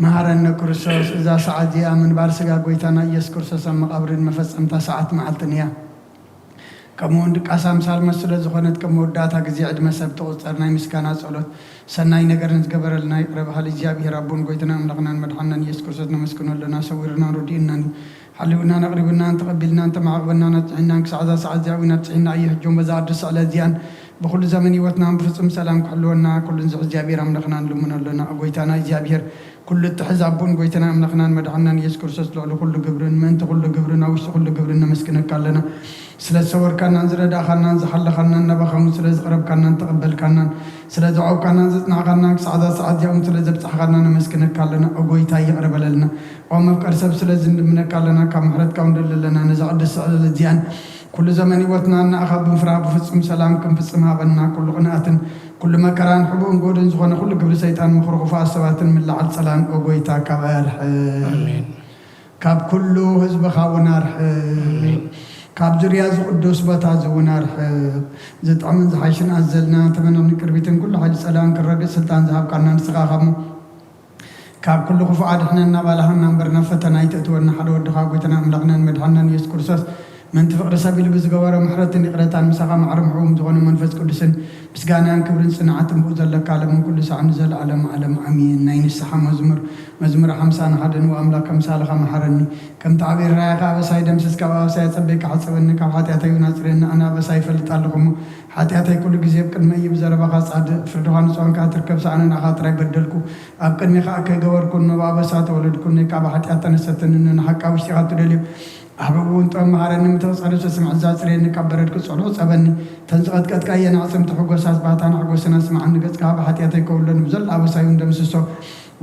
መሃረነ ክርስቶስ፣ እዛ ሰዓት እዚኣ ምንባር ስጋ ጎይታና ኢየሱስ ክርስቶስ ኣብ መቓብርን መፈጸምታ ሰዓት መዓልትን እያ። ከምኡ እውን ድቃስ ኣምሳል መስ ስለ ዝኾነት፣ ከም መወዳእታ ግዜ ዕድመ ሰብ ትቑጸር ናይ ምስጋና ጸሎት፣ ሰናይ ነገርን ዝገበረልና ይቕረ በሃሊ እግዚኣብሔር ኣቦን ጎይታና ኣምላኽናን መድሓንናን ኢየሱስ ክርስቶስ ነመስግኖ ኣለና። ሰዊርናን ረዲኡናን እዩ። ሓልዩናን ኣቕሪቡናን ተቐቢልናን ተማዕቕበናን ኣጽኒዕናን ክሳዕ እዛ ሰዓት እዚኣ እውን ኣብጽሒና እዩ። ሕጂ እውን በዛ ቅድስቲ ዕለት እዚኣን ብኹሉ ዘመን ህይወትናን ብፍጹም ሰላም ክሕልወና ኩሉ ንዝሕ እግዚኣብሔር ኣምላኽና ንልምኖ ኣለና። ጎይታና እግዚኣብሔር ኩሉ እትሕዝ ኣቦን ጎይታና ኣምላኽናን መድሓንናን ኢየሱስ ክርስቶስ ልዕሊ ኩሉ ግብርን ምእንቲ ኩሉ ግብርን ኣብ ውሽጢ ኩሉ ግብርን ነመስግነካ ኣለና። ስለ ዝሰወርካናን ዝረዳእኻናን ዝሓለኻናን ናባኻ እውን ስለ ዝቐረብካናን ተቐበልካናን ስለ ዘዕቆብካናን ዘጽናዕካናን ክሳዕ እዛ ሰዓት እዚኣ እውን ስለ ዘብጻሕኻና ነመስግነካ ኣለና። ኦ ጎይታ ይቕረ በለልና። ኦ መፍቀር ሰብ ስለ ዝንልምነካ ኣለና። ካብ ምሕረትካ እውን ደሊ ኣለና። ነዛ ቅድስቲ ዕለት እዚኣን ኩሉ ዘመን ህይወትና ንኣኻ ብምፍራህ ብፍጹም ሰላም ክንፍጽም ሃበና። ኩሉ ቅንኣትን ኩሉ መከራን ሕቡእን ጎድን ዝኾነ ኩሉ ግብሪ ሰይጣን ምኽሪ ክፉኣት ሰባትን ምልዓል ጸላን ኦ ጎይታ ካብ ኣርሕቕ። ኣሜን። ካብ ኩሉ ህዝብኻ እውን ኣርሕቕ። ኣሜን። ካብ ዙርያ እዚ ቅዱስ ቦታ እዚ እውን ኣርሕቕ። ዝጥዕምን ዝሓይሽን ኣዘልና ተመነኒ ቅርቢትን ኩሉ ሓይሊ ጸላን ክረግእ ስልጣን ዝሃብካና ንስኻ ኢኻ እሞ ካብ ኩሉ ክፉእ ኣድሕነና ባልሃና እምበር ናብ ፈተና ኣይተእትወና ሓደ ወድኻ ጎይታና ኣምላኽናን መድሓንናን ኢየሱስ ክርስቶስ ምእንቲ ፍቕሪ ሰብ ኢሉ ብዝገበሮ ምሕረትን ይቕረታን ምሳኻ ማዕረ ምሕቡም ዝኾነ መንፈስ ቅዱስን ምስጋናን ክብርን ጽንዓትን ብኡ ዘለካ ዓለምን ኩሉ ሳዕ ንዘለዓለም ዓለም ኣሜን። ናይ ንስሓ መዝሙር መዝሙር ሓምሳን ሓደን ወኣምላክ ከምሳልኻ መሓረኒ ከምቲ ዓብዪ ራእይኻ ኣበሳይ ደምስስ ካብ ኣበሳይ ኣጸበይካ ሓጸበኒ ካብ ሓጢኣተይ እውን ኣጽርየኒ ኣነ ኣበሳይ ይፈልጥ ኣለኹ እሞ ሓጢኣተይ ኩሉ ግዜ ኣብ ቅድመይ እዩ ብዘረባኻ ጻድቕ ፍርድኻ ንጹሃን ከኣ ትርከብ ሳዕ ንንኣኻ ጥራይ በደልኩ ኣብ ቅድሜኻ ከይገበርኩ እኖ ብኣበሳ ተወለድኩ እኖ ካብ ሓጢኣት ተነሰትኒ እኖ ንሓቃ ውሽጢኻ ትደልዮ ኣሕብቡ እውን ጥበብ መሃረኒ ምተቕጸረ ስምዕ ዛጽርየኒ ካብ በረድ ክጸልኦ ጸበኒ ተን ዝቐጥቀጥካየን ኣዕጽምቲ ሕጎሳት ባህታን ኣሕጎስን ኣስምዓኒ ገጽካ ብሓጢኣተይ ከውሎን ብዘሎ ኣበሳይ እውን ደምስሶ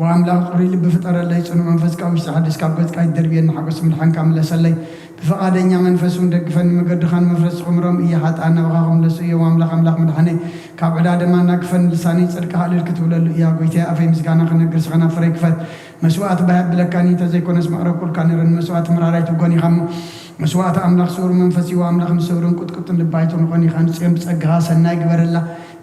ወኣምላኽ ጽሩይ ልቢ ፍጠረለይ ጽኑዕ መንፈስ ካብ ውሽጢ ሓድስ ካብ ገጽካ ይደርብየኒ ሓጎስ ምድሓንካ ምለሰለይ ብፍቓደኛ መንፈስ እውን ደግፈኒ መገድኻን መፍረሲ ክምሮም እየ ሓጥኣን ናባኻ ክምለሱ እዮም ኣምላኽ ኣምላኽ ምድሓነይ ካብ ዕዳ ድማ እናግፈኒ ልሳነይ ጽድቅኻ እልል ክትብለሉ እያ ጎይታየ ኣፈይ ምስጋና ክነግር ስኸና ፍረይ ክፈት መስዋእቲ ባህ የብለካን እዩ፣ እንተዘይኮነስ መቕረብኩልካ ነይረ። ንመስዋእቲ ምራር ኣይትብጎን ኢኻ እሞ፣ መስዋእቲ ኣምላኽ ስውር መንፈስ እዩ፣ ኣምላኽ ንስውርን ቁጥቁጥን ልቢ ኣይትንቖን ኢኻ። ንጽዮን ብጸጋኻ ሰናይ ግበረላ፣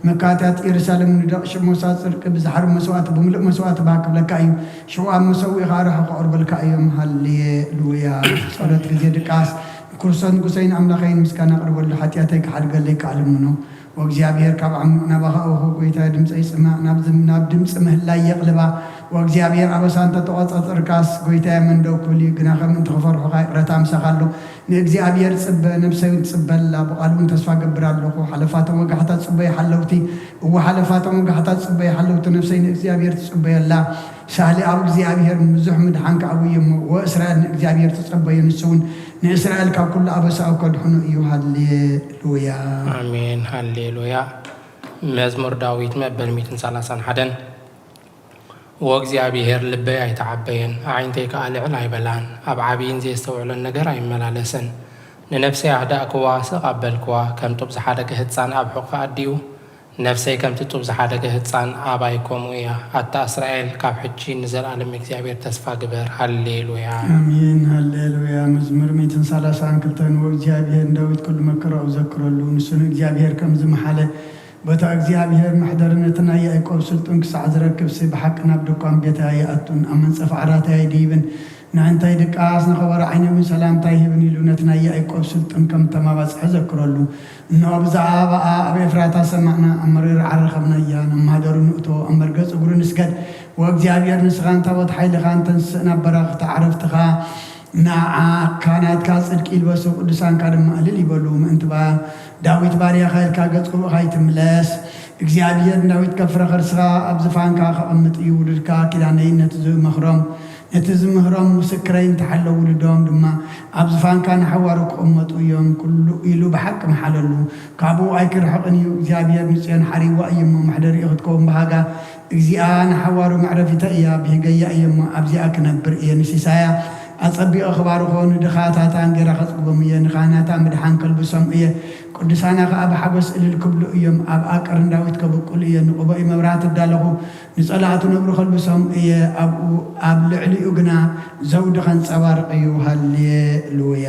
መካትያት ኢየሩሳሌም ንደቕ ሽሞሳ ጽድቂ ብዝሓርብ መስዋእቲ ብምሉእ መስዋእቲ ባህ ክብለካ እዩ። ሽዑ ኣብ መሰውኢኻ ኣርሑ ከቕርበልካ እዮም። ሃሌሉያ። ጸሎት ግዜ ድቃስ። ንክርስቶስ ንጉሰይን ኣምላኸይን ምስጋና ኣቕርበሉ፣ ሓጢኣተይ ክሓድገለይ ከኣ ልምኖ። ወእግዚኣብሔር ካብ ዓሚቕ ናባኻ እወ ጎይታየ ድምፀይ ጽማእ ናብ ዝም ናብ ድምፂ ምህላይ የቕልባ። ወእግዚኣብሔር ኣበሳ እንተተቖጻጸርካስ ጎይታየ መን ደው ክብል እዩ? ግናኸ ምእንቲ ክፈርሑኻ ይቕረታ ምሳኻ ኣሎ። ንእግዚኣብሔር ጽበ፣ ነብሰይ እውን ትጽበ ኣላ። ብቓሉ እውን ተስፋ እገብር ኣለኹ። ሓለፋቶም ወጋሕታ ጽበዩ ሓለውቲ። እወ ሓለፋቶም ወጋሕታ ጽበዩ ሓለውቲ። ነብሰይ ንእግዚኣብሔር ትጽበዮ ኣላ። ሳህሊ ኣብ እግዚኣብሔር ብዙሕ ምድሓን ከኣዊ እዩ እሞ፣ ወእስራኤል ንእግዚኣብሔር ትጸበዮ፣ ንሱ እውን ንእስራኤል ካብ ኩሉ ኣበሳኡ ከድሕኖ እዩ። ሃሌሉያ። ኣሜን ሃሌሉያ። መዝሙር ዳዊት መበል ሚእትን ሰላሳን ሓደን። ወእግዚኣብሔር ልበይ ኣይተዓበየን፣ ኣዒንተይ ከኣ ልዕል ኣይበላን፣ ኣብ ዓብይን ዘየስተውዕሎን ነገር ኣይመላለስን። ንነፍሰይ ኣህዳእክዋ፣ ስቕ ኣበልክዋ፣ ከም ጡብ ዝሓደገ ህጻን ኣብ ሕቑፊ ኣዲኡ፣ ነፍሰይ ከምቲ ጡብ ዝሓደገ ህጻን ኣባይ ከምኡ እያ። ኣታ እስራኤል፣ ካብ ሕጂ ንዘለኣለም እግዚኣብሔር ተስፋ ግበር። ሃሌሉያ። ኣሜን ሃሌሉያ። መዝሙር ሚእትን ሰላሳን ክልተን። ወእግዚኣብሔር ንዳዊት ኩሉ መከራኡ ዘክረሉ፣ ንሱ ንእግዚኣብሔር ከም ዝመሓለ፣ በታ እግዚኣብሔር መሕደሪ ነቲ ናይ ያዕቆብ ስልጡን ክሳዕ ዝረክብሲ፣ ብሓቂ ናብ ድኳን ቤተይ ኣይኣቱን፣ ኣብ መንጸፍ ዓራተይ ኣይድይብን። ንዕንታይ ድቃስ ንኸበሮ ዓይነይ እውን ሰላምታ ይህብን ኢሉ ነቲ ናይ ያዕቆብ ስልጡን ከም እተማባጽሐ ዘክረሉ። እንሆ ብዛዕባኣ ኣብ ኤፍራታ ሰማዕና፣ ኣብ መሪር ዓሪ ረኸብናያ። ነማህደሩ ንእቶ፣ ኣብ መርገጽ እግሩ ንስገድ። ወእግዚኣብሔር ንስኻ ንታቦት ሓይልኻ እንተንስእ ናብ በረኽቲ ዓረፍትኻ ንዓካ ናትካ ጽድቂ ይልበሱ፣ ቅዱሳንካ ድማ እልል ይበሉ። ምእንቲ ባ ዳዊት ባርያኻ ኢልካ ገጽ ርኡኻ ኣይትምለስ። እግዚኣብሔር ንዳዊት ከፍረ ከርስኻ ኣብ ዝፋንካ ከቐምጥ እዩ። ውሉድካ ኪዳነይን ነቲ ዝመኽሮም ነቲ ዝምህሮም ምስክረይ እንተሓለዉ ውሉዶም ድማ ኣብ ዝፋንካ ንሓዋሩ ክቕመጡ እዮም። ኩሉ ኢሉ ብሓቂ መሓለሉ፣ ካብኡ ኣይክርሕቕን እዩ። እግዚኣብሔር ንጽዮን ሓሪዋ እዩ እሞ፣ መሕደሪኡ ክትከውን ብሃጋ። እግዚኣብሔር ንሓዋሩ መዕረፊተ እያ፣ ብህገያ እየ እሞ ኣብዚኣ ክነብር እየ። ንሲሳያ ኣጸቢቐ ክባርኾ፣ ንድኻታታ እንጌራ ከጽግቦም እየ፣ ንካህናታ ምድሓን ከልብሶም እየ። ቅዱሳና ከኣ ብሓጎስ እልል ክብሉ እዮም። ኣብ ኣቀርን ዳዊት ከብቁል እየ፣ ንቕቦኢ መብራህቲ እዳለኹ፣ ንጸላእቱ ነብሩ ከልብሶም እየ፣ ኣብኡ ኣብ ልዕሊኡ ግና ዘውዲ ከንጸባርቕ እዩ። ሃሌሉያ።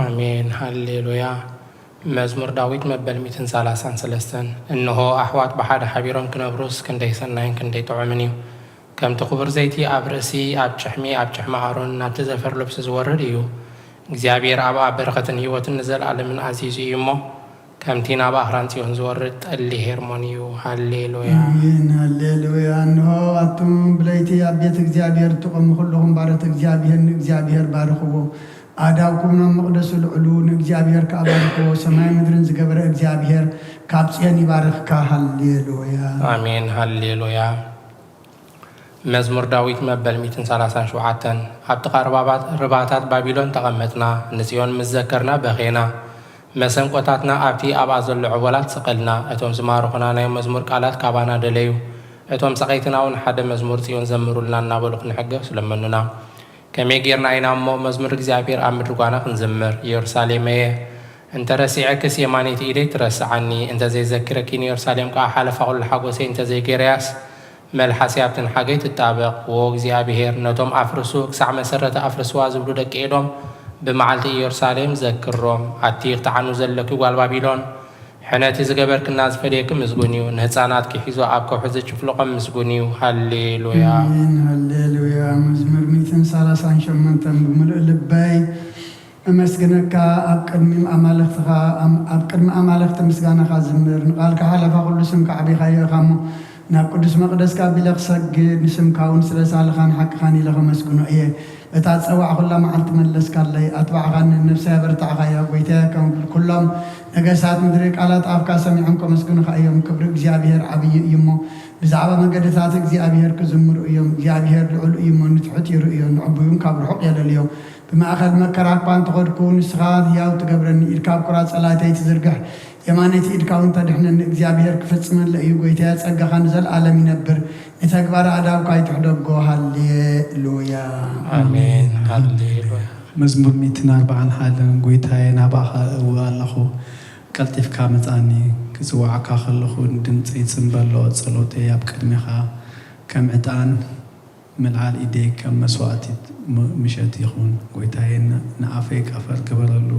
ኣሜን ሃሌሉያ። መዝሙር ዳዊት መበል ሚእትን ሰላሳን ሰለስተን። እንሆ ኣሕዋት ብሓደ ሓቢሮም ክነብሩስ ክንደይ ሰናይን ክንደይ ጥዑምን እዩ። ከምቲ ክቡር ዘይቲ ኣብ ርእሲ፣ ኣብ ጭሕሚ፣ ኣብ ጭሕሚ ኣሮን ናብቲ ዘፈር ልብሲ ዝወርድ እዩ። እግዚኣብሔር ኣብኣ በረኸትን ህይወትን ንዘለኣለምን ኣዚዙ እዩ እሞ፣ ከምቲ ናብ ኣኽራን ጽዮን ዝወርድ ጠሊ ሄርሞን እዩ። ሃሌሉያ። ኣሜን፣ ሃሌሉያ። እንሆ ኣቱም ብለይቲ ኣብ ቤት እግዚኣብሔር እትቆሙ ኩልኹም ባሮት እግዚኣብሔር ንእግዚኣብሔር ባርኽዎ። ኣእዳውኩም ናብ መቕደሱ ልዕሉ፣ ንእግዚኣብሔር ከኣ ባርኽዎ። ሰማይ ምድርን ዝገበረ እግዚኣብሔር ካብ ጽዮን ይባርኽካ። ሃሌሉያ። ኣሜን፣ ሃሌሉያ። መዝሙር ዳዊት መበል ሚእትን ሰላሳን ሸውዓተን። ኣብ ጥቓ ርባባት-፣ ርባታት ባቢሎን ተቐመጥና፣ ንጽዮን ምስ ዘከርና በኼና። መሰንቆታትና ኣብቲ ኣብኣ ዘሎ ዕቦላት ሰቐልና። እቶም ዝማርኹና ናይ መዝሙር ቃላት ካባና ደለዩ። እቶም ሰቐይትና እውን ሓደ መዝሙር ጽዮን ዘምሩልና እናበሉ ክንሕገስ ለመኑና። ከመይ ጌርና ኢና እሞ መዝሙር እግዚኣብሔር ኣብ ምድሪ ጓና ክንዝምር? ኢየሩሳሌመየ፣ እንተ ረሲዐክስ የማነይቲ ኢደይ ትረስዓኒ፣ እንተ ዘይዘኪረኪ ንኢየሩሳሌም ከኣ ሓለፋ ኩሉ ሓጎሰይ እንተ ዘይጌረያስ፣ መልሓሰይ ኣብቲ ንሓገይ ትጣበቕ። ዎ እግዚኣብሔር፣ ነቶም ኣፍርሱ፣ ክሳዕ መሰረታ ኣፍርስዋ ዝብሉ ደቂ ኤዶም፣ ብመዓልቲ ኢየሩሳሌም ዘክሮም። ኣቲ ክትዓኑ ዘለኪ ጓል ባቢሎን፣ ሕነቲ ዝገበርክና ዝፈድየኪ ምስጉን እዩ። ንህፃናትኪ ሒዞ ኣብ ከውሒ ዝጭፍልቖም ምስጉን እዩ። ሃሌሉያ። ኣሜን፣ ሃሌሉያ። መዝሙር ሚእትን ሰላሳን ሸሞንተን። ብምሉእ ልበይ እመስግነካ፣ ኣብ ቅድሚ ኣማልኽትኻ፣ ኣም-፣ ኣብ ቅድሚ ኣማልኽቲ ምስጋናኻ ዝምር። ንቃልካ ሓለፋ ኩሉ ስምካ ዓቢኻዮ ኢኻ እሞ፣ ናብ ቅዱስ መቕደስካ ኣቢለ ክሰግድ፣ ንስምካ እውን ስለ ሳልኻን ሓቅኻን ኢለ ከመስግኖ እየ። እታ ዝጸዋዕኹላ መዓልቲ መለስካለይ፣ ኣትባዕኻኒ፣ ነፍሰይ ኣበርታዕኻያ። ጐይታየ፣ ከም ኩሎም ነገስታት ምድሪ ቃላት ኣፍካ ሰሚዖም ከመስግኑኻ እዮም። ክብሪ እግዚኣብሔር ዓብዪ እዩ እሞ፣ ብዛዕባ መገድታት እግዚኣብሔር ክዝምሩ እዮም። እግዚኣብሔር ልዑል እዩ እሞ፣ ንትሑት ይርእዮ፣ ንዕቡይ እውን ካብ ርሑቕ የለልዮ። ብማእከል መከራ እኳ እንተኸድኩ፣ ንስኻ ህያው ትገብረኒ፣ ኢድካ ኣብ ቁራጽ ጸላእተይ ትዝርግሕ፣ የማነይቲ ኢድካ እውን ተድሕነኒ። እግዚኣብሔር ክፍጽመለይ እዩ፣ ጐይታየ፣ ጸጋኻ ንዘለኣለም ይነብር፣ ንተግባር ኣእዳውካ ኣይትሕደጎ። ሃሌሉያ። ኣሜን። ሃሌሉያ። መዝሙር ሚእትን ኣርባዓን ሓደን። ጐይታየ፣ ናባኻ እእዊ ኣለኹ፣ ቀልጢፍካ ምጻኒ፣ ክጽውዓካ ከለኹ ንድምጸይ ጽምበሎ፣ ጸሎተይ ኣብ ቅድሜኻ ከም ዕጣን፣ ምልዓል ኢደይ ከም መስዋእቲ ም-፣ ምሸት ይኹን። ጐይታየ፣ ን-፣ ንኣፈይ ቀፈር ግበረሉ፣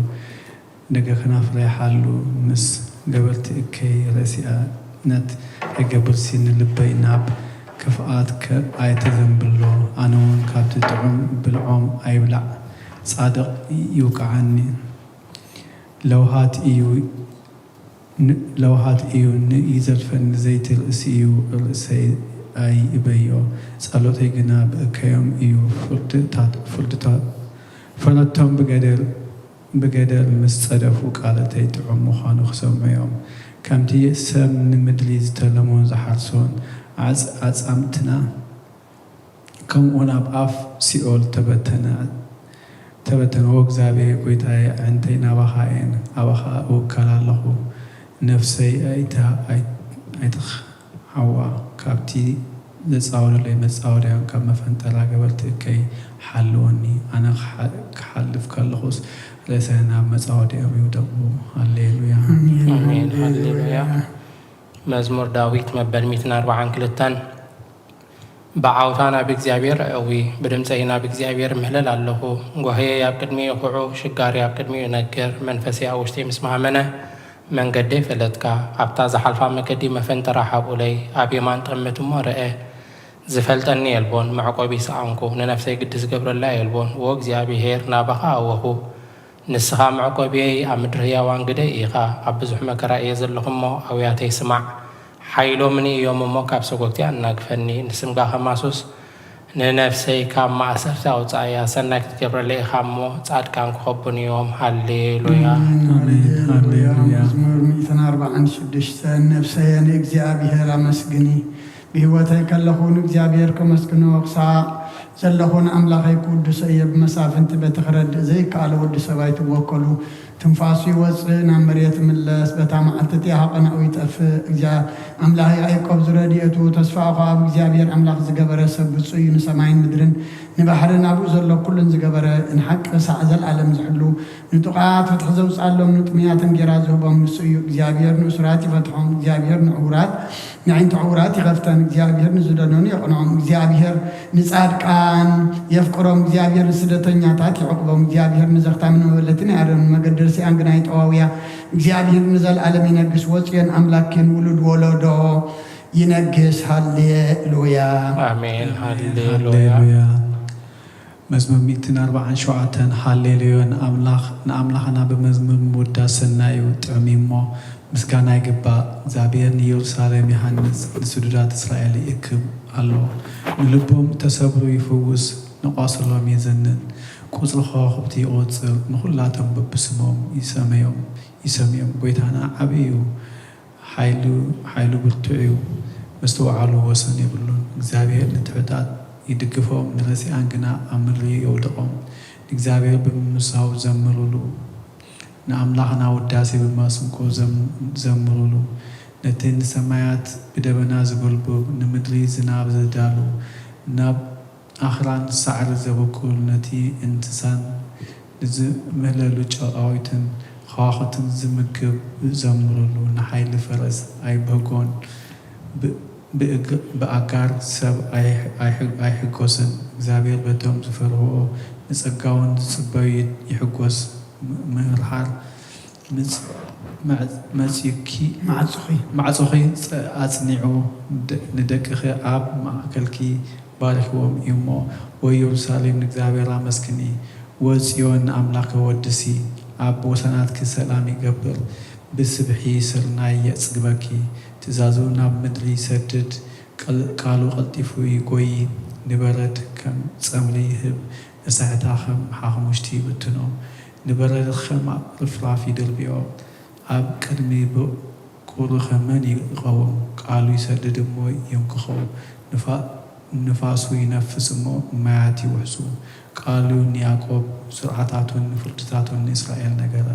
ደገ ከናፍረይ ሓሉ። ምስ ገበርቲ እከይ ረሲኣነት ከይገብርሲ፣ ንልበይ ናብ ክፍኣት ከ-፣ ኣይተዘንብሎ። ኣነ እውን ካብቲ ጥዑም ብልዖም ኣይብላዕ፣ ጻድቕ ይውቅዓኒ። ለውሃት እዩ ን-፣ ለውሃት እዩ ንይዘልፈኒ፣ ዘይቲ ርእሲ እዩ ርእሰይ ኣይእበዮ። ጸሎተይ ግና ብእከዮም እዩ፣ ፍርድታት-፣ ፍርድታ-፣ ፈረድቶም ብገደል፣ ብገደል ምስ ጸደፉ፣ ቃላተይ ጥዑም ምዃኑ ክሰምዑ እዮም። ከምቲ ሰብ ንምድሪ ዝተለሞን ዝሓርሶን ኣጽ-፣ ኣጻምትና፣ ከምኡ ናብ ኣፍ ሲኦል ተበተነ፣ ተበተነ። ኦ እግዚኣብሔር ጐይታየ፣ ኣዕይንተይ ናባኻ እየን፣ ኣባኻ እውከል ኣለኹ። ነፍሰይ ኣይተ-፣ ኣይ-፣ ኣይትኻ-፣ ሓዋ፣ ካብቲ ዘጻወዱለይ መጻወድያን ካብ መፈንጠራ ገበርቲ እከይ ሓልወኒ። ኣነ ክሓ-፣ ክሓልፍ ከለኹስ፣ ርእሰይ ናብ መጻወድያኦም ይውደቑ። ሃሌሉያ። ኣሜን። ኣሜን። ሃሌሉያ። ሃሌሉያ። መዝሙር ዳዊት መበል ሚእትን ኣርባዓን ክልተን። ብዓውታ ናብ እግዚኣብሔር እእዊ፣ ብድምፀይ ናብ እግዚኣብሔር እምህለል ኣለኹ። ጓህየይ ኣብ ቅድሚኡ ይኹዑ፣ ሽጋሪ ኣብ ቅድሚኡ ይነግር። መንፈሰይ ኣብ ውሽጠይ ምስ መሃመነ፣ መንገደይ ፈለጥካ። ኣብታ ዝሓልፋ መገዲ መፈንጠራ ሓብኡለይ፣ ኣብ የማን ጠምት እሞ ርአ። ዝፈልጠኒ የልቦን፣ መዕቆቢ ሰኣንኩ፣ ንነፍሰይ ግዲ ዝገብረላ የልቦን። ዎ እግዚኣብሔር፣ ናባኻ ኣወኹ። ንስኻ መዕቆብየይ፣ ኣብ ምድሪ ህያዋን ግደይ ኢኻ። ኣብ ብዙሕ መከራ እየ ዘለኹ እሞ፣ ኣውያተይ ስማዕ። ሓይሎምኒ እዮም እሞ፣ ካብ ሰጎግቲ ኣናግፈኒ። ንስምካ ከማሱስ፣ ንነፍሰይ ካብ ማእሰርቲ ኣውጻእያ። ሰናይ ክትገብረለይ ኢኻ እሞ፣ ጻድቃን ክኸቡኒ እዮም። ሃሌሉያ። ኣሜን። ኣሜን። ሃሌሉያ። ሃሌሉያ። መዝሙር ሚእትን ኣርባዓን ሽዱሽተን። ነፍሰየ ንእግዚኣብሔር ኣመስግኒ፣ ብህይወተይ ከለኹ ንእግዚኣብሔር ከመስግኖ ክሳዕ ዘለኹ ንኣምላኸይ ክውድሶ እየ። ብመሳፍንቲ በቲ ክረድእ ዘይከኣሎ ወዲ ሰብ ኣይትወከሉ። ትንፋሱ ይወጽእ፣ ናብ መሬት ይምለስ፣ በታ መዓልቲ እቲኣ ሃቐናኡ ይጠፍእ። እግዚኣብ-፣ ኣምላኽ ያዕቆብ ዝረድኤቱ፣ ተስፋኡ ኸኣ ኣብ እግዚኣብሔር ኣምላኽ ዝገበረ ሰብ ብጹእ እዩ። ንሰማይን ምድርን ንባሕርን ኣብኡ ዘሎ ኩሉን ዝገበረ፣ ንሓቂ ክሳዕ ዘለኣለም ዝሕሉ፣ ንጡቓት ፍትሒ ዘውጽኣሎም፣ ንጥሙያት እንጌራ ዝህቦም ንሱ እዩ። እግዚኣብሔር ንእሱራት ይፈትሖም፣ እግዚኣብሔር ንዕዉራት፣ ንኣዒንቲ ዕዉራት ይኸፍተን፣ እግዚኣብሔር ንዝደነኑ የቕንዖም፣ እግዚኣብሔር ንጻድቃን የፍቅሮም፣ እግዚኣብሔር ንስደተኛታት ይዕቕቦም፣ እግዚኣብሔር ንዘኽታምን መበለትን ኣየርምን፣ መገዲ ርስኣን ግና ይጠዋውያ። እግዚኣብሔር ንዘለኣለም ይነግስ፣ ወጽዮን ኣምላክን ውሉድ ወለዶ ይነግስ። ሃሌሉያ። ኣሜን። ኣሜን። ሃሌሉያ። ሃሌሉያ። መዝሙር ሚእትን ኣርባዓን ሸውዓተን። ሃሌሉያ። ንኣምላኽ፣ ንኣምላኽና ብመዝሙር ምውዳስ ሰናይ እዩ፣ ጥዑም እዩ እሞ ምስጋና ይግባእ። እግዚኣብሔር ንኢየሩሳሌም ይሃንጽ፣ ንስዱዳት እስራኤል ይእክብ ኣሎ። ንልቦም እተሰብሩ ይፍውስ፣ ንቋስሎም የዘንን። ቁጽሪ ከዋኽብቲ ይቖጽር፣ ንኹላቶም በብስሞም ይሰመዮም፣ ይሰምዮም። ጐይታና ዓብዪ እዩ፣ ሓይሉ፣ ሓይሉ ብርቱዕ እዩ፣ መስተውዓሉ ወሰን የብሉን። እግዚኣብሔር ንትሑታት ይድግፎም፣ ንረሲኣን ግና ኣብ ምድሪ የውድቖም። ንእግዚኣብሔር ብምምሳው ዘምሩሉ፣ ንኣምላኽና ውዳሴ ብማስንቆ ዘም-፣ ዘምሩሉ። ነቲ ንሰማያት ብደበና ዝጎልብብ፣ ንምድሪ ዝናብ ዘዳሉ፣ ናብ ኣኽራን ሳዕሪ ዘብቁል፣ ነቲ እንስሳን ንዝምህለሉ ጨቓዊትን ከዋኽብትን ዝምግብ ዘምሩሉ። ንሓይሊ ፈረስ ኣይብህጎን፣ ብ-፣ ብእግ-፣ ብኣጋር ሰብ ኣይ-፣ ኣይሕ-፣ ኣይሕጎስን። እግዚኣብሔር በቶም ዝፈርህዎ ንጸጋውን ዝጽበዩ ይሕጎስ። ም-፣ ምሕርሓር ምጽ-፣ መዕ-፣ መጺኪ ማዕጾኺ ማዕጾኺ ጸ-፣ ኣጽኒዑ፣ ደ-፣ ንደቅኺ ኣብ ማእከልኪ ባሪኽዎም እዩ እሞ፣ ወዮ የሩሳሌም ንእግዚኣብሔር ኣመስግኒ፣ ወጽዮን ንኣምላኽ ወድሲ። ኣብ ወሰናትኪ ሰላም ይገብር፣ ብስብሒ ስርናይ የጽግበኪ። ትእዛዙ ናብ ምድሪ ይሰድድ፣ ቀል-፣ ቃሉ ቀልጢፉ ይጎዪ። ንበረድ ከም ጸምሪ ይህብ፣ ነሳሕታ ከም ሓኽሙሽቲ ይብትኖ። ንበረድ ከም ርፍራፍ ይድርብዮ። ኣብ ቅድሚ ብቑርኺ መን ይቐውም? ቃሉ ይሰድድ እሞ የንክኾ፣ ንፋ-፣ ንፋሱ ይነፍስ እሞ ማያት ይውሕሱ። ቃሉ ንያዕቆብ፣ ስርዓታቱን ፍርድታቱን ንእስራኤል ነገረ።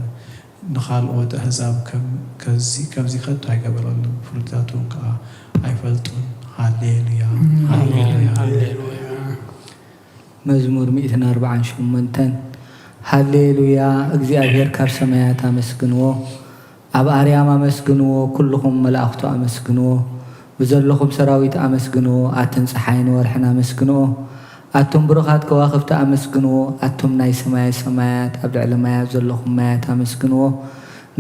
ንኻልኦት ኣህዛብ ከም-፣ ከዚ-፣ ከምዚ ከቶ ኣይገበረሉን፣ ፍርድታቱ ከኣ ኣይፈልጡን። ሃሌሉያ። ኣሜን። ሃሌሉያ። ሃሌሉያ። መዝሙር ሚእትን ኣርባዓን ሸሞንተን። ሃሌሉያ፣ እግዚኣብሔር ካብ ሰማያት ኣመስግንዎ፣ ኣብ ኣርያም ኣመስግንዎ፣ ኩልኹም መላእኽቱ ኣመስግንዎ፣ ብዘለኹም ሰራዊት ኣመስግንዎ፣ ኣትን ጸሓይን ወርሕን ኣመስግንኦ፣ ኣቱም ብሩኻት ከዋኽብቲ ኣመስግንዎ፣ ኣቱም ናይ ሰማየ ሰማያት ኣብ ልዕሊ ማያት ዘለኹም ማያት ኣመስግንዎ።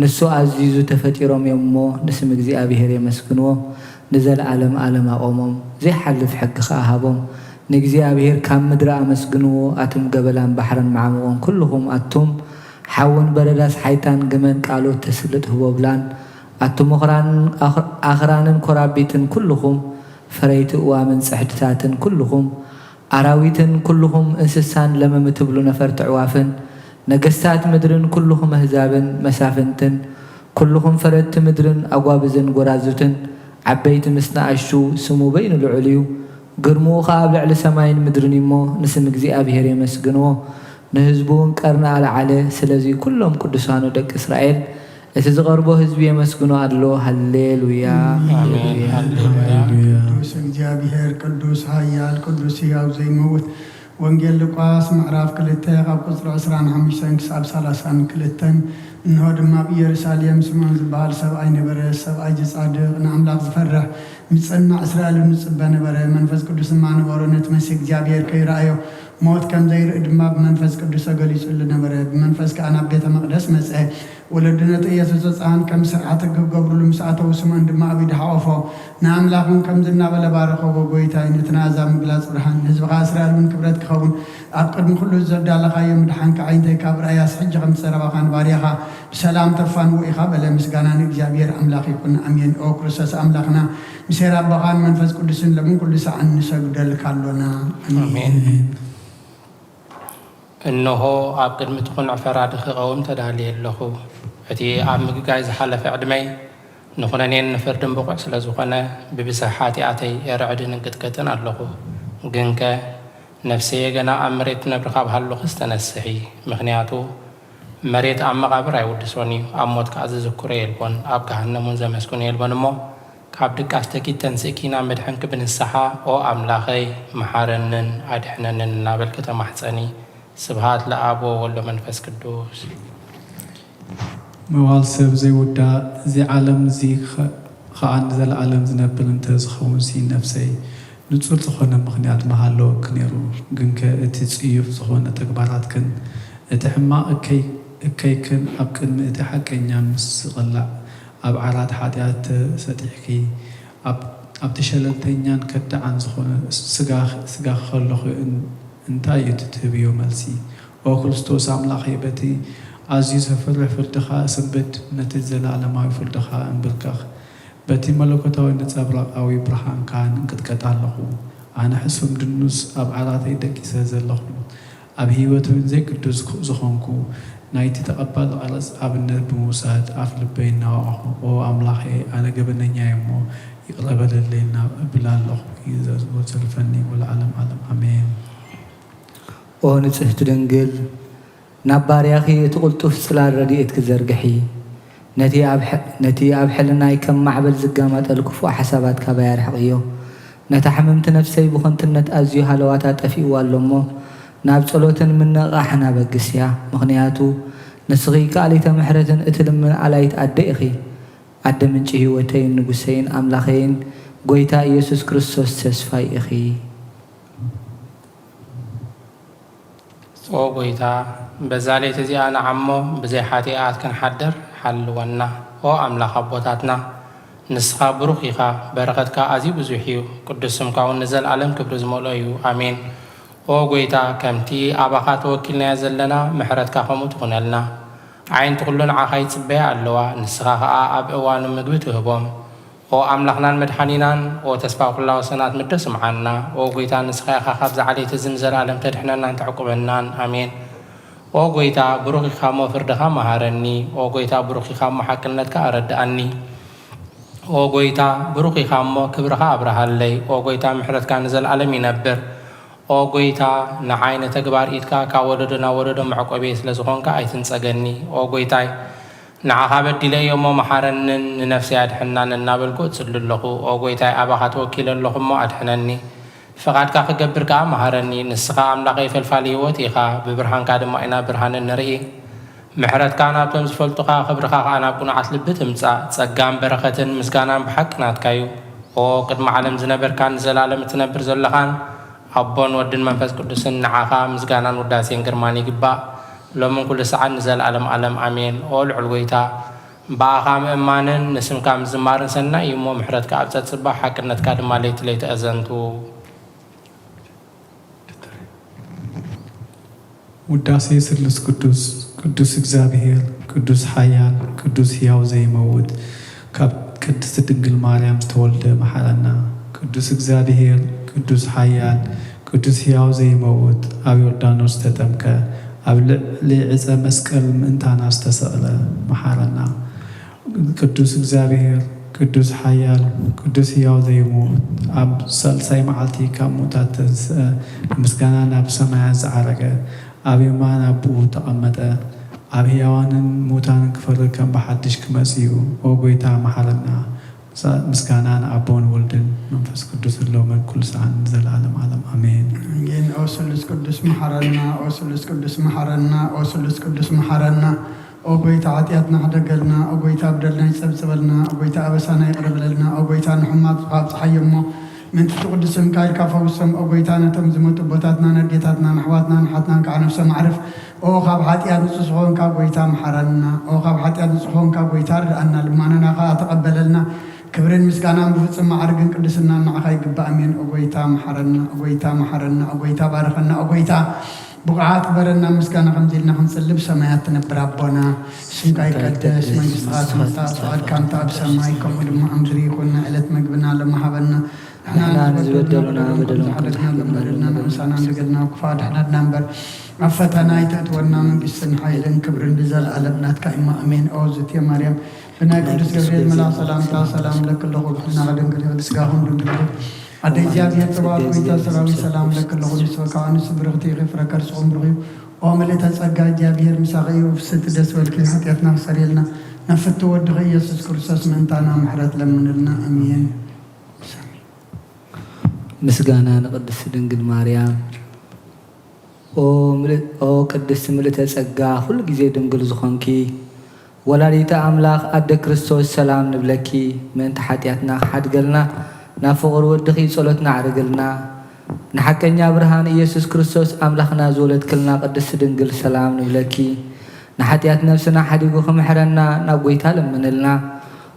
ንሱ ኣዚዙ ተፈጢሮም እዮም እሞ ንስም እግዚኣብሔር የመስግንዎ፣ ንዘለዓለም ኣለም ኣቖሞም፣ ዘይሓልፍ ሕጊ ኸኣ ሃቦም። ንእግዚኣብሔር ካብ ምድሪ ኣመስግንዎ፣ ኣቱም ገበላን ባሕርን መዓሙቖን፣ ኩልኹም ኣቱም ሓውን በረዳስ ሓይታን ግመን ቃሎት ተስልጥ ህቦብላን፣ ኣቱም ምኹራን ኣኽ-፣ ኣኽራንን ኮራቢትን ኩልኹም፣ ፈረይቲ እዋምን ጽሕድታትን ኩልኹም፣ ኣራዊትን ኩልኹም እንስሳን ለመም እትብሉ ነፈርቲ ኣዕዋፍን፣ ነገስታት ምድርን ኩልኹም ኣህዛብን መሳፍንትን፣ ኩልኹም ፈረድቲ ምድርን ኣጓብዝን ጐራዙትን፣ ዓበይቲ ምስ ንኣሽቱ፣ ስሙ በይኑ ልዑል እዩ፣ ግርምኡ ኸኣ ኣብ ልዕሊ ሰማይን ምድርን እዩ እሞ፣ ንስም እግዚኣብሄር የመስግንዎ፣ ንህዝቡ እውን ቀርኒ ኣልዓለ። ስለዚ ኩሎም ቅዱሳኑ ደቂ እስራኤል፣ እቲ ዝቐርቦ ህዝቢ የመስግኖ ኣሎ። ሃሌሉያ፣ ኣሜን። ሃሌሉያ። ሃሌሉያ። ቅዱስ እግዚኣብሔር፣ ቅዱስ ኃያል፣ ቅዱስ ሕያው ዘይመውት። ወንጌል ሉቃስ ምዕራፍ ክልተ ካብ ቁጽሪ ዕስራን ሓሙሽተን ክሳብ ሰላሳን ክልተን። እንሆ ድማ ኣብ ኢየሩሳሌም ስምዖን ዝበሃል ሰብኣይ ነበረ። ሰብኣይ ጻድቕ፣ ንኣምላኽ ዝፈርሕ፣ ዝጸናዕ እስራኤል እውን ዝጽበ ነበረ። መንፈስ ቅዱስ ድማ ነበሮ፣ ነቲ መሲሕ እግዚኣብሔር ከይረኣዮ ሞት ከም ዘይርኢ ድማ ብመንፈስ ቅዱስ ተገሊጹሉ ነበረ። ብመንፈስ ከኣ ናብ ቤተ መቕደስ መጸ። ወለዱ ነቲ ኢየሱስ ህጻን ከም ስርዓት ሕጊ ክገብሩሉ ምስ ኣተዉ፣ ስምዖን ድማ ኣብ ኢዱ ሓቖፎ፣ ንኣምላኽ እውን ከምዚ እናበለ ባረኸዎ፣ ጐይታይ፣ ነቲ ንኣህዛብ ምግላጽ ብርሃን፣ ንህዝብኻ እስራኤል እውን ክብረት ክኸውን፣ ኣብ ቅድሚ ኩሉ ዘዳለኻዮ ምድሓንካ ኣዒንተይ ካብ ረኣያስ፣ ሕጂ ከምቲ ዘረባኻ ንባርያኻ ብሰላም ተፋንዎ ኢኻ በለ። ምስጋና ንእግዚኣብሔር ኣምላኽ ይኹን፣ ኣሜን። ኦ ክርስቶስ ኣምላኽና፣ ምስ ሄር ኣቦኻን መንፈስ ቅዱስን ለምን ኩሉ ሰዓን ንሰግደልካ ኣሎና። ኣሜን። ኣሜን። እንሆ፣ ኣብ ቅድሚ እቲ ኹንዕ ፈራዲ ክቐውም ተዳልየ ኣለኹ። እቲ ኣብ ምግጋይ ዝሓለፈ ዕድመይ ንኹነኔን ንፍርድን ብቑዕ ስለ ዝኾነ፣ ብብዝሒ ሓጢኣተይ የርዕድን እንቅጥቅጥን ኣለኹ። ግንከ፣ ነፍሰየ ገና ኣብ መሬት ትነብሪ ካብ ሃሎኽስ ተነስሒ። ምኽንያቱ፣ መሬት ኣብ መቓብር ኣይውድሶን እዩ፣ ኣብ ሞት ከኣ ዝዝክሮ የልቦን፣ ኣብ ገሃነም እውን ዘመስግኖ የልቦን እሞ፣ ካብ ድቃስ ተኪት ተንስእኪ ናብ መድሐንኪ ብንስሓ፣ ኦ ኣምላኸይ፣ መሓረንን ኣድሕነንን እናበልኪ ተማሕጸኒ። ስብሃት ለኣብ ወወልድ ወመንፈስ ቅዱስ። መዋል ሰብ ዘይውዳእ፣ እዚ ዓለም እዚ ኸ-፣ ኸኣ ንዘለኣለም ዝነብር እንተ ዝኸውንሲ፣ ነፍሰይ፣ ንጹር ዝኾነ ምኽንያት ምሃለወኪ ነይሩ። ግንከ እቲ ጽዩፍ ዝኾነ ተግባራትክን እቲ ሕማቕ እከይ-፣ እከይክን ኣብ ቅድሚ እቲ ሓቀኛ ምስ ዝቕላዕ፣ ኣብ ዓራት ሓጢኣት ተሰጢሕኪ፣ ኣብ፣ ኣብቲ ሸለልተኛን ከዳዓን ዝኾነ ስጋ፣ ስጋኺ ከለኹ እን-፣ እንታይ እዩ እቲ ትህብዮ መልሲ? ኦ ክርስቶስ ኣምላኸይ፣ በቲ ኣዝዩ ዘፍርሕ ፍርድኻ እስንብድ፣ ነቲ ዘለኣለማዊ ፍርድኻ እንብርከኽ። በቲ መለኮታዊ ነጸብራቓዊ ብርሃንካ እንቅጥቀጥ ኣለኹ። ኣነ ሕሱም ድኑስ ኣብ ዓራተይ ደቂሰ ዘለኹ፣ ኣብ ህይወት እውን ዘይቅዱስ ዝኾንኩ፣ ናይቲ ተቐባሊ ቀረጽ ኣብነት ብምውሳድ ኣፍ ልበይ እናወቓኹ፣ ኦ ኣምላኸ፣ ኣነ ገበነኛ እየ እሞ ይቕረ በለለይ እና እብል ኣለኹ። ይእዘዝ ወዘልፈኒ ወለዓለም ዓለም ኣሜን። ኦ ንጽህቲ ድንግል፣ ናብ ባርያኺ እቲ ቅልጡፍ ጽላል ረድኤትኪ ዘርግሒ። ነቲ ኣብ ሕ-፣ ነቲ ኣብ ሕልናይ ከም ማዕበል ዝጋማጠል ክፉእ ሓሳባት ካባይ ኣርሕቕዮ። ነታ ሕምምቲ ነፍሰይ ብኸንቱነት ኣዝዩ ሃለዋታ ጠፊእዋ ኣሎ እሞ፣ ናብ ጸሎትን ምንቕቓሕን ኣበግስያ። ምኽንያቱ ንስኺ ከኣሊተ ምሕረትን እትልምን ኣላይት ኣደ ኢኺ። ኣደ ምንጪ ህይወተይን ንጉሰይን ኣምላኸይን ጐይታ ኢየሱስ ክርስቶስ ተስፋይ ኢኺ። ኦ ጐይታ፣ በዛ ለይቲ እዚኣ ንዓሞ ብዘይ ሓጢኣት ክንሓድር ሓልወና። ኦ ኣምላኽ ኣቦታትና፣ ንስኻ ብሩኽ ኢኻ፣ በረኸትካ ኣዝዩ ብዙሕ እዩ፣ ቅዱስ ስምካ እውን ንዘለኣለም ክብሪ ዝመልኦ እዩ። ኣሜን። ኦ ጐይታ፣ ከምቲ ኣባኻ ተወኪልናዮ ዘለና፣ ምሕረትካ ከምኡ ትኹነልና። ኣዒንቲ ኩሉ ንዓኻ ይጽበያ ኣለዋ፣ ንስኻ ኸኣ ኣብ እዋኑ ምግቢ ትህቦም። ኦ ኣምላኽናን መድሓኒናን፣ ኦ ተስፋ ኩላ ወሰናት ምዶ ስምዓና። ኦ ጐይታ፣ ንስኻ ኢኻ ካብዚ ዓሌት እዚ ንዘለኣለም ተድሕነናን ተዕቁበናን። ኣሜን። ኦ ጐይታ፣ ብሩኽ ኢኻ እሞ ፍርድኻ መሃረኒ። ኦ ጐይታ፣ ብሩኽ ኢኻ እሞ ሓቅነትካ ኣረድኣኒ። ኦ ጐይታ፣ ብሩኽ ኢኻ እሞ ክብርኻ ኣብርሃለይ። ኦ ጐይታ፣ ምሕረትካ ንዘለኣለም ይነብር። ኦ ጐይታ፣ ንዓይ ንተግባር ኢድካ ካብ ወለዶ ናብ ወለዶ መዕቆብየይ ስለ ዝኾንካ ኣይትንጸገኒ። ኦ ጐይታይ፣ ንዓኻ በዲለ እየ እሞ መሓረንን ንነፍሰይ ኣድሕናን እናበልኩ እጽሊ ኣለኹ። ኦ ጐይታይ፣ ኣባኻ ተወኪለ ኣለኹ እሞ ኣድሕነኒ። ፍቓድካ ክገብር ከኣ መሃረኒ። ንስኻ ኣምላኸይ ፈልፋሊ ህይወት ኢኻ፣ ብብርሃንካ ድማ ኢና ብርሃን እንርኢ። ምሕረትካ ናብቶም ዝፈልጡኻ፣ ክብርኻ ከኣ ናብ ቅኑዓት ልቢ ትምጻእ። ጸጋን በረኸትን ምስጋናን ብሓቂ ናትካ እዩ። ኦ ቅድሚ ዓለም ዝነበርካን ንዘላለም እትነብር ዘለኻን፣ ኣቦን ወድን መንፈስ ቅዱስን፣ ንዓኻ ምስጋናን ውዳሴን ግርማን ይግባእ፣ ሎምን ኩሉ ሰዓት ንዘለኣለም ዓለም ኣሜን። ኦ ልዑል ጐይታ፣ ብኣኻ ምእማንን ንስምካ ምዝማርን ሰናይ እዩ እሞ፣ ምሕረትካ ኣብ ጸጽባ፣ ሓቅነትካ ድማ ለይቲ ለይቲ ኣዘንቱ። ውዳሴ ስሉስ ቅዱስ። ቅዱስ እግዚኣብሔር፣ ቅዱስ ሓያል፣ ቅዱስ ሕያው ዘይመውት፣ ካብ ቅድስት ድንግል ማርያም ዝተወልደ መሓረና። ቅዱስ እግዚኣብሔር፣ ቅዱስ ሓያል፣ ቅዱስ ሕያው ዘይመውት፣ ኣብ ዮርዳኖስ ዝተጠምቀ፣ ኣብ ልዕሊ ዕፀ መስቀል ምእንታና ዝተሰቕለ መሓረና። ቅዱስ እግዚኣብሔር፣ ቅዱስ ሓያል፣ ቅዱስ ሕያው ዘይመውት፣ ኣብ ሳልሳይ መዓልቲ ካብ ምዉታት ተንስአ፣ ምስጋና ናብ ሰማያት ዝዓረገ፣ ኣብ የማን ኣቦኡ ተቐመጠ፣ ኣብ ሕያዋንን ምዉታንን ክፈርድ ከም ብሓድሽ ክመጽእ እዩ። ኦ ጐይታ፣ መሓረና። ምሳ-፣ ምስጋና ንኣቦን ወልድን መንፈስ ቅዱስን ሎምን ኩሉ ሰዓትን ንዘለዓለም ዓለም። ኣሜን። ኣሜን። ኦ ስሉስ ቅዱስ መሓረና፣ ኦ ስሉስ ቅዱስ መሓረና፣ ኦ ስሉስ ቅዱስ መሓረና። ኦ ጐይታ፣ ሓጢኣትና ሕደገልና። ኦ ጐይታ፣ በደልና ይጸብጸበልና። ኦ ጐይታ፣ ኣበሳና ይቕረ በለልና። ኦ ጐይታ፣ ንሕማቕ ኣብጽሓዮ እሞ፣ ምእንቲ ቅዱስ ስምካ ኢልካ ፈውሶም። ኦ ጐይታ፣ ነቶም ዝሞቱ ኣቦታትናን ኣዴታትናን ኣሕዋትናን ኣሓትናን ከዓ ነፍሶም ኣዕርፍ። ኦ ካብ ሓጢኣት ንጹህ ዝኾንካ ጐይታ፣ መሓረና። ኦ ካብ ሓጢኣት ንጹህ ዝኾንካ ጐይታ፣ ርድኣና፣ ልማናና ከዓ ተቐበለልና። ክብርን ምስጋናን ብፍጹም ማዕርግን ቅድስናን ንዓኻ ይግባእ። ኣሜን። ኦ ጐይታ፣ መሓረና። ኦ ጐይታ፣ መሓረና። ኦ ጐይታ፣ ባርኸና። ኦ ጐይታ፣ ብቑዓት ግበረና፣ ምስጋና ከምዚ ኢልና ክንጽሊ። ብሰማያት ትነብር ኣቦና፣ ስምካ ይቀደስ፣ መንግስትኻ ትምጻእ፣ ፍቓድካ ከምቲ ኣብ ሰማይ ከምኡ ድማ ኣብ ምድሪ ይኹን። ዕለት መግብና ሎሚ ሃበና፣ ንሕና ንዝበደሉና በደሎም ከም ዝሓለፍና፣ በደልና ንሕና ንበድለሎም፣ ንበደልና ንበደልና፣ ንሳና ንገድና፣ ክፉእ ኣድሕነና እምበር፣ ኣብ ፈተና ኣይተእትወና፣ መንግስትን ሓይልን ክብርን ብዘለኣለም ናትካ እሞ፣ ኣሜን። ኦ ዝትየ ማርያም፣ ብናይ ቅዱስ ገብርኤል መልኣኽ ሰላምታ ሰላም እብለኪ ኣለኹ፣ ብሕልናኺ ድንግል ኢኺ፣ ብስጋኺ እውን ድንግል ኢኺ። ኣደ እግዚኣብሔር ጸባኦት ጐይታ ሰራዊት ሰላም እብለኪ ኣለኹ፣ ንስኺ ከኣ ንስቲ ብርኽቲ ኢኺ፣ ፍረ ከርስኺ እውን ብሩኽ እዩ። ኦ ምልእተ ጸጋ፣ እግዚኣብሔር ምሳኺ እዩ፣ ፍስሕቲ ደስ በልኪ፣ ሓጢኣትና ክሰርየልና፣ ነፍቲ ወድኺ ኢየሱስ ክርስቶስ ምእንታና ምሕረት ለምንልና። ኣሜን። ምስጋና ንቅድስቲ ድንግል ማርያም። ኦ ምልእ-፣ ኦ ቅድስቲ ምልእተ ጸጋ፣ ኩሉ ግዜ ድንግል ዝኾንኪ፣ ወላዲተ ኣምላኽ ኣደ ክርስቶስ፣ ሰላም ንብለኪ። ምእንቲ ሓጢኣትና ክሓድገልና፣ ናብ ፍቕሪ ወድኺ ጸሎትና ኣዕርግልና። ንሓቀኛ ብርሃን ኢየሱስ ክርስቶስ ኣምላኽና ዝወለድክልና ቅድስቲ ድንግል፣ ሰላም ንብለኪ። ንሓጢኣት ነፍስና ሓዲጉ ክምሕረና ናብ ጐይታ ለምንልና።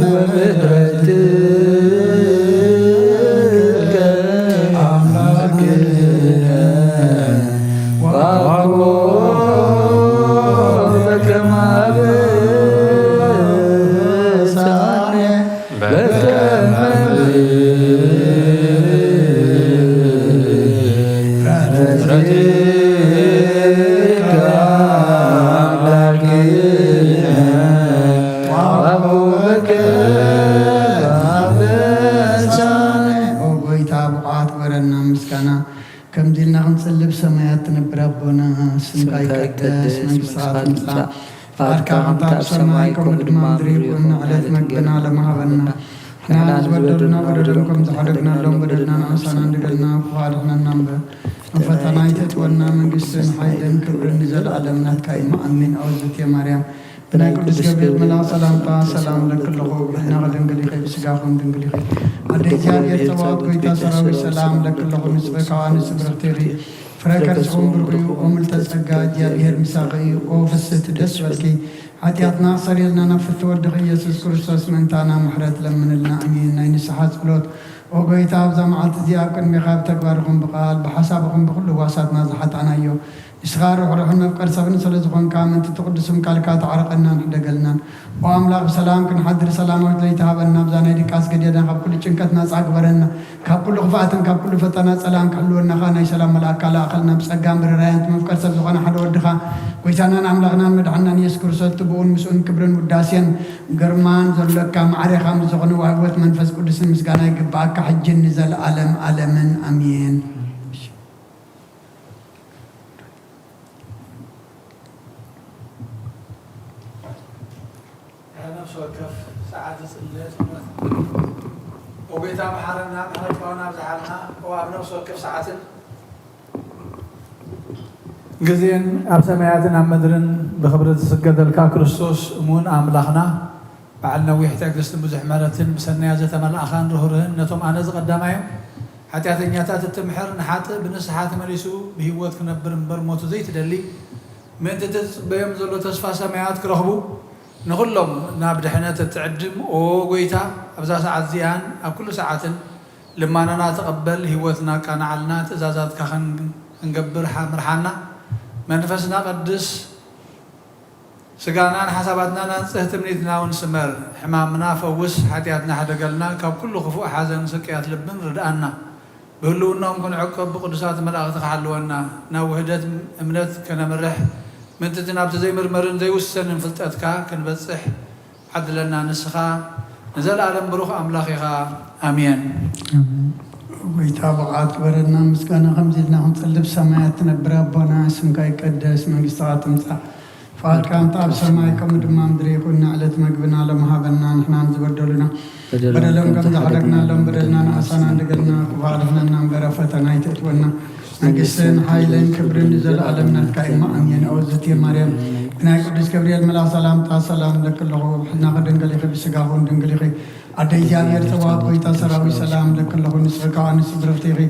ምሕረትከ ኣምላክነ ወአኮ በከመ አበሳነ በከመ ምሕረትከ አምላክነ ወአኮ በከመ አበሳነ። ኦ ጎይታ፣ ብቑዓት ግበረና ምስጋና። ከምዚ ኢልና ክንጽሊ፣ ብሰማያት ትነብር ኣቦና፣ ስምካ ይቀደስ፣ መንግስትኻ ትምጻእ፣ ፍቓድካ ከምቲ ኣብ ሰማይ ከምኡ ድማ ኣብ ምድሪ ይኹን። ንዕለት መግብና ሎሚ ሃበና። ንሕና ንዝበደሉና በደሎም ከም ዝሓደግናሎም በደልና ንኣምሳና እንድገልና፣ ክፉእ ኣድሕነና እምበር። ንፈተና ኣይተእትወና፣ መንግስትን ሓይልን ክብርን ንዘለኣለም ናትካ እዩ። ኣሜን። ኣወዝት ማርያም፣ ብናይ ቅዱስ ገብርኤል መልኣኽ ሰላምታ ሰላም ለክለኹ፣ ብሕልናኺ ድንግል ኢኺ፣ ብስጋኹም ድንግል ኢኺ። ኣደ እግዚኣብሔር ጸባኦት፣ ጎይታ ሰራዊት ሰላም ለክለኹ፣ ንስኺ ካብ ኣንስቲ ብርኽቲ ኢኺ፣ ፍረ ከርስኹም ብሩኽ እዩ። ኦ ምልዕተ ጸጋ፣ እግዚኣብሔር ምሳኺ እዩ። ኦ ፍስሕቲ ደስ በልኪ፣ ሓጢኣትና ኣኽሰር ኢልና ናብ ፍትወ ወድኺ ኢየሱስ ክርስቶስ ምእንታና ምሕረት ለምንልና። ኣሜን። ናይ ንስሓ ጸሎት። ኦ ጎይታ፣ ኣብዛ መዓልቲ እዚኣ ኣብ ቅድሜኻ ብተግባር ይኹን ብቓል ብሓሳብ ይኹን ብኹሉ ህዋሳትና ዝሓጣናዮ፣ ንስኻ ርሕሩሕን መፍቀር ሰብን ስለ ዝኾንካ፣ ምእንቲ እቲ ቅዱስ ስምካ ኢልካ ተዓረቐናን ሕደገልና። ኦ ኣምላኽ፣ ብሰላም ክንሓድር ሰላማዊት ለይቲ ሃበና። ኣብዛ ናይ ድቃስ ግዜና ካብ ኩሉ ጭንቀት ናጻ ግበረና። ካብ ኩሉ ክፍኣትን ካብ ኩሉ ፈተና ጸላእን ክሕልወና ኸኣ ናይ ሰላም መልኣካ ለኣኸልና። ብጸጋን ብርራያን እቲ መፍቀር ሰብ ዝኾነ ሓደ ወድኻ፣ ጎይታናን ኣምላኽናን መድሓንናን ኢየሱስ ክርስቶስ፣ እቲ ብኡን ምስኡን ክብርን ውዳሴን ግርማን ዘሎካ፣ ማዕሬኻ ምስ ዝኾነ ዋህቦት መንፈስ ቅዱስን ምስጋና ይግብኣካ፣ ሕጅን ንዘለኣለም ኣለምን። ኣሜን። ነፍሲ ወከፍ ሰዓት ዝጽለ ጸሎት። ኦ ጎይታ መሓረና፣ ምሕረትካ እውን ኣብዝሓልና። ኦ ኣብ ነፍሲ ወከፍ ሰዓትን ግዜን ኣብ ሰማያትን ኣብ ምድርን ብኽብሪ ዝስገደልካ ክርስቶስ እሙን ኣምላኽና፣ በዓል ነዊሕ ትዕግስትን ብዙሕ ምሕረትን ብሰናያ ዝተመልኣኻን ርህሩህን፣ ነቶም ኣነ ዝቐዳማዮም ሓጢኣተኛታት እትምሕር፣ ንሓጥእ ብንስሓ ተመሊሱ ብህይወት ክነብር እምበር ሞቱ ዘይትደሊ፣ ምእንቲ እቲ ዝጽበዮም ዘሎ ተስፋ ሰማያት ክረኽቡ፣ ንኹሎም ናብ ድሕነት እትዕድም፣ ኦ ጎይታ፣ ኣብዛ ሰዓት እዚኣን ኣብ ኩሉ ሰዓትን ልማናና ተቐበል፣ ህይወትና ኣቃንዓልና፣ ትእዛዛትካ ከን-፣ ክንገብር ሓ-፣ ምርሓና። መንፈስና ቀድስ፣ ስጋናን ሓሳባትናን ኣንጽህ፣ ትምኒትና እውን ስመር። ሕማምና ፈውስ፣ ሓጢኣትና ሕደገልና፣ ካብ ኩሉ ክፉእ ሓዘን ስቅያት ልብን ርድኣና። ብህልውናኦም ክንዕቀብ ብቅዱሳት መላእኽትኻ ሓልወና። ናብ ውህደት እምነት ከነምርሕ ምእንቲ ናብቲ ዘይምርመርን ዘይውሰንን ፍልጠትካ ክንበጽሕ ዓድለና። ንስኻ ንዘለኣለም ብሩኽ ኣምላኽ ኢኻ። ኣሜን። ጎይታ ብቕዓት ግበረልና። ምስጋና ከምዚ ኢልና ክንጽሊ፣ ብሰማያት ትነብር ኣቦና፣ ስምካ ይቀደስ፣ መንግስትኻ ትምጻእ፣ ፍቓድካ እንተ ኣብ ሰማይ ከምኡ ድማ ምድሪ ይኹን። ንዕለት መግብና ሎም ሃበና፣ ንሕናን ዝበደሉና በደሎም ከም ዝሓደግናሎም በደልና ንኣሳና እንደገልና፣ ክፉእ ኣድሕነና እምበር፣ ኣብ ፈተና ኣይተእትወና። መንግስትን ሓይልን ክብርን ንዘለኣለም ናትካ እዩ። ኣሜን። ኣወዝቲ ማርያም፣ ብናይ ቅዱስ ገብርኤል መልኣኽ ሰላምታ ሰላም እብለኪ ኣለኹ። ብሕልናኺ ድንግል ኢኺ፣ ብስጋኺ እውን ድንግል ኢኺ። ኣደ እግዚኣብሔር ጸባኦት፣ ጎይታ ሰራዊት ሰላም እብለኪ ኣለኹ። ንስኺ ካብ ኣንስቲ ብርኽቲ ኢኺ፣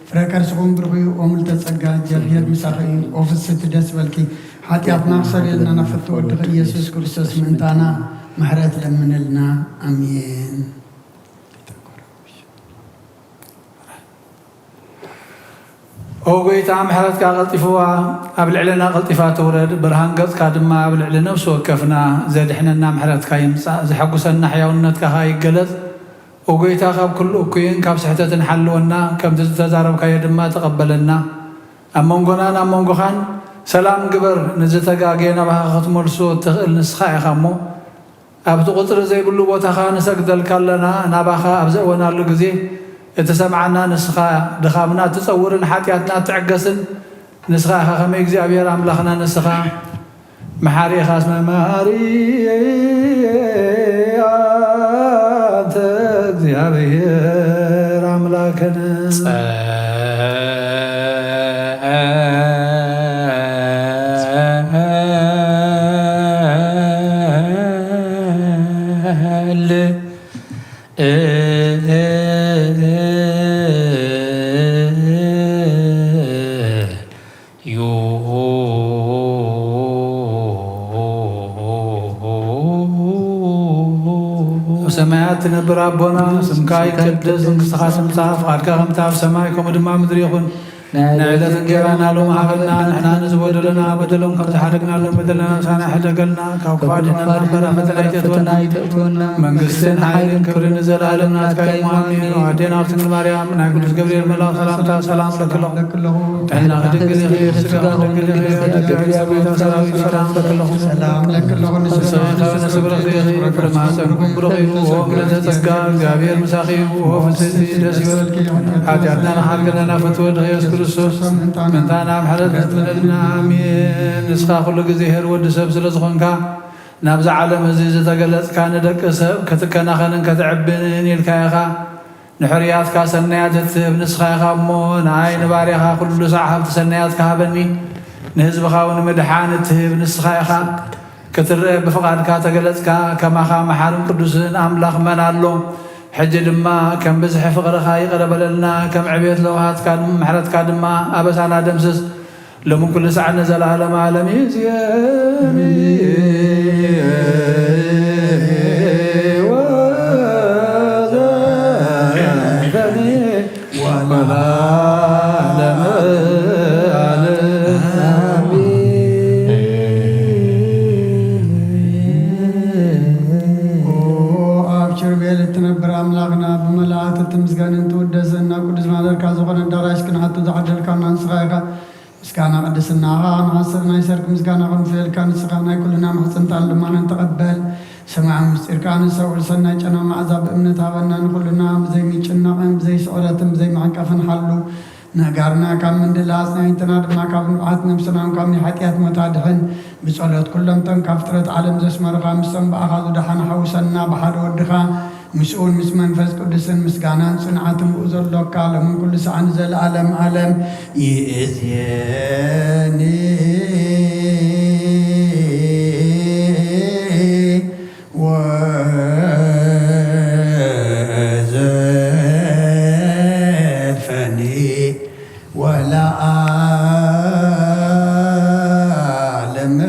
ፍረ ከርስኺ እውን ብሩኽ እዩ። ኦ ምልዕተ ጸጋ፣ እግዚኣብሔር ምሳኺ እዩ። ኦ ፍስሕቲ ደስ በልኪ፣ ሓጢኣትና ክሰርየልና ናብ ፍትወ ወድኺ ኢየሱስ ክርስቶስ ምእንታና ምሕረት ለምንልና። ኣሜን። ኦ ጎይታ፣ ምሕረትካ ቀልጢፍዋ ኣብ ልዕልና ቀልጢፋ ትውረድ፣ ብርሃን ገጽካ ድማ ኣብ ልዕሊ ነፍሲ ወከፍና ዘድሕነና ምሕረትካ ይምጻእ፣ ዘሐጉሰና ሕያውነትካ ኸኣ ይገለጽ። ኦ ጎይታ፣ ካብ ኩሉ እኩይን ካብ ስሕተትን ሓልወና፣ ከምቲ ዝተዛረብካዮ ድማ ተቐበለና። ኣብ መንጎናን ኣብ መንጎኻን ሰላም ግበር፣ ንዝተጋገየ ናባኻ ክትመልሶ እትኽእል ንስኻ ኢኻ እሞ፣ ኣብቲ ቁጽሪ ዘይብሉ ቦታኻ ንሰግደልካ ኣለና። ናባኻ ኣብ ዘእወናሉ ግዜ፣ እትሰምዓና ንስኻ፣ ድኻምና እትጸውርን ሓጢኣትና እትዕገስን ንስኻ ኢኻ። ከመይ እግዚኣብሔር ኣምላኽና ንስኻ መሓሪ ኢኻ። እስመ መሓሪ ኣንተ እግዚኣብሔር ኣምላክነ። ጸል ዩ ሰማያት ትነብር ኣቦና፣ ስምካ ይቀደስ፣ መንግስትኻ ትምጻእ፣ ፍቓድካ ከምቲ ኣብ ሰማይ ከምኡ ድማ ኣብ ምድሪ ይኹን። ናይ ዕለት እንጌራና ሎሚ ሃበና፣ ንሕና ንዝበደሉና በደሎም ከም ዝሓደግናሎም በደልና ምሳና ሕደገልና፣ ካብ ክፉእ ኣድሕነና እምበር ኣብ ፈተና ኣይተእትወና። መንግስትን ሓይልን ክብርን ንዘለኣለም ናትካ እዩ። ኣሜን። ኣዴና ድንግል ማርያም፣ ናይ ቅዱስ ገብርኤል መልኣክ ሰላምታ ሰላም ለክለኹ። ጥዕናኺ ድንግል ኢኺ፣ ስጋኺ ድንግል ኢኺ፣ ደቂ እግዚኣብሔር ሰራዊት ሰላም ለክለኹ። ሰላም ለክለኹ፣ ንስብሐ ንስብረኺ ኢኺ፣ ፍረ ማህፀንኩም ብሩኽ እዩ። ኦ ምልዕተ ጸጋ፣ እግዚኣብሔር ምሳኺ እዩ። ኦ ፍስሕቲ ደስ ይበልኪ፣ ሓጢኣትና ንሓልገና ናፈቲ ወድኺ ኢየሱስ ክርስቶስ ምእንታና ምሕረት ግበረልና። ኣሜን። ንስኻ ኩሉ ግዜ ኄር ወዲ ሰብ ስለ ዝኾንካ፣ ናብዛ ዓለም እዚ ዝተገለጽካ፣ ንደቂ ሰብ ክትከናኸንን ክትዕብንን ኢልካ ኢኻ። ንሕሩያትካ ሰናያት እትህብ ንስኻ ኢኻ እሞ፣ ንኣይ ንባርያኻ ኩሉ ሳዕ ሃብቲ ሰናያትካ ሃበኒ። ንህዝብኻ እውን ምድሓን እትህብ ንስኻ ኢኻ። ክትረአ ብፍቓድካ ተገለጽካ፣ ከማኻ መሓርን ቅዱስን ኣምላኽ መን ኣሎ? ሕጂ ድማ ከም ብዝሒ ፍቕርኻ ይቕረ በለልና፣ ከም ዕቤት ለውሃትካ ምሕረትካ ድማ ኣበሳና ደምስስ። ሎምን ኩሉ ሳዕ ንዘለዓለመ ዓለም ይእዜኒ ወዘልፈኒ ወለዓለመ ዓለም። ኦ ኣብ ኪሩቤል እትነብር ኣምላኽና፣ ብመላእክት እትምስገንን ትውደስን፣ ናብ ቅዱስ ማደርካ ዝኾነ ኣዳራሽ ክንኣቱ ዝዓደልካና ንስኻ ኢኻ። ምስጋና ቅድስናኻ ንሓስር፣ ናይ ሰርክ ምስጋና ክንፍየልካ ንስኻ ናይ ኩልና ማሕፀንታን ልማናን ተቐበል። ሰማያዊ ምስጢርካ ንሰውል ሰናይ ጨና መዓዛ ብእምነት ሃበና። ንኹልና ብዘይ ምጭናቕን ብዘይ ስዕረትን ብዘይ ምዕንቃፍን ሓሉ። ነጋርና ካብ ምንድላ ኣጽናይንትና ድማ ካብ ንብዓት ነብስናን ካብ ናይ ሓጢኣት ሞት ኣድሕን። ብጸሎት ኩሎም እቶም ካብ ፍጥረት ዓለም ዘስመሩኻ ምስቶም ብኣኻ ዝደሓኑ ሓውሰና ብሓደ ወድኻ ምስኡን ምስ መንፈስ ቅዱስን ምስጋናን ጽንዓትን ብኡ ዘሎካ ሎምን ኩሉ ሰዓን ዘለዓለም ዓለም ይእዜኒ ወዘልፈኒ ወለዓለመ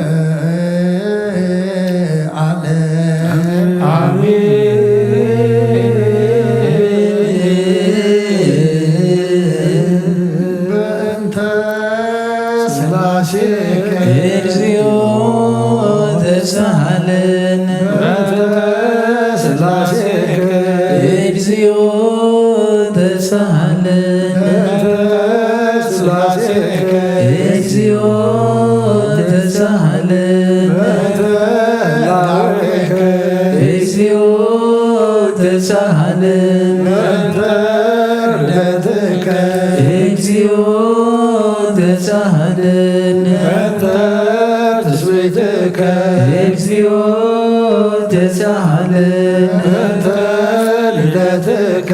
ዓለም። በእንተ ስላሴከ እግዚኦ ተሳሃለነ። በእንተ ስላሴከ እግዚኦ ተሳሃለነ። በእንተ ስላሴከ እግዚኦ ተሳሃለነ። በእንተ ህላዌከ እግዚኦ ተሳሃለነ። በእንተ ርደትከ እግዚኦ ተሳሃለነ። በእንተ ትስብእትከ እግዚኦ ተሳሃለነ። በእንተ ልደትከ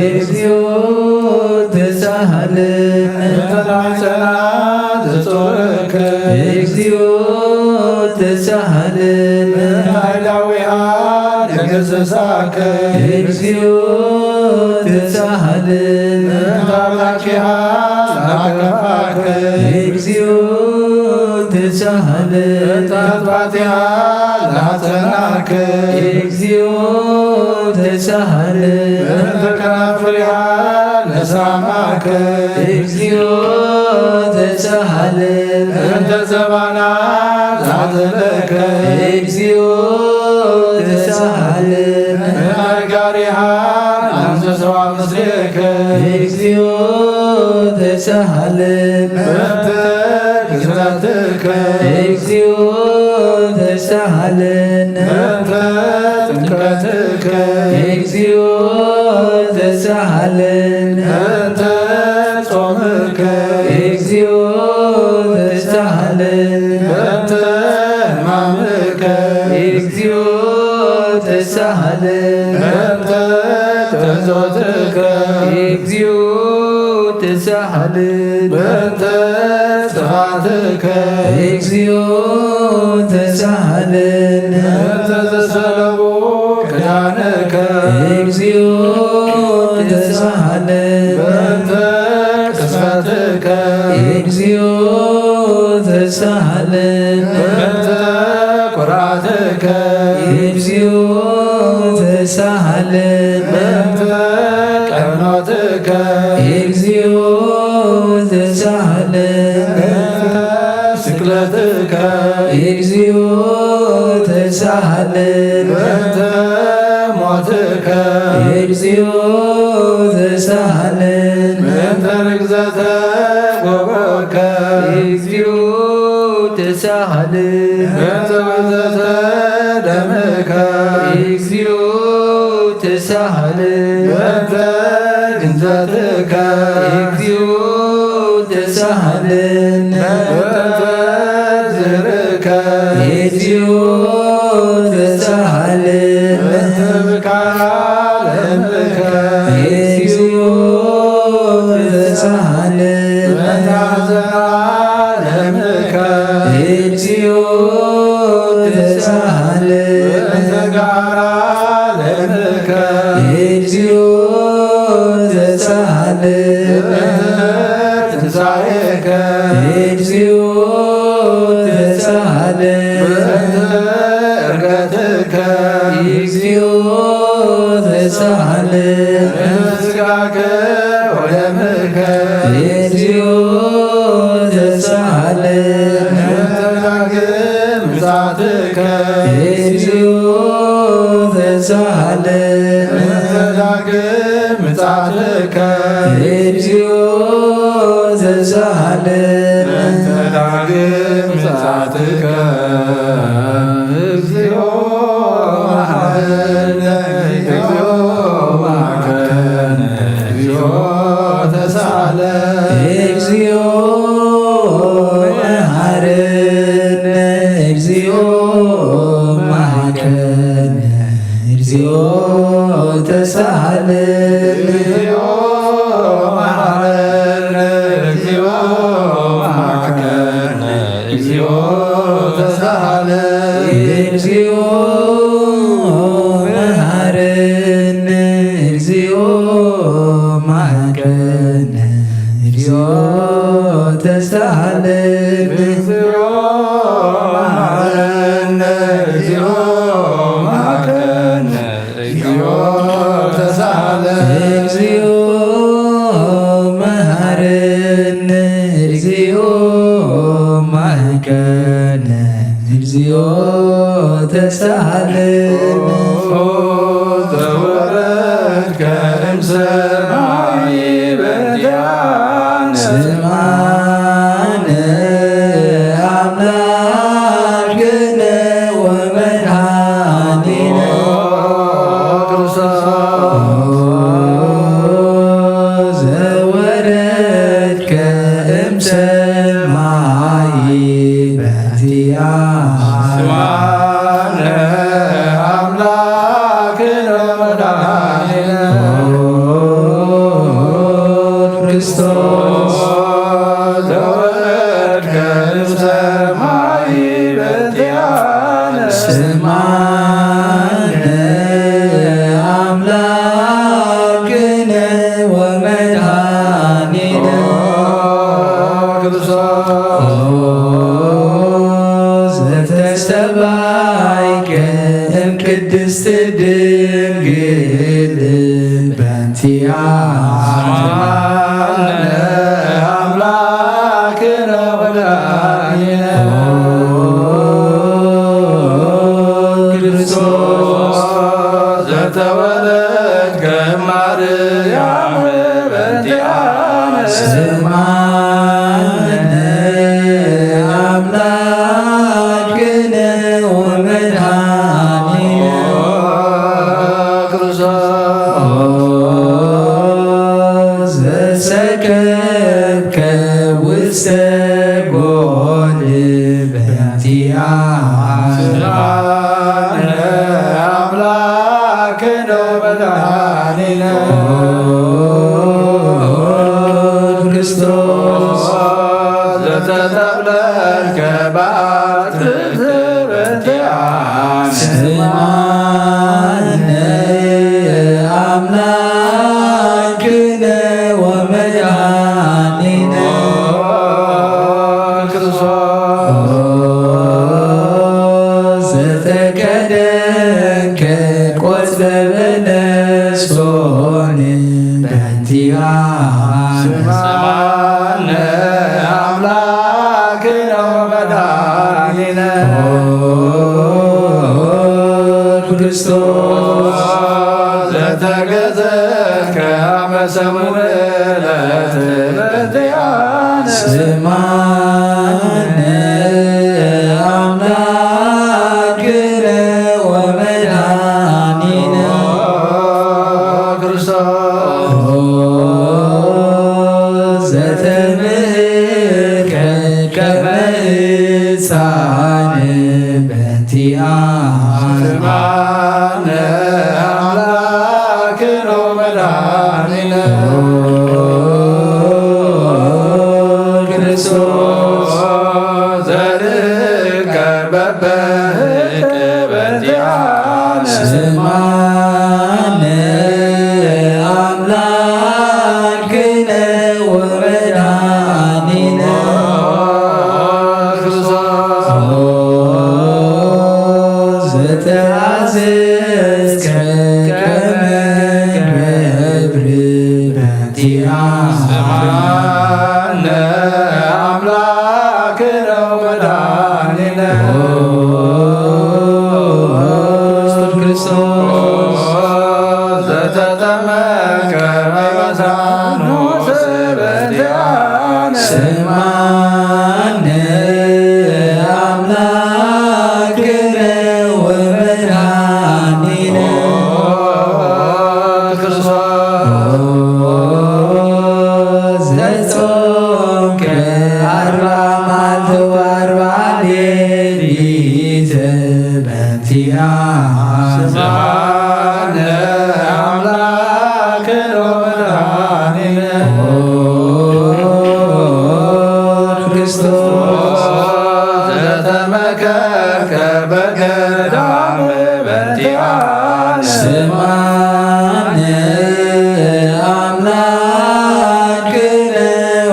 እግዚኦ ተሳሃለነ። በእንተ ናይ ጸና ዘጾርከ እግዚኦ ተሳሃለነ። በእንተ ሃይላዊሃ ደገሰሳከ እግዚኦ ተሳሃለነ። በእንተ ኣምላኪሃ ላከፋከ እግዚኦ ተሳሃለነ። በእንተ ኣጥባቲሃ ላጸናከ እግዚኦ ተሳሃለነ። በእንተ ከናፍሪሃ ለሳማከ እግዚኦ ተሳሃለነ። በእንተ ዘባና ላጸለከ እግዚኦ ተሳሃለነ። በእንተ ጋሪሃ ላምሰሰዋ ምስሌከ እግዚኦ ተሳሃለነ። በእንተ ግዝረትከ እግዚኦ ተሳሃለነ። በእንተ ጥምቀትከ እግዚኦ ተሳሃለነ። በእንተ ጾምከ እግዚኦ ተሳሃለነ። በእንተ ሕማምከ እግዚኦ ተሳሃለነ። በእንተ ተንሥኦትከ እግዚኦ ተሳሃለነ። በእንተ ጥፋትከ እግዚኦ ተሳሃለነ። በእንተ ዘሰለቡ ክዳንከ እግዚኦ ተሳሃለነ። በእንተ ቅስፈትከ እግዚኦ ተሳሃለነ። በእንተ ኩራትከ እግዚኦ ተሳሃለነ። እግዚኦ ተሳሃለነ። ስቅለትከ። እግዚኦ ተሳሃለነ። በእንተ ሞትከ። እግዚኦ ተሳሃለነ። በእንተ ርግዘተ ጎቦከ። እግዚኦ ተሳሃለነ። በእንተ ውእዘተ ደምከ። እግዚኦ ተሳሃለነ። በእንተ ግንዘትከ። እግዚኦ ተሳሃለነ። በእንተ ዝርዕከ። እግዚኦ ተሳሃለነ። በእንተ ብካያ ለምከ። እግዚኦ ተሳሃለነ። በእንተ ሐዘና ለምከ። እግዚኦ ተሳሃለነ። በእንተ ጋራ ለምከ። እግዚኦ ተሳሃለነ። በእንተ ትንሣኤከ። እግዚኦ ተሳሃለነ። በእንተ ዕርገትከ። እግዚኦ ተሳሃለነ። በእንተ ሥጋከ ወደምከ። እግዚኦ ተሳሃለነ። በእንተ ዳግም ምጽአትከ። እግዚኦ ተሳሃለነ። በእንተ ዳግም ምጽአትከ። እግዚኦ ተሳሃለነ። በእንተ ዳግም ምጽአትከ። እግዚኦ መሐረነ። እግዚኦ መሐረነ። እግዚኦ ተሳሃለነ። እግዚኦ መሐረነ። እግዚኦ መሐረነ። እግዚኦ ተሳሃለነ። እግዚኦ መሐረነ። እግዚኦ መሐረነ። እግዚኦ ተሳሃለነ። እግዚኦ መሐረነ። እግዚኦ መሐረነ። እግዚኦ ተሳሃለነ። እግዚኦ መሐረነ። እግዚኦ መሐረነ። እግዚኦ ተሳሃለነ። እግዚኦ መሐረነ። እግዚኦ መሐረነ። እግዚኦ ተሳሃለነ። ዘወረድከ እምሰማይ በእንቲአነ። ስምዓነ አምላክነ ወመድኃኒነ። ክርስቶስ ዘወረድከ እምሰማይ በእንቲአነ። ስምዓነ አምላክነ ወመድኃኒነ። ክርስቶስ ዘወረድከ እምሰማይ በእንቲአነ። ስምዓነ አምላክነ ወመድኃኒነ። ክርስቶስ ዘተስተብአልከ እምቅድስት ድንግል በእንቲአነ። ስምዓነ አምላክነ ወመድኃኒነ። ክርስቶስ ዘተወለድከ እማርያም በእንቲአነ። ስምዓነ አምላክነ ወመድኃኒነ። ክርስቶስ ዘሰከብከ ውስተ ጎል በእንቲአነ። ስምዓነ አምላክነ ወመድኃኒነ። ክርስቶስ ዘተጠቕለልከ በአትክልት በእንቲአነ። ስምዓነ አምላክነ ወመድኃኒነ። ስማነ አምላክነ ወመድኃኒነ ክርስቶስ ዘተገዘከ አመ ሰሙነ ዕለት በዚአነ። ስማነ አምላክነ ወመድኃኒነ ክርስቶስ ዘተምህከ ከመ ሕፃን በእንቲአነ። ስማነ አምላክነ ወመድኃኒነ ክርስቶስ ዘርከበ በእንቲአነ። ስማነ አምላክነ ወመድኃኒነ ክርስቶስ ዘተአዘዝከ ከመ ንገብር በእንቲአነ። ስማነ አምላክነ ወመድኃኒነ ክርስቶስ ዘተጠመቀ በዮርዳኖስ በእንቲአነ። ስማነ አምላክነ ወመድኃኒነ ክርስቶስ ዘጾምከ አርባ መዓልቲ ወአርባ ሌሊት በእንቲአነ። ስማነ አምላክነ ወመድኃኒነ ክርስቶስ ዘተመከርከ በገዳም በእንቲአነ። ስማነ አምላክነ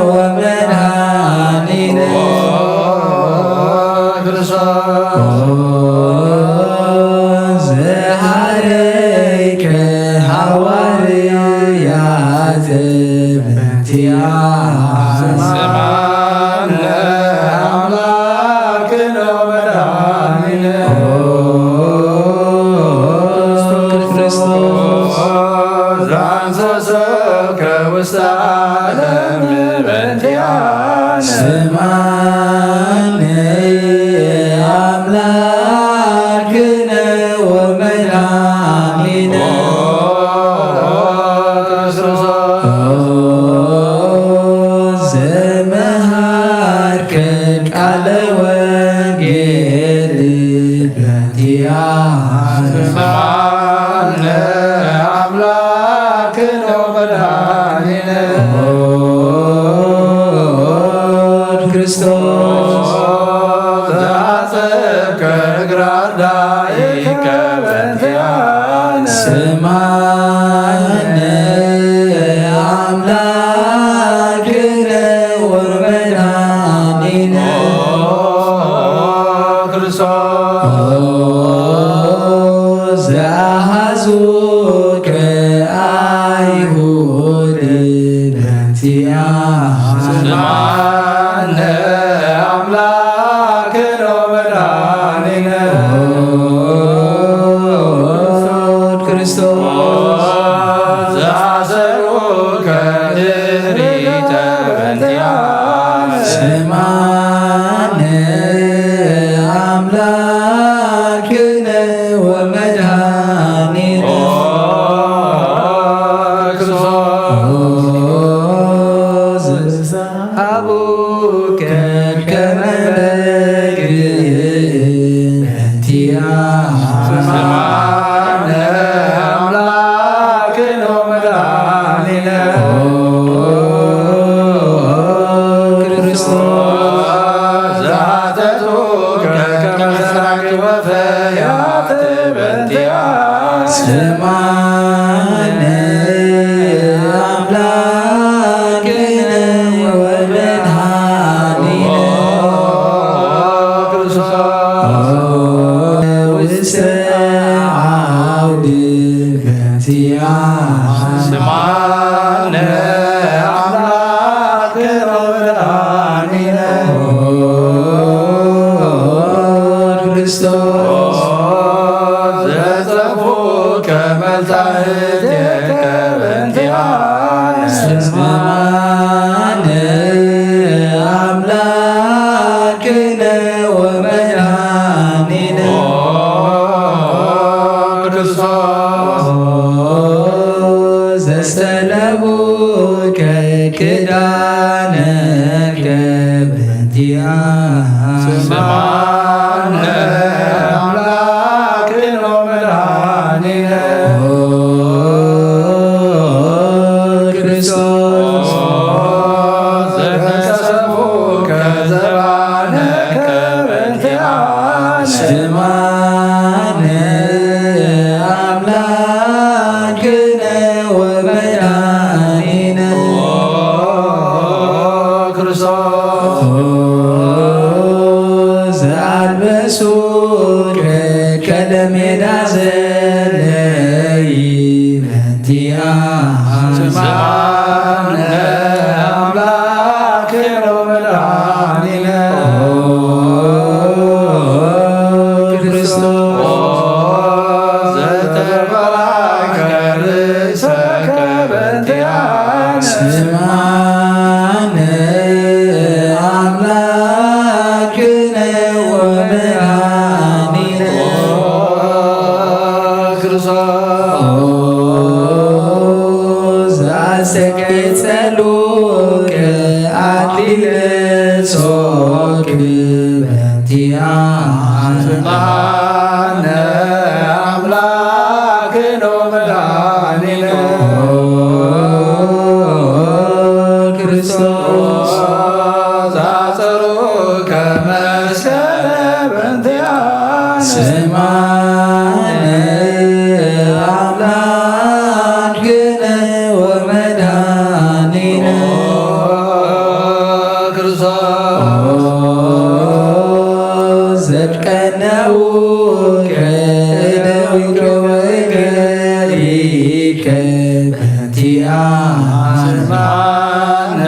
ወመድኃኒነ ክርስቶስ ዘሐረይከ ሐዋርያት በእንቲአነ። ስማነ አምላክነ ወመድኃኒነ ክርስቶስ ዘአንሰሰከ ውስተ ዓለም በእንቲአነ። ስማነ አምላክነ ወመድኃኒነ ክርስቶስ ዘመሃርከ ቃለ ወንጌል በእንቲአነ። ስማነ አምላክነ ወመድኃኒነ ክርስቶስ ዘአሰብከ እግረ አርዳኢከ በእንቲአነ። ስማነ አምላክነ ወመድኃኒነ ክርስቶስ ዘአሐዙከ አይሁድ በእንቲአነ። ስማነ አምላክነ ወመድኃኒነ ክርስቶስ ዘአሰሩከ ድሪተ በእንቲአነ። ስማነ አምላክነ ወመድኃኒነ ክርስቶስ ዘአቡከ ስምዓነ ኣምላክነ ወመድኃኒነ ክርስቶስ ዘስተለቡከ ክዳነከ በእንቲኣ ስምዓነ ኣምላክነ ወመድኃኒነ ክርስቶስ ዘተሰፉከ ዘባነከ በእንቲኣነ ስምዓነ ኣምላክነ ወመድኃኒነ ክርስቶስ ዘኣልበሱከ ከለሜዳ ዘለይ በእንቲኣ ስምዓነ ኣምላክነ ወመድኃኒነ ክርስቶስ ዘተባረከ ርእሰከ በእንቲኣነ ስምዓነ ኣምላክነ ወመድኃኒነ ክርስቶስ ዘኣስተቀጸሉከ ኣክሊለ ጾክ በእንቲኣነ ስምዓነ ኣምላክነ ወመድኃኒነ ክርስቶስ ዘአጸሩከ መስቀለ በእንቲኣነ ስምዓነ ኣምላክነ ወመድኃኒነ ክርስቶስ ዘትቀነውከ እደዊከ ወእገሪከ በእንቲኣነ ስምዓነ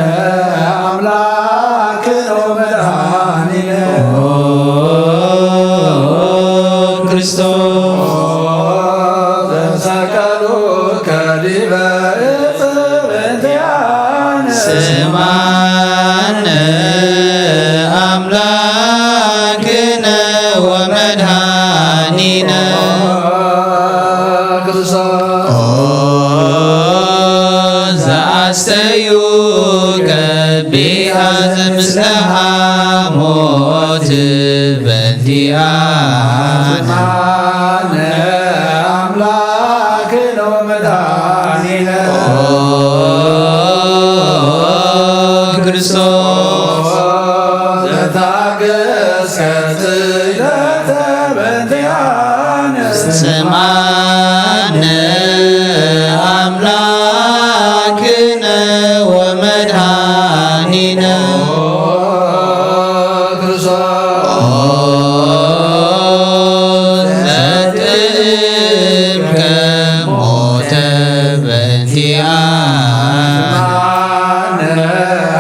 ኣምላክነ ወመድኃኒነ ክርስቶስ ዘሰቀሉከ ዲበ ስምዓነ ኣምላክነ ወመድኃኒነ ክርስቶስ ኦ ዘአስተዩከ ቢአዝ ምስለ ሐሞት በእንቲኣነ ስምዓነ ኣምላክነ ወመድኃኒነ ክርስቶስ ዘታገስከ ስእለተ በእንቲኣነ ስምዓነ ኣምላክነ ወመድኃኒነ ክርስቶስ ዘጥእምከ ሞተ በእንቲኣነ ስምዓነ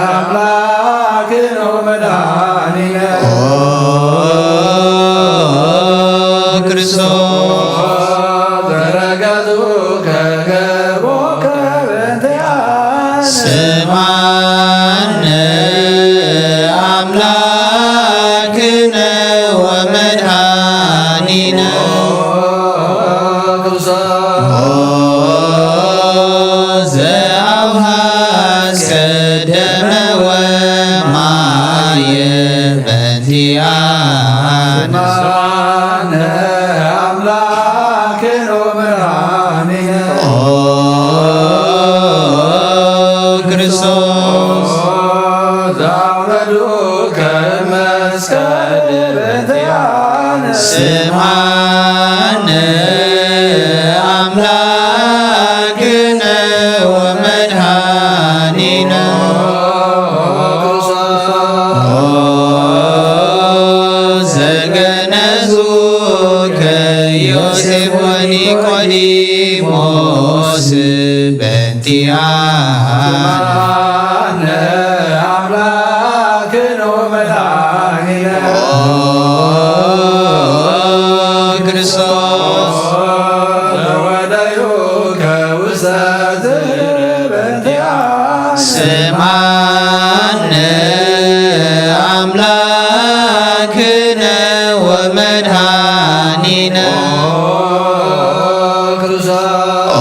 ኣምላክነ ወመድኃኒነ ኦ ክርስቶስ ዘረገጹከ ገቦከ በእንቲኣነ ስምዓነ ኣምላክነ ወመድኃኒነ ኦ ዘአውሃስከ ደመ ወማየ በእንቲኣነ ስምዓነ ኣምላክነ ወመድኃኒነ ኦ ክርስቶስ ዘአውረዱከ መስቀል በእንቲኣነ ስምዓነ ኣምላክነ ወመድኃኒነ ኦ ዘገነዙከ ዮሴፍ ወኒቆዲሞስ በእንቲኣነ ስምዓነ ኣምላክነ ወመድኃኒነ ኦ ክርስቶስ ስምዓነ ኣምላክነ ወመድኃኒነ ኦ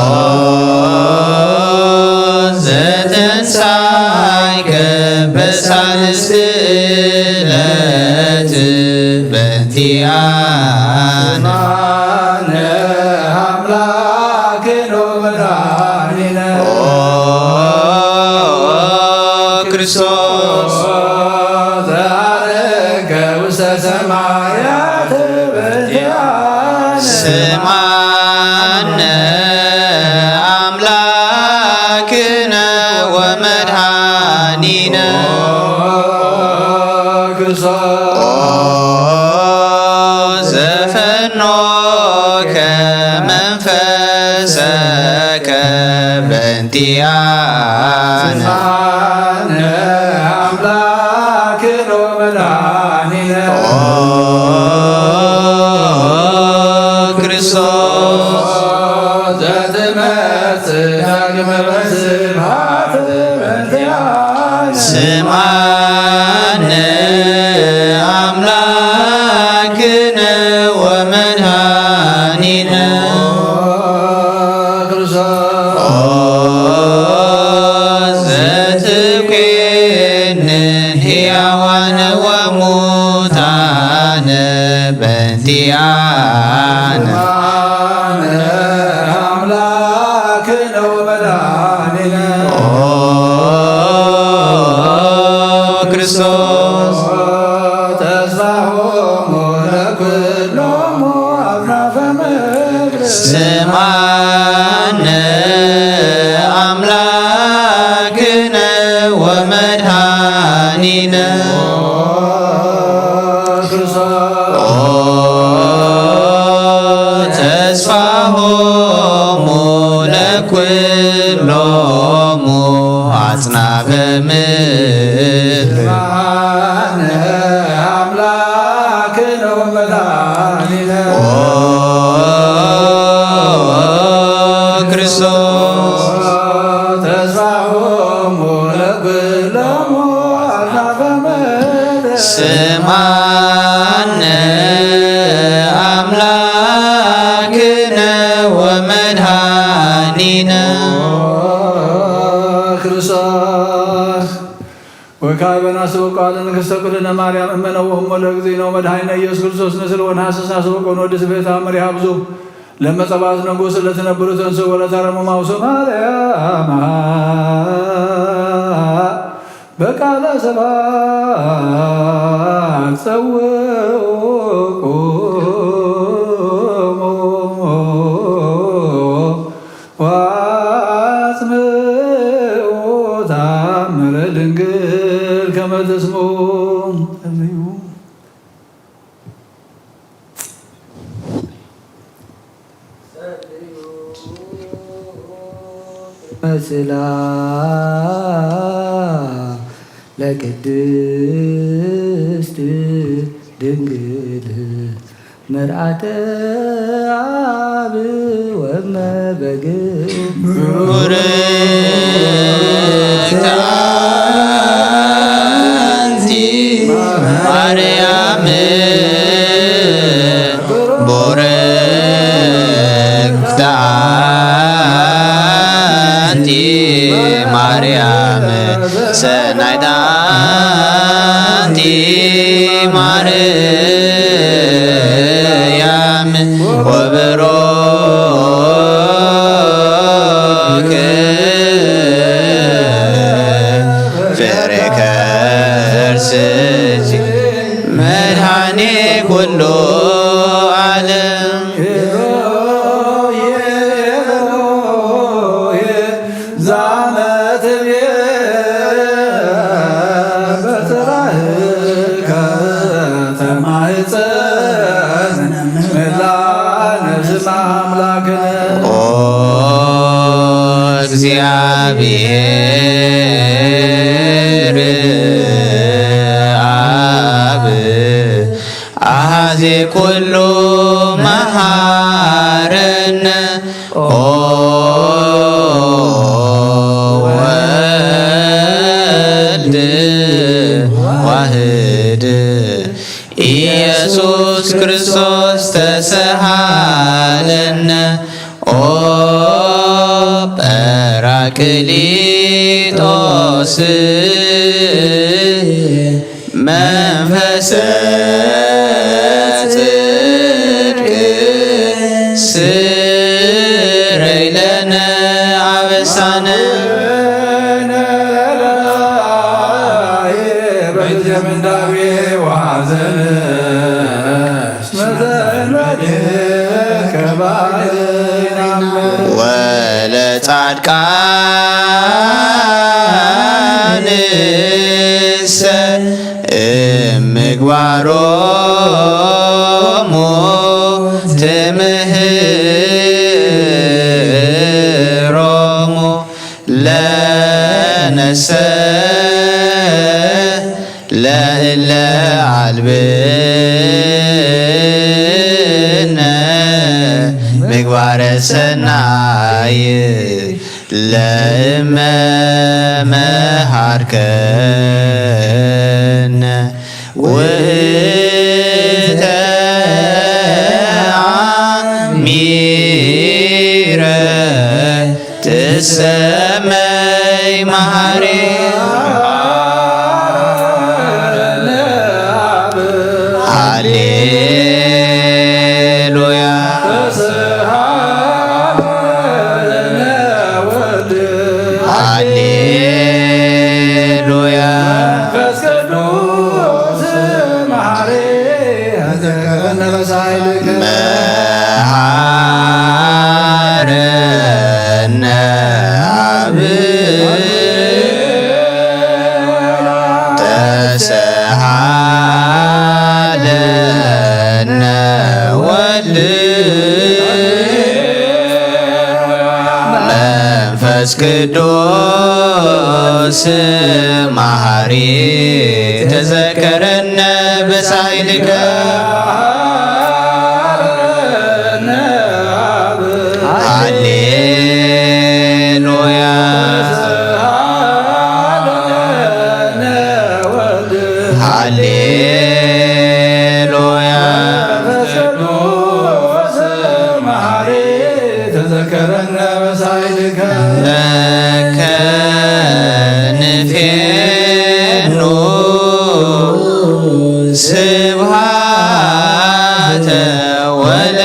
ዘተንሳይከ በሳልስቲ ዕለት በእንቲኣነ። ስምዓነ ኣምላክነ ወመድኃኒነ ኦ ክርስቶስ ዘዐረገ ውስተ ሰማያት በእንቲኣነ። ስምዓነ ኣምላክነ ወመድኃኒነ ክርስቶስ ኦ ዘፈኖከ መንፈሰከ በእንቲኣነ። ስምዓነ ኣምላክነ ወመድኃኒነ ኦ ክርስቶስ ዘትመጽእ ዳግመ በስብሐት በእንቲኣነ። ስምዓነ ኣምላክነ ወመድኃኒነ ክርስቶስ ኦ ዘትኩንን ሕያዋነ ወሙታነ በእንቲኣነ። ስምዓነ ኣምላክነ ወመድኃኒነ ኦ ክርስቶስ ተስፋሆሙ ለኩሎሙ አጽናፈ ምድር። ስምዓነ አምላክነ ወመድኃኒነ ኦ ክርስቶስ ኦ ተስፋሆሙ ለኩሎሙ አጽናፈ ምድር። ስምዓነ አምላክነ ወመድኃኒነ ኦ ክርስቶስ ተስፋሆሙ ለኩሎሙ አጽናፈ ምድር። ስምዓነ አምላክነ ወመድኃኒነ ክርስቶስ ወካዕበ ናስብ ቃል ንግሥተ ኩልነ ማርያም እመ ነወህሞ ለእግዚእነ ወመድኃኒነ ኢየሱስ ክርስቶስ ንስል ወንሐስስ ናስብ ወቀን ወዲ ስቤታ መሪሃ ብዙ ለመጸባት ንጉሥ ለትነብሩ ተንሥእ ወለታረሙ ማውሱ ማርያም በቃለ ሰባ ጸውቁ ወአጽምዑ ተአምረ ድንግል ከመ ትስምዑ። ጸልዩ። መስላ ለቅድስት ድንግል መርዓተ አብ ወመ በግ። ቡርክት አንቲ ማርያም ቡርክት አንቲ ማርያም ሰናይት አንቲ ማርያም ወብሩክ ፍሬ ከርስኪ መድኃኔ ኩሉ ዓለም። ዛመትብየ በጽባህከ ተማህፀን ምላነ ስመ አምላክነ። ኦ እግዚአብሔር አብ አሐዜ ኩሉ መሐረነ ኦ ክርስቶስ ተሰሃለነ። ኦ ጳራቅሊጦስ መንፈሰ ጽድቅ ስረይ ለነ አበሳነ። ወለጻድቃንሰ እምግባሮሙ ትምህሮሙ ለነሰ ለእለ አልብነ ምግባረ ሰናይ ለእመ መሃርከነ ውእተ አሚረ ትሰመይ መሃሪ። ሃሌሉያ። ሃሌሉያ። መንፈስ ቅዱስ መሐሪ ተዘከረነ በሳይልከ። መሐረነ አብ ተሰሃለነ ወልድ መንፈስ ቅዱስ መሐሪ ተዘከረነ በሳይልከ። ሃሌሉያ። ሃሌሉያ። ተዘከረነ በሳይልከ። ለከ ንፌኑ ስብሃተ ወለከ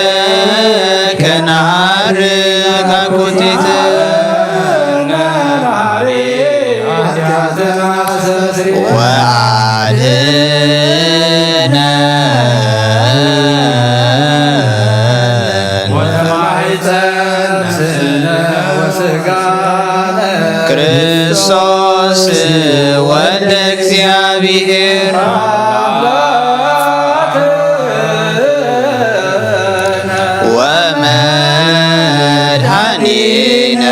ነዐርግ አኩቴተ። ወአድነን። ክርስቶስ ወልደ እግዚአብሔር ወመድኃኒነ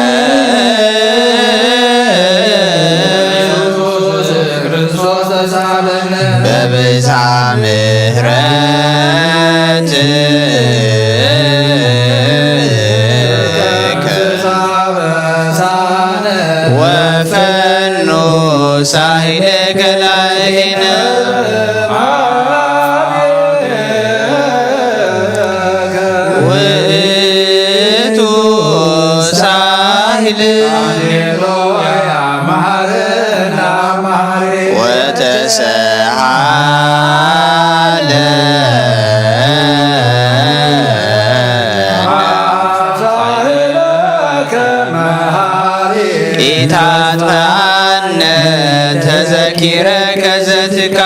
በብዝኃ ምሕረትከ ወፈኑ ሳህለ ገላይነ ውእቱ ሳህል ወተሰሃለ ኢታጥፋነ ተዘኪረ ከዘትካ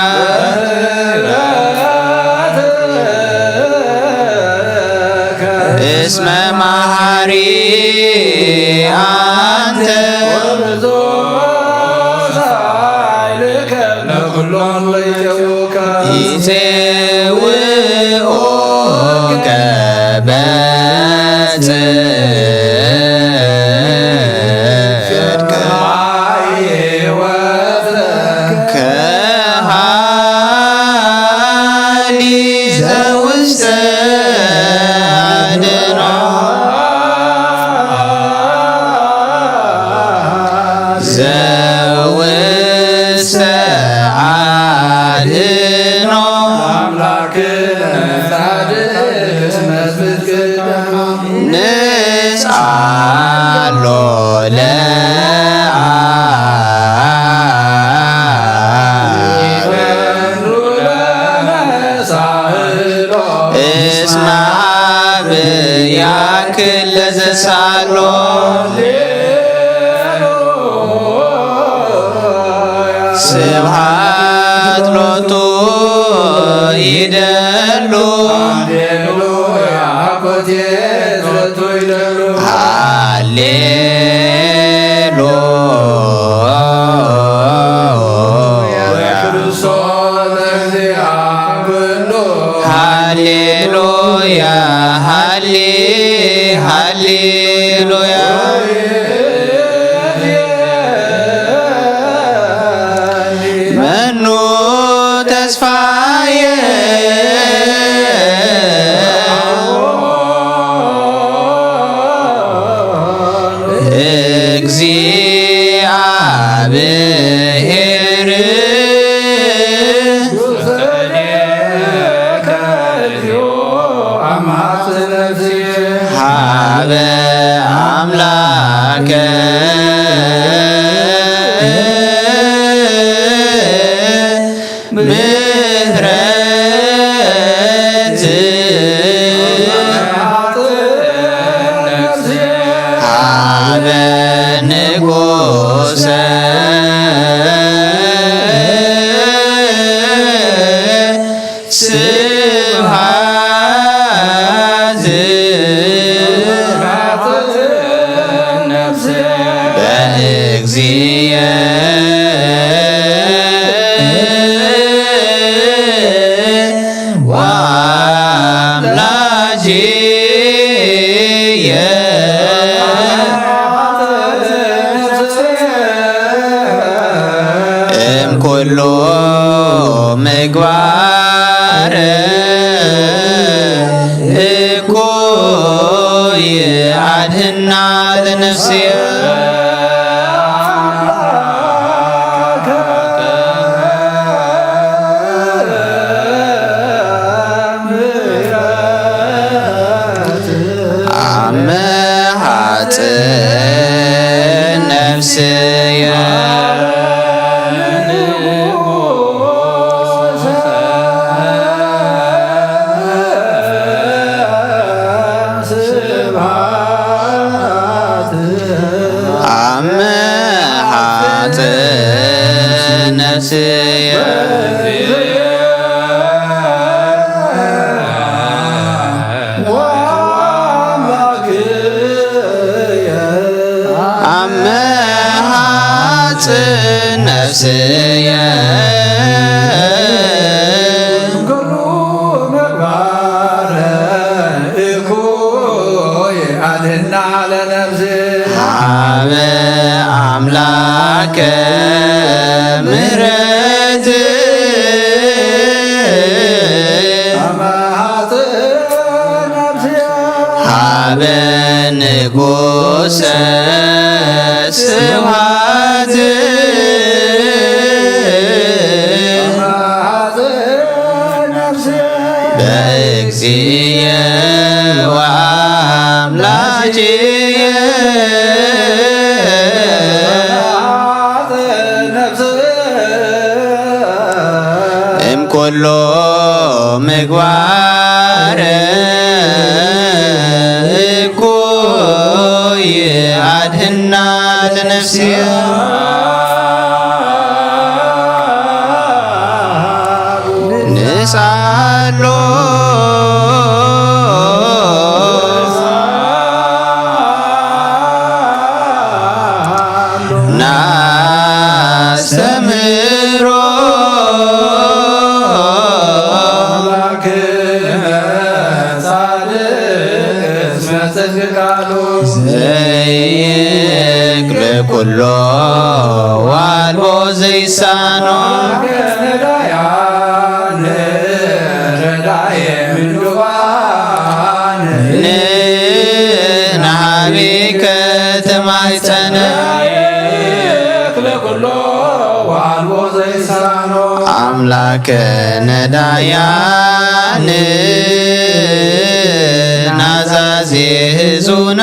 እስመ መሐሪ አንተ። ይጼውኦከ በጽድቅ ከሃሊ ዘውስተ አድኖ ዘውስተ አድኖ ስብሐት ሎቱ ይደሉ። ሃሌሉያ፣ ሃኮቴት ሎቱ ይደሉ። ሃሌሉያ። ክርስቶስ ለእግዚአ ኩሉ። ሃሌሉያ፣ ሃሌ-፣ ሃሌሉያ። መኑ ተስፋየ እግዚአብሔር። ሃበ አምላከ ምህረት ሃበ ንጉሰ ስብሐት በእግዚእ ወአምላኪየ። እምኩሉ ምግባር እኩይ አድህና ለነፍስየ። አመ ሐጽ ነፍስየ። አመ ሐጽ ነፍስየ። አመ ሐጽ ነፍስየ። አድህና ለነፍስ። ሀበ አምላከ ምህረት። አመ ሐጽ ነፍስየ። ሀበ ንጉሰ ስብሐት። አመ ሐጽ ነፍስየ። በእግዚእየ ወአምላኪየ። እምኩሎ ምግባር እኩይ አድህና ለነፍስየ። ንስአሎ ናስተምህሮ። አምላክነ ጻድቅ እስመ ጽድቅ ቃሉ። ዘይክል ኩሎ ዋልቦ ዘይሳኖ። ነዳያን ረዳየ ምንዱባን። ንናቢከ ተማይጸነ። ለኩሎ ዋልቦ ዘይሳኖ። አምላከ ነዳያን ናዛዜ ህዙናን።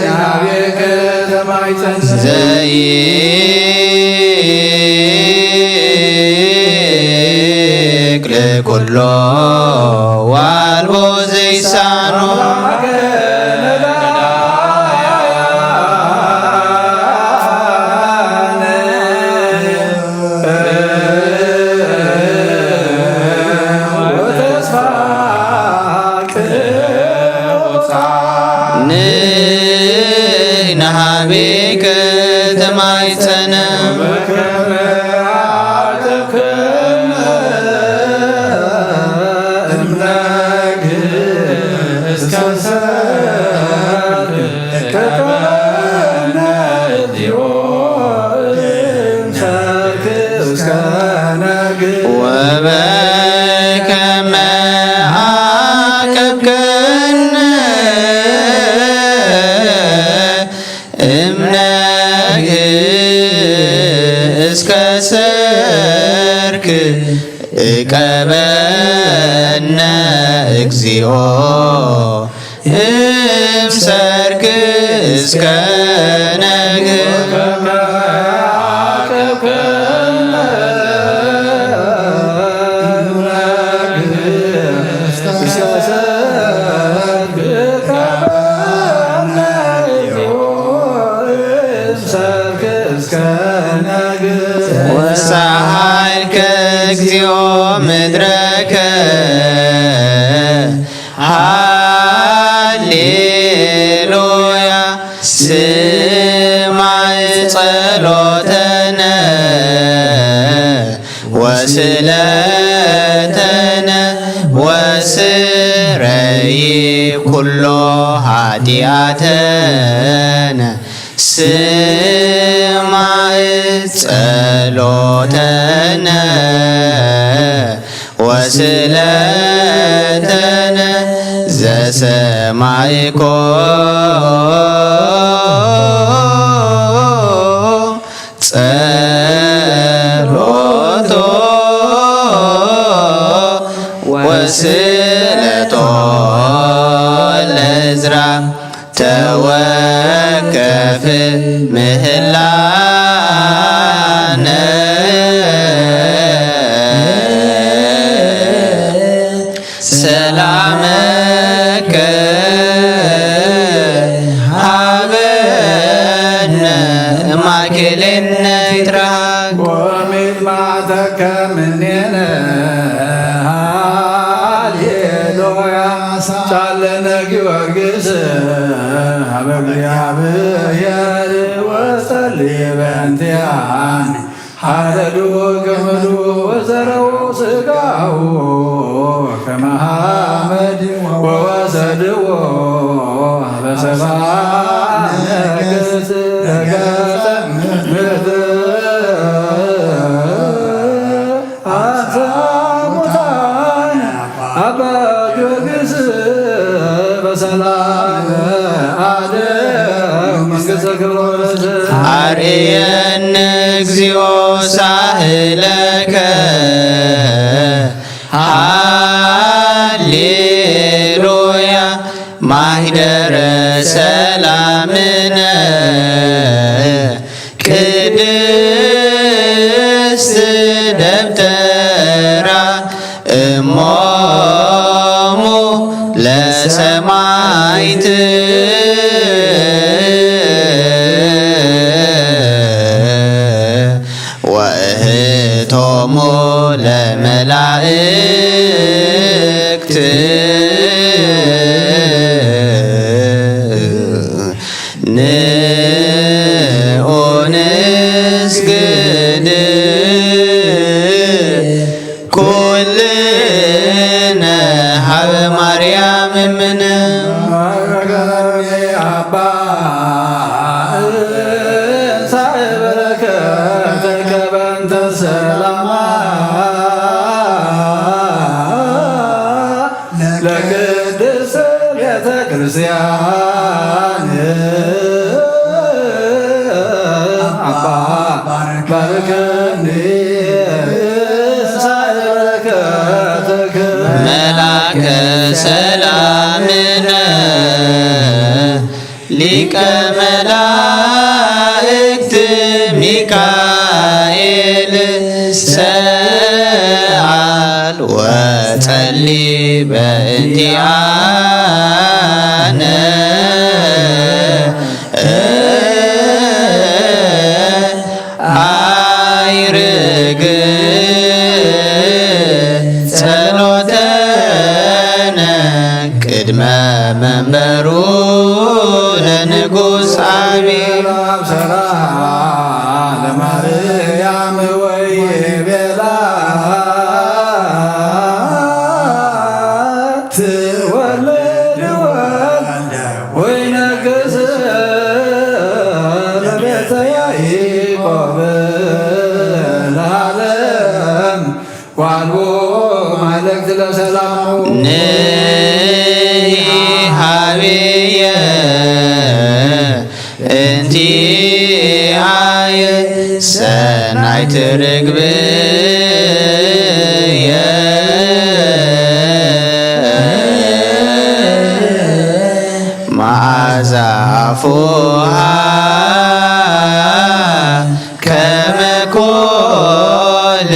ናቤከ ተማይጸን። ዘይክል ኩሎ ዋልቦ ዘይሳኖ። በከመ አቅብከነ እምነግህ እስከ ሰርክ ከቀነ ዲዮ እምሰርክ እስከ ነግህ ወበከመ አቅብከነ እምነግህ እስከ ሰርክ እቀበነ እግዚኦ እምሰርክ እስከ ነግህ። ወሰሃልከ እግዚኦ ምድረከ ሃሌሉያ ስማዕ ጸሎተነ ወስእለተነ ወስረይ ኩሎ ኃጢአተነ ስማዕ ጸሎተነ ወስእለተነ ዘሰማዕኮ ጸሎቶ ወስእለቶ ለዕዝራ ተወከፍ ምህላነ ሰላመከ ሃበነ እማእከሌነ ይትረሃቅ ወሚጥማዕተከ ምኔነ ሃሌሉያ ሳለነ ጊዮርጊስ ሀበ እግዚአብሔር ወጸሊ በእንቲአነ ሓረዱ ገመዱ ወዘረው ስጋው ከመ ሐመድ ወወሰድዎ በሰባ ነገስት ረገጸ ምድር አንሳ ሙታነ አባ ጊዮርጊስ በሰላም አደው መንግስተ ክብር ወረሰ። አርየነ እግዚኦ ሳህለከ ሃሌሉያ ማህደረ ሰላምነ ቅድስት ደብተራ እሞሙ ለሰማይት ወእህቶሙ ለመላእክት ንዑ ንስግድ ኩልነ ሀበ ማርያም እምነ። አባ እንሳኤ በረከተከ በእንተ ሰላማ ለቅድስት ቤተ ክርስቲያን አባ ባርከኒ ሳይ በረከትክ መላከ ሰላምነ ሊቀ መላእክት ሚካኤል ሰአል ወጸሊ በእንቲአነ አይርግ ጸሎተነ ቅድመ መንበሩ ለንጉስ አሜን። ያዕቆብ ለዓለም ዋልቦ ማለክት ለሰላሙ። ንሂ ሀብየ እንቲአየ ሰናይት ርግብየ መዓዛ አፉሃ ከመ ኮል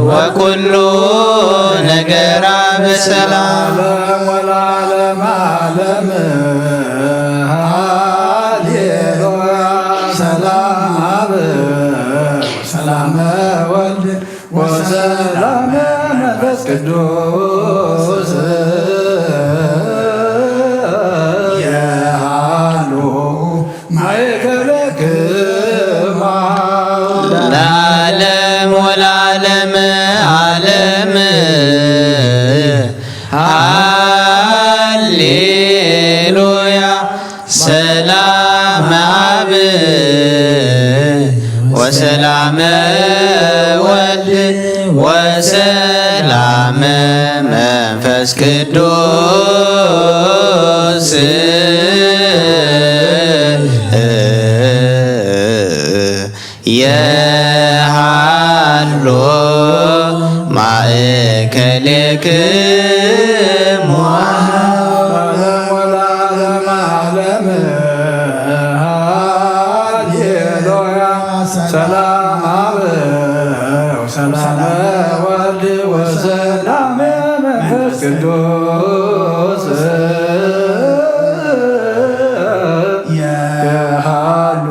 ወኩሉ ነገራ በሰላም። ዓለም ወለዓለመ ዓለም። ሃሌሉያ። ሰላም አብ ወሰላመ ወልድ ወሰላመ መንፈስ ቅዱስ የሃሉ ማእከሌክማ። ለዓለም ወለዓለመ ዓለም። ሃሌሉያ። ሰላም አብ ወሰላም ወልድ ወሰላም መንፈስ ቅዱስ የሃሎ ማእከሌክሙ። ዓለም ወለዓለመ ዓለም። ሃሌሉያ። ሰላም አብ ወሰላመ ወልድ ወሰላመ መንፈስ ቅዱስ የሃሉ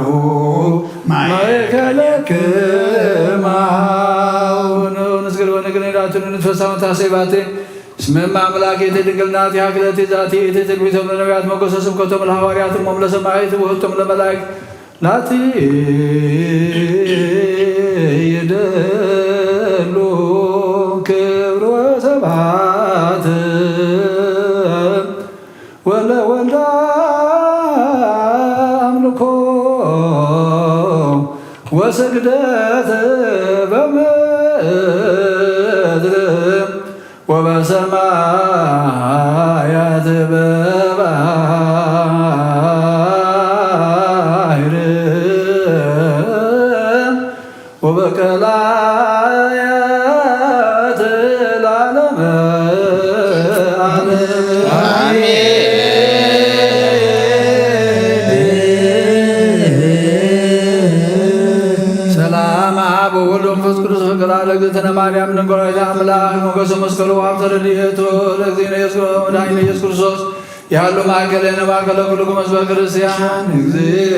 ማእከሌክማ። ንስግድ ወንግን ኢላትሉ ንትፈሳውን ታሴባቴ እስመ እመ አምላክ እቲ ድንግል ናቲሃ ክለቲ ዛቲ እቲ ትንቢተ ነቢያት ሞገሰ ስብከቶም ለሐዋርያት እሞም ለሰማዕት ውህቶም ለመላእክት ናቲ ይደሉ ክብር ወሰብሐት ወለወልድ አምልኮ ወስግደት በምድር ወበሰማያት በባሕር ወበቀላያት ለዓለመ ዓለም። አሜን። ሰላም አብ ወወልድ ወመንፈስ ቅዱስ ፍቅር ለእግዝእትነ ማርያም ድንግል ወላዲተ አምላክ ሞገሰ መስቀሉ ሀብተ ረድኤቱ ለእግዚእነ ኢየሱስ መድኃኒነ ኢየሱስ ክርስቶስ ያሉ ማእከለ ማእከለ ኩልኩም ህዝበ ክርስቲያን እግዚኦ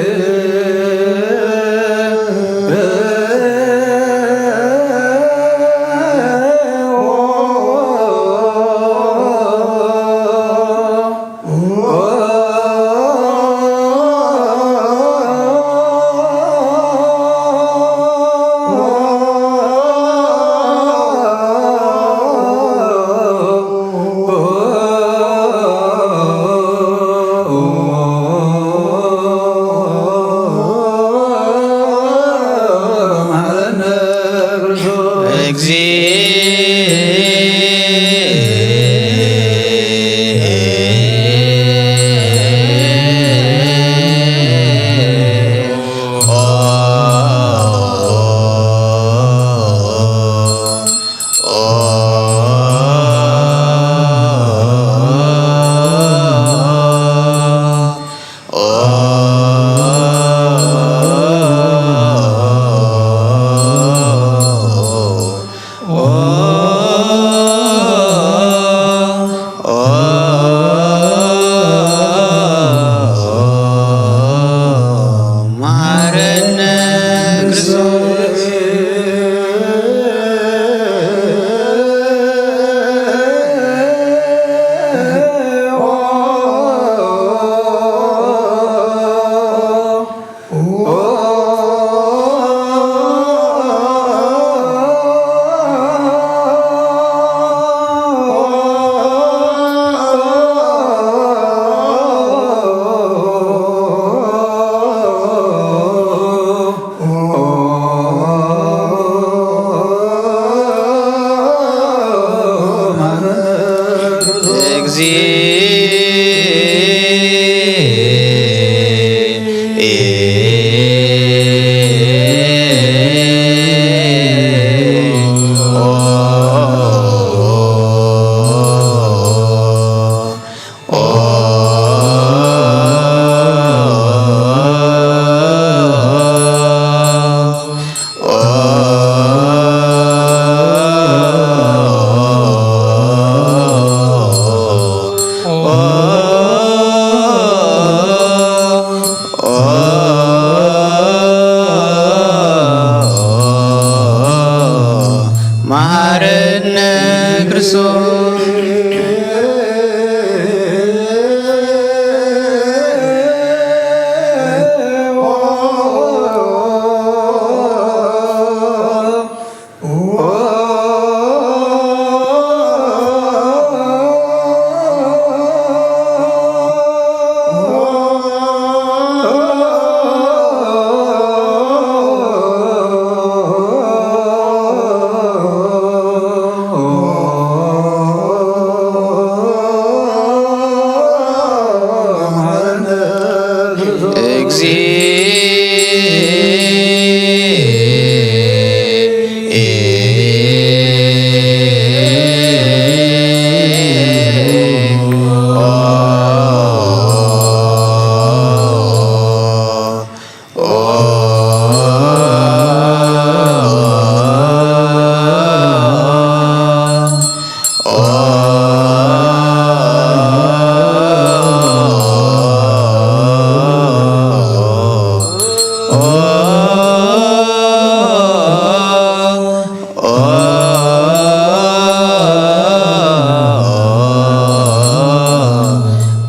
ክርስቶስ።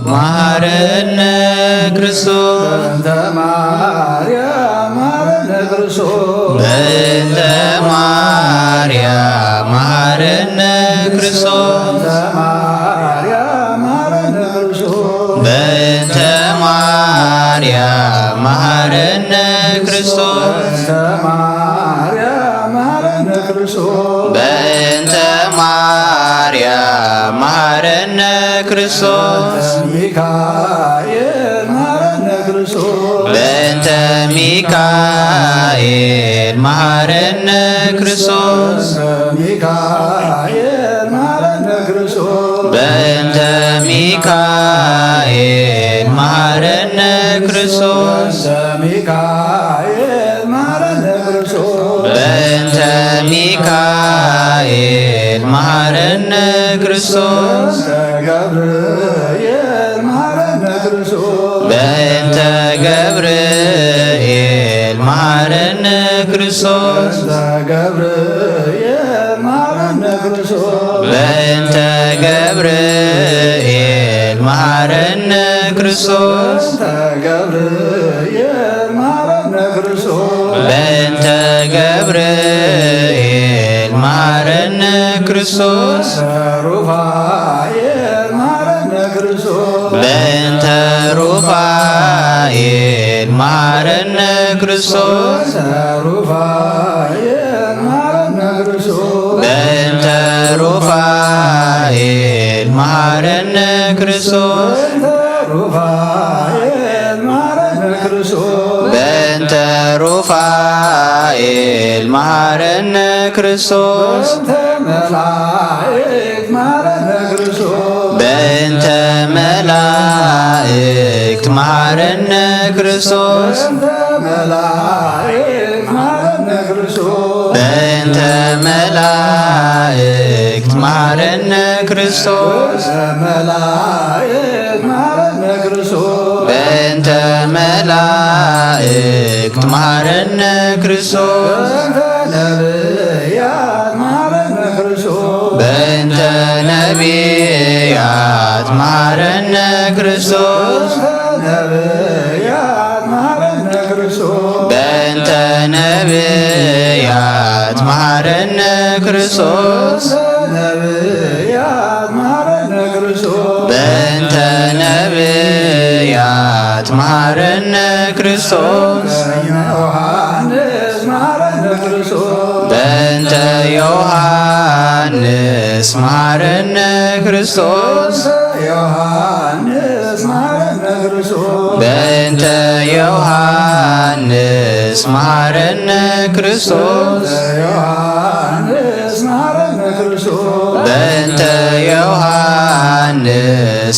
መሐረነ ክርስቶስ። በእንተ ማርያም መሐረነ ክርስቶስ። በእንተ ማርያም መሐረነ ክርስቶስ። በእንተ ማርያም መሐረነ ክርስቶስ። በእንተ ማርያም መሐረነ ክርስቶስ። በእንተ ማርያም መሐረነ ክርስቶስ። በእንተ ማርያም መሐረነ ክርስቶስ። በእንተ ሚካኤል መሐረነ ክርስቶስ። በእንተ ሚካኤል መሐረነ ክርስቶስ። በእንተ ሚካኤል መሐረነ ክርስቶስ። በእንተ ሚካኤል መሐረነ ክርስቶስ። በእንተ ሚካኤል መሐረነ ክርስቶስ። በእንተ ሚካኤል መሐረነ ክርስቶስ። በእንተ ገብርኤል መሐረነ ክርስቶስ። በእንተ ገብርኤል መሐረነ ክርስቶስ። በእንተ ገብርኤል መሐረነ ክርስቶስ። በእንተ ገብርኤል መሐረነ ክርስቶስ። በእንተ ገብርኤል መሐረነ ክርስቶስ። በእንተ ገብርኤል መሐረነ ክርስቶስ። በእንተ ሩፋኤል መሐረነ ክርስቶስ። በእንተ ሩፋኤል መሐረነ ክርስቶስ። በእንተ ሩፋኤል መሐረነ ክርስቶስ። በእንተ ሩፋኤል መሐረነ ክርስቶስ። በእንተ ሩፋኤል መሐረነ ክርስቶስ። በእንተ ሩፋኤል መሐረነ ክርስቶስ። በእንተ መላእክት መሐረነ ክርስቶስ። በእንተ መላእክት መሐረነ ክርስቶስ። በእንተ መላእክት መሐረነ ክርስቶስ። በእንተ መላእክት መሐረነ ክርስቶስ። በእንተ መላእክት መሐረነ ክርስቶስ። በእንተ መላእክት መሐረነ ክርስቶስ። በእንተ ነቢያት መሐረነ ክርስቶስ። በእንተ ነቢያት መሐረነ ክርስቶስ። በእንተ ነቢያት መሐረነ ክርስቶስ። በእንተ ነቢያት መሐረነ ክርስቶስ። በእንተ ነቢያት መሐረነ ክርስቶስ። በእንተ ነቢያት መሐረነ ክርስቶስ። በእንተ ዮሐንስ መሐረነ ክርስቶስ። በእንተ ዮሐንስ መሐረነ ክርስቶስ። በእንተ ዮሐንስ መሐረነ ክርስቶስ። በእንተ ዮሐንስ መሐረነ ክርስቶስ። በእንተ ዮሐንስ መሐረነ ክርስቶስ። በእንተ ዮሐንስ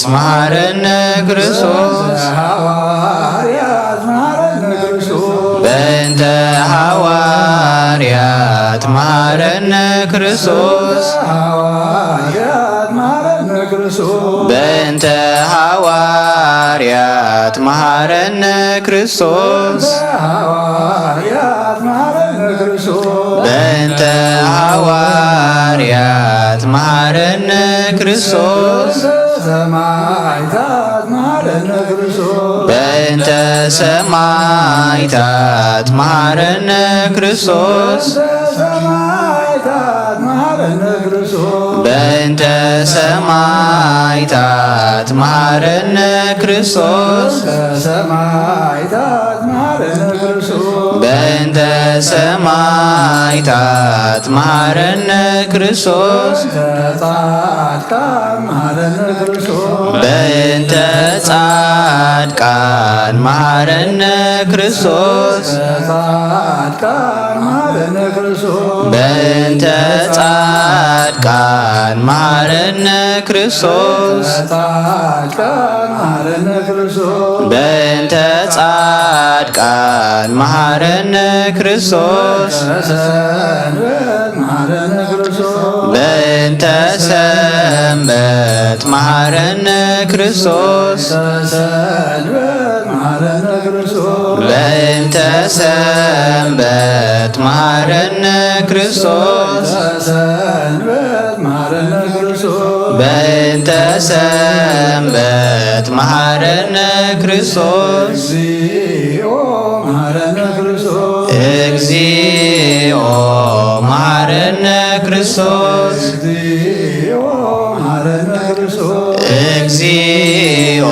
መሐረነ ክርስቶስ። በእንተ ሐዋርያት መሐረነ ክርስቶስ። በእንተ ሐዋርያት መሐረነ ክርስቶስ። በእንተ ሐዋርያት መሐረነ ክርስቶስ። በእንተ ሐዋርያት መሐረነ ክርስቶስ። በእንተ ሐዋርያት መሐረነ ክርስቶስ። በእንተ ሐዋርያት መሃረነ ክርስቶስ። ሰማዕታት መሃረነ ክርስቶስ። በእንተ ሰማዕታት መሃረነ ክርስቶስ። ሰማዕታት መሃረነ ክርስቶስ። በእንተ ሰማዕታት መሃረነ ክርስቶስ። ሰማዕታት መሃረነ ክርስቶስ። በእንተ ሰማዕታት መሃረነ ክርስቶስ። ጻድቃን መሃረነ ክርስቶስ። በእንተ ጻድቃን መሃረነ ክርስቶስ። ጻድቃን መሃረነ ክርስቶስ። በእንተ ጻድቃን መሃረነ ክርስቶስ። ጻድቃን መሃረነ ክርስቶስ። በእንተ ጻድቃን መሃረነ ክርስቶስ። ሰንበት መሃረነ ክርስቶስ። በእንተ ሰንበት መሃረነ ክርስቶስ። ሰንበት መሃረነ ክርስቶስ። በእንተ ሰንበት መሃረነ ክርስቶስ። ሰንበት መሃረነ ክርስቶስ። በእንተ ሰንበት መሃረነ ክርስቶስ። እግዚኦ መሃረነ ክርስቶስ። እግዚኦ መሃረነ ክርስቶስ። እግዚኦ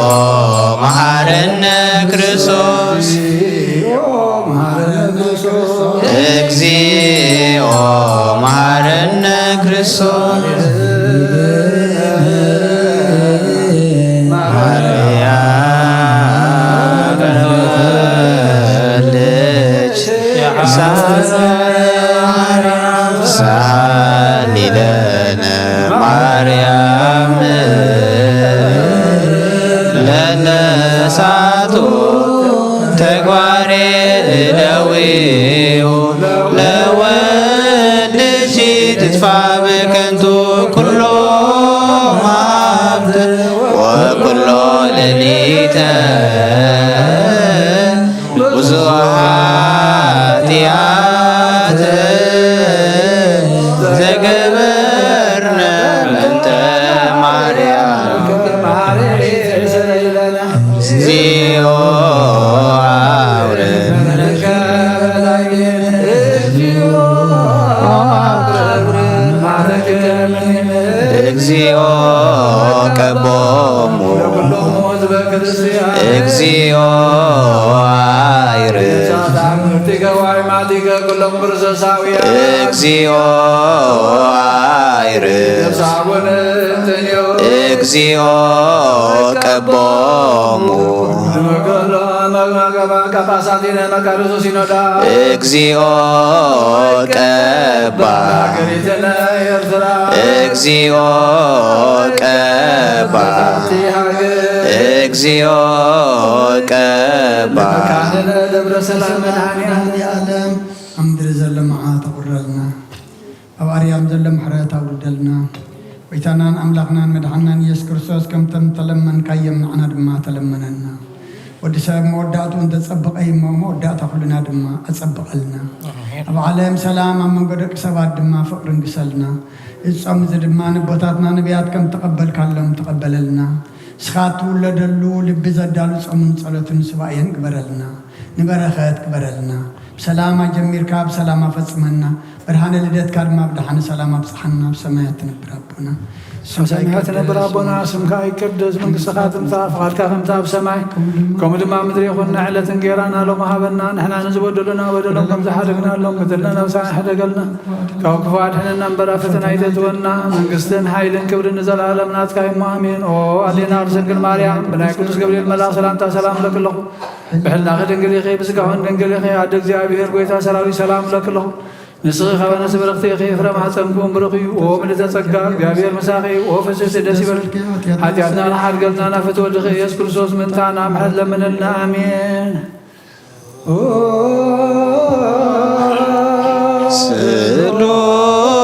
መሃረነ ክርስቶስ። እግዚኦ መሃረነ ክርስቶስ። እግዚኦ መሃረነ ክርስቶስ። ማርያም ተወልደች ሳሊ ለነ ማርያም ለነሳቱ ተግባሬ እደዊው ለወልድኪ ትጥፋ በከንቱ ኩሎ ሃብት ወኩሎ ሌሊተ ብዙ ኃጢአት ዘገበርነ በእንተ ማርያም። እግዚኦ አውረድ። እግዚኦ ቀቦሙ። እግዚኦ አይርፍ። እግዚኦ አይርፍ። እግዚኦ ቀቦሙ። ጳጳሳቲነ መቃርሱ ሲኖዳ። እግዚኦ ቀባ። ሀገሪትነ ኤርትራ። እግዚኦ ቀባ። ዛቲ ሀገር። እግዚኦ ቀባ። መካንነ ደብረ ሰላም መድኃኔ ዓለም። ኣብ ምድሪ ዘሎ መዓት ኣቑረልና። ኣብ ኣርያም ዘሎ ምሕረት ኣውርደልና። ጎይታናን ኣምላኽናን መድሓናን ኢየሱስ ክርስቶስ፣ ከምቶም ተለመንካዮም ንዓና ድማ ተለመነና። ወዲ ሰብ መወዳእትኡ እንተጸበቐ እሞ፣ መወዳእታ ኩልና ድማ ኣጸብቐልና። ኣሜን። ኣብ ዓለም ሰላም፣ ኣብ መንጎ ደቂ ሰባት ድማ ፍቕሪ ንግሰልና። እዚ ጾም እዚ ድማ ንቦታትና ነቢያት ከም ተቐበልካሎም ተቐበለልና። ንስኻ እትውለደሉ ልቢ ዘዳሉ ጾምን ጸሎትን ሱባኤን ግበረልና። ንበረኸት ግበረልና። ብሰላም ኣጀሚርካ ብሰላም ኣፈጽመና። ብርሃነ ልደትካ ድማ ብደሓነ ሰላም ኣብጽሓና። ኣብ ሰማያት ትነብር ኣቦና። ኣብ ሰማያት ትነብር ኣቦና፣ ስምካ ይቀደስ፣ መንግስትኻ ትምጻእ፣ ፍቓድካ ከምቲ ኣብ ሰማይ ከምኡ ድማ ኣብ ምድሪ ይኹን። ንዕለት እንጌራና ሎሚ ሃበና፣ ንሕና ንዝበደሉና በደሎም ከም ዝሓደግናሎም፣ በደልና ነብስና ይሕደገልና፣ ካብ ክፉ ኣድሕነና እምበር ኣብ ፈተና ኣይተእትወና። መንግስትን ሓይልን ክብርን ንዘለኣለም ናትካ እሞ ኣሜን። ኦ ኣዴና ርሰንግል ማርያም፣ ብናይ ቅዱስ ገብርኤል መልኣክ ሰላምታ ሰላም እብለኪ ኣለኹ። ብሕልናኺ ድንግል ኢኺ፣ ብስጋኽን ድንግል ኢኺ። ኣደ እግዚኣብሔር፣ ጎይታ ሰራዊት፣ ሰላም እብለኪ ኣለኹ። ንስኺ ካብ ኣንስቲ ብርኽቲ ኢኺ፣ ፍረ ማህፀንኩም ብሩኽ እዩ። ኦ ምልዕተ ጸጋ፣ እግዚኣብሔር ምሳኺ እዩ። ኦ ፍስሕቲ፣ ደስ ይበልኪ። ሓጢኣትና ንሓድገልና፣ ናብ ፍትወ ወልድኺ ኢየሱስ ክርስቶስ ምእንታና ምሕረት ለምንልና። ኣሜን።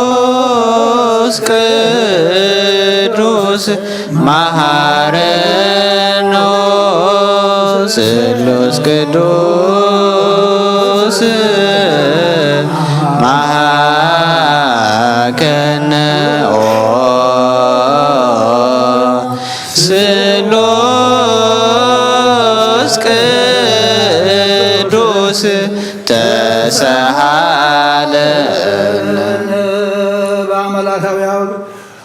ስሉስ ቅዱስ መሃረኖ፣ ስሉስ ቅዱስ መሃከነ። ኦ ሰሃለነ። በአምላካዊ አብ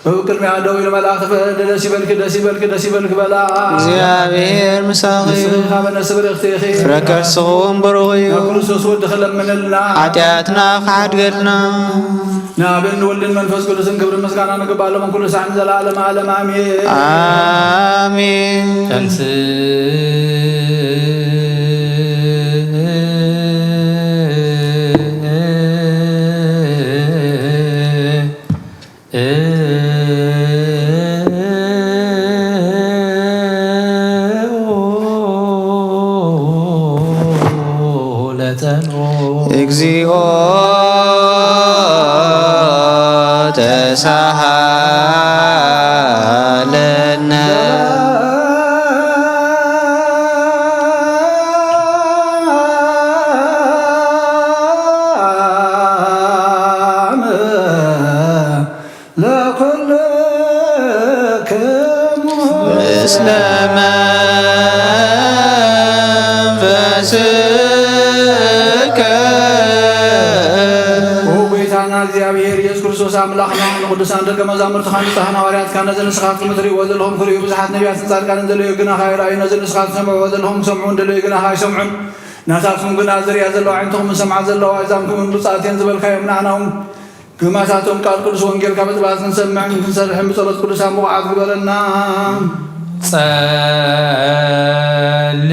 እብ ቅድሚያ ደው ኢሉ መላእክት ፈ-፣ ደስ ይበልክ፣ ደስ ይበልክ፣ ደስ ይበልክ በላ። እግዚኣብሔር ምሳኺ እዩ። ንስኺ ካብ ነፍሲ ብርኽቲ ኢኺ። ፍረ ከርስኺ እውን ብሩኽ እዩ። ናብ ክርስቶስ ወድኺ ለምንልና። ሓጢኣትና ክሓድገልና። ንኣብን ንወልድን መንፈስ ቅዱስን ክብሪ ምስጋና ንግባእ ሎምን ኩሉ ሳዕ ንዘለዓለመ ዓለም ኣሜን። ኣሜን። ተንስ ለጸሎ። እግዚኦ ተሳሃለነ። ለኩልክሙ ምስለ መንፈስከ። ኦ ጎይታና እግዚኣብሔር ኢየሱስ ክርስቶስ ኣምላኽና፣ ንቅዱሳን ደቀ መዛሙርትኻ ንጹሓን ሃዋርያትካ፣ ነዚ ንስኻትኩም እትርእይዎ ዘለኹም ክርእዩ ብዙሓት ነቢያትን ጻድቃንን ዘለዩ ግናኻ ኣይረኣዩ፣ ነዚ ንስኻትኩም ትሰምዕዎ ዘለኹም ክሰምዑ እንደለዩ ግናኻ ኣይሰምዑን። ናታትኩም ግና ዝርእያ ዘለዋ ኣዒንትኹም ዝሰምዓ ዘለዋ ኣእዛንኩም እውን ብጻት እየን ዝበልካዮም ንዓና እውን ግማታቶም ቃል ቅዱስ ወንጌልካ ብትብዓት ክንሰምዕን ክንሰርሕን ብጸሎት ቅዱሳን ብቑዓት ግበረና። ጸሊ።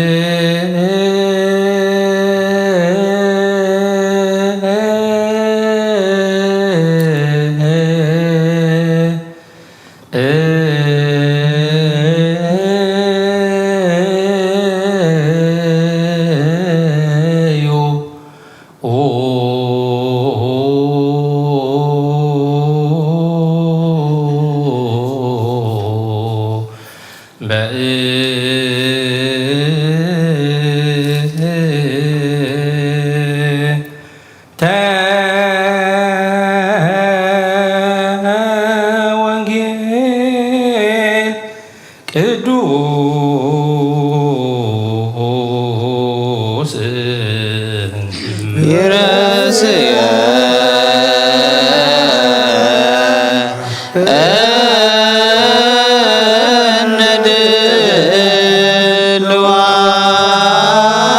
እዩ። በእ ተወንጌል ቅዱስ ይረስየ እነ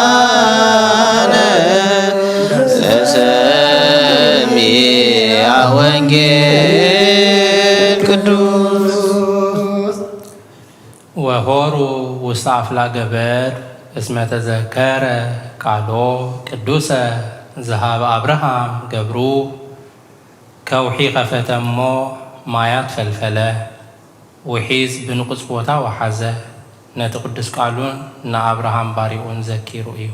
ድልዋነ ለሰሚዐ ወንጌል ቅዱስ። ወሆሩ ውስተ አፍላ ገበር እስመ ተዘከረ ቃሎ ቅዱሰ ዘሃበ አብርሃም ገብሩ። ከውሒ ኸፈተ እሞ ማያት ፈልፈለ። ውሒዝ ብንቑጽ ቦታ ወሓዘ። ነቲ ቅዱስ ቃሉን ንኣብርሃም ባሪኡን ዘኪሩ እዩ።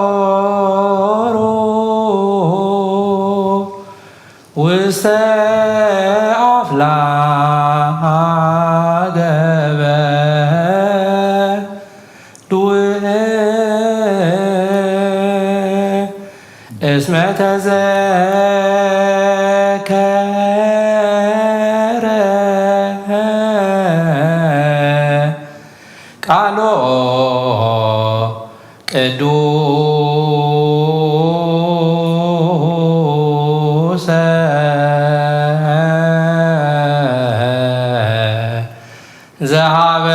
ወሆሩ ውስተ አፍላገ በዱ እስመ ተዘከረ ቃሎ ቅዱሰ ዘሃበ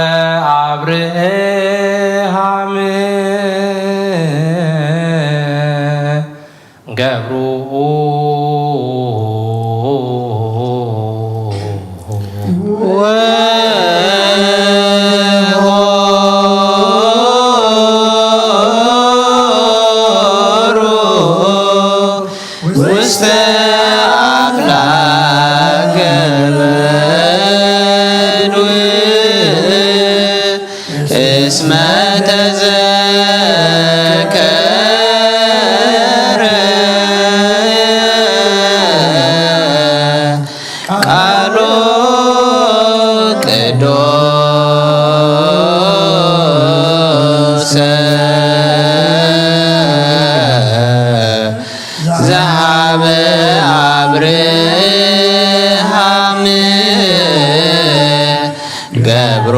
አብርሃም ገብሩ። ወሆሩ ውስተ አፍላ ብርሃም ገብሮ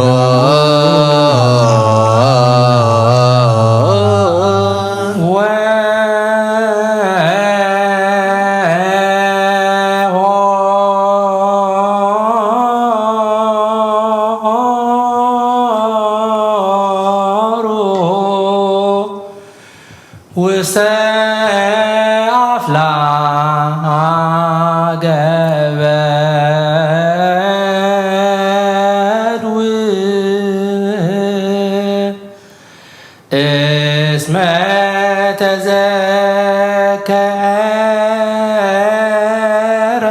ወሆሩ ውስተ ኣፍላገ በድው እስመ ተዘከረ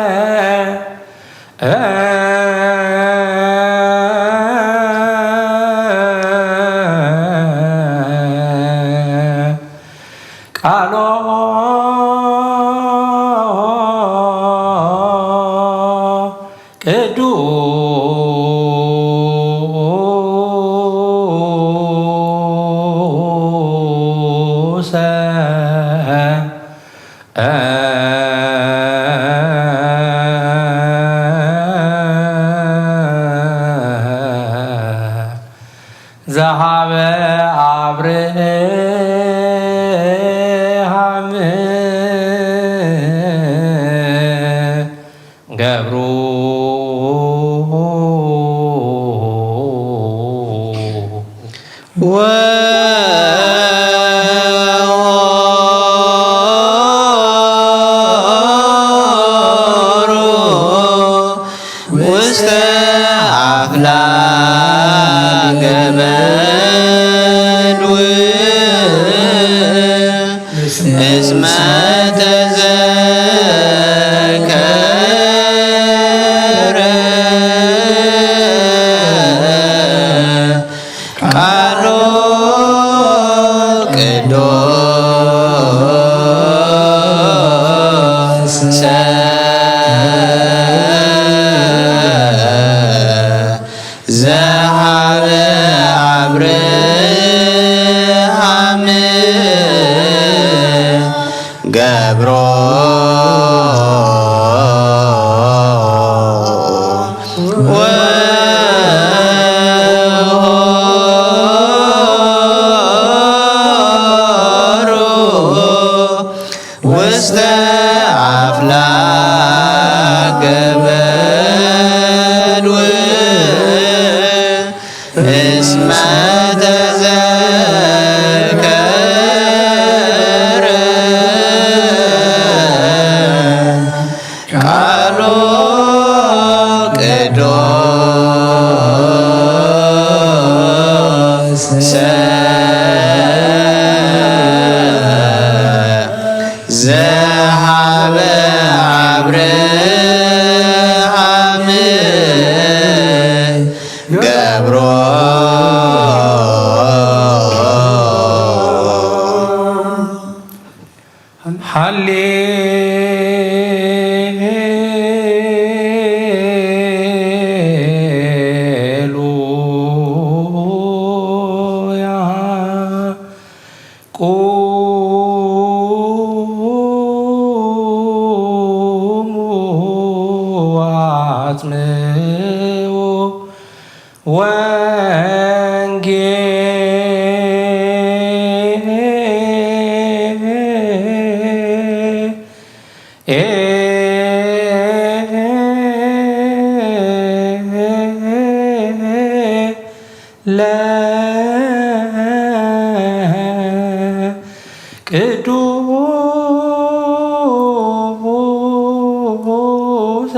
ቃሎ ቅዱሰ ዘሃበ አብርሃም ገብሩ ወሆሩ ውስተ አፍላገ በድው እስመ ተዘከረ ቃሎ ቅዱሰ ዘሃበ አብርሃም ገብሮ ወሆሩ ውስተ አፍላገ በድው እስመ ተዘከረ ቃሎ ቅዱሰ ዘሃበ አብርሃም ገብሮ ሃሌ ለቅዱሰ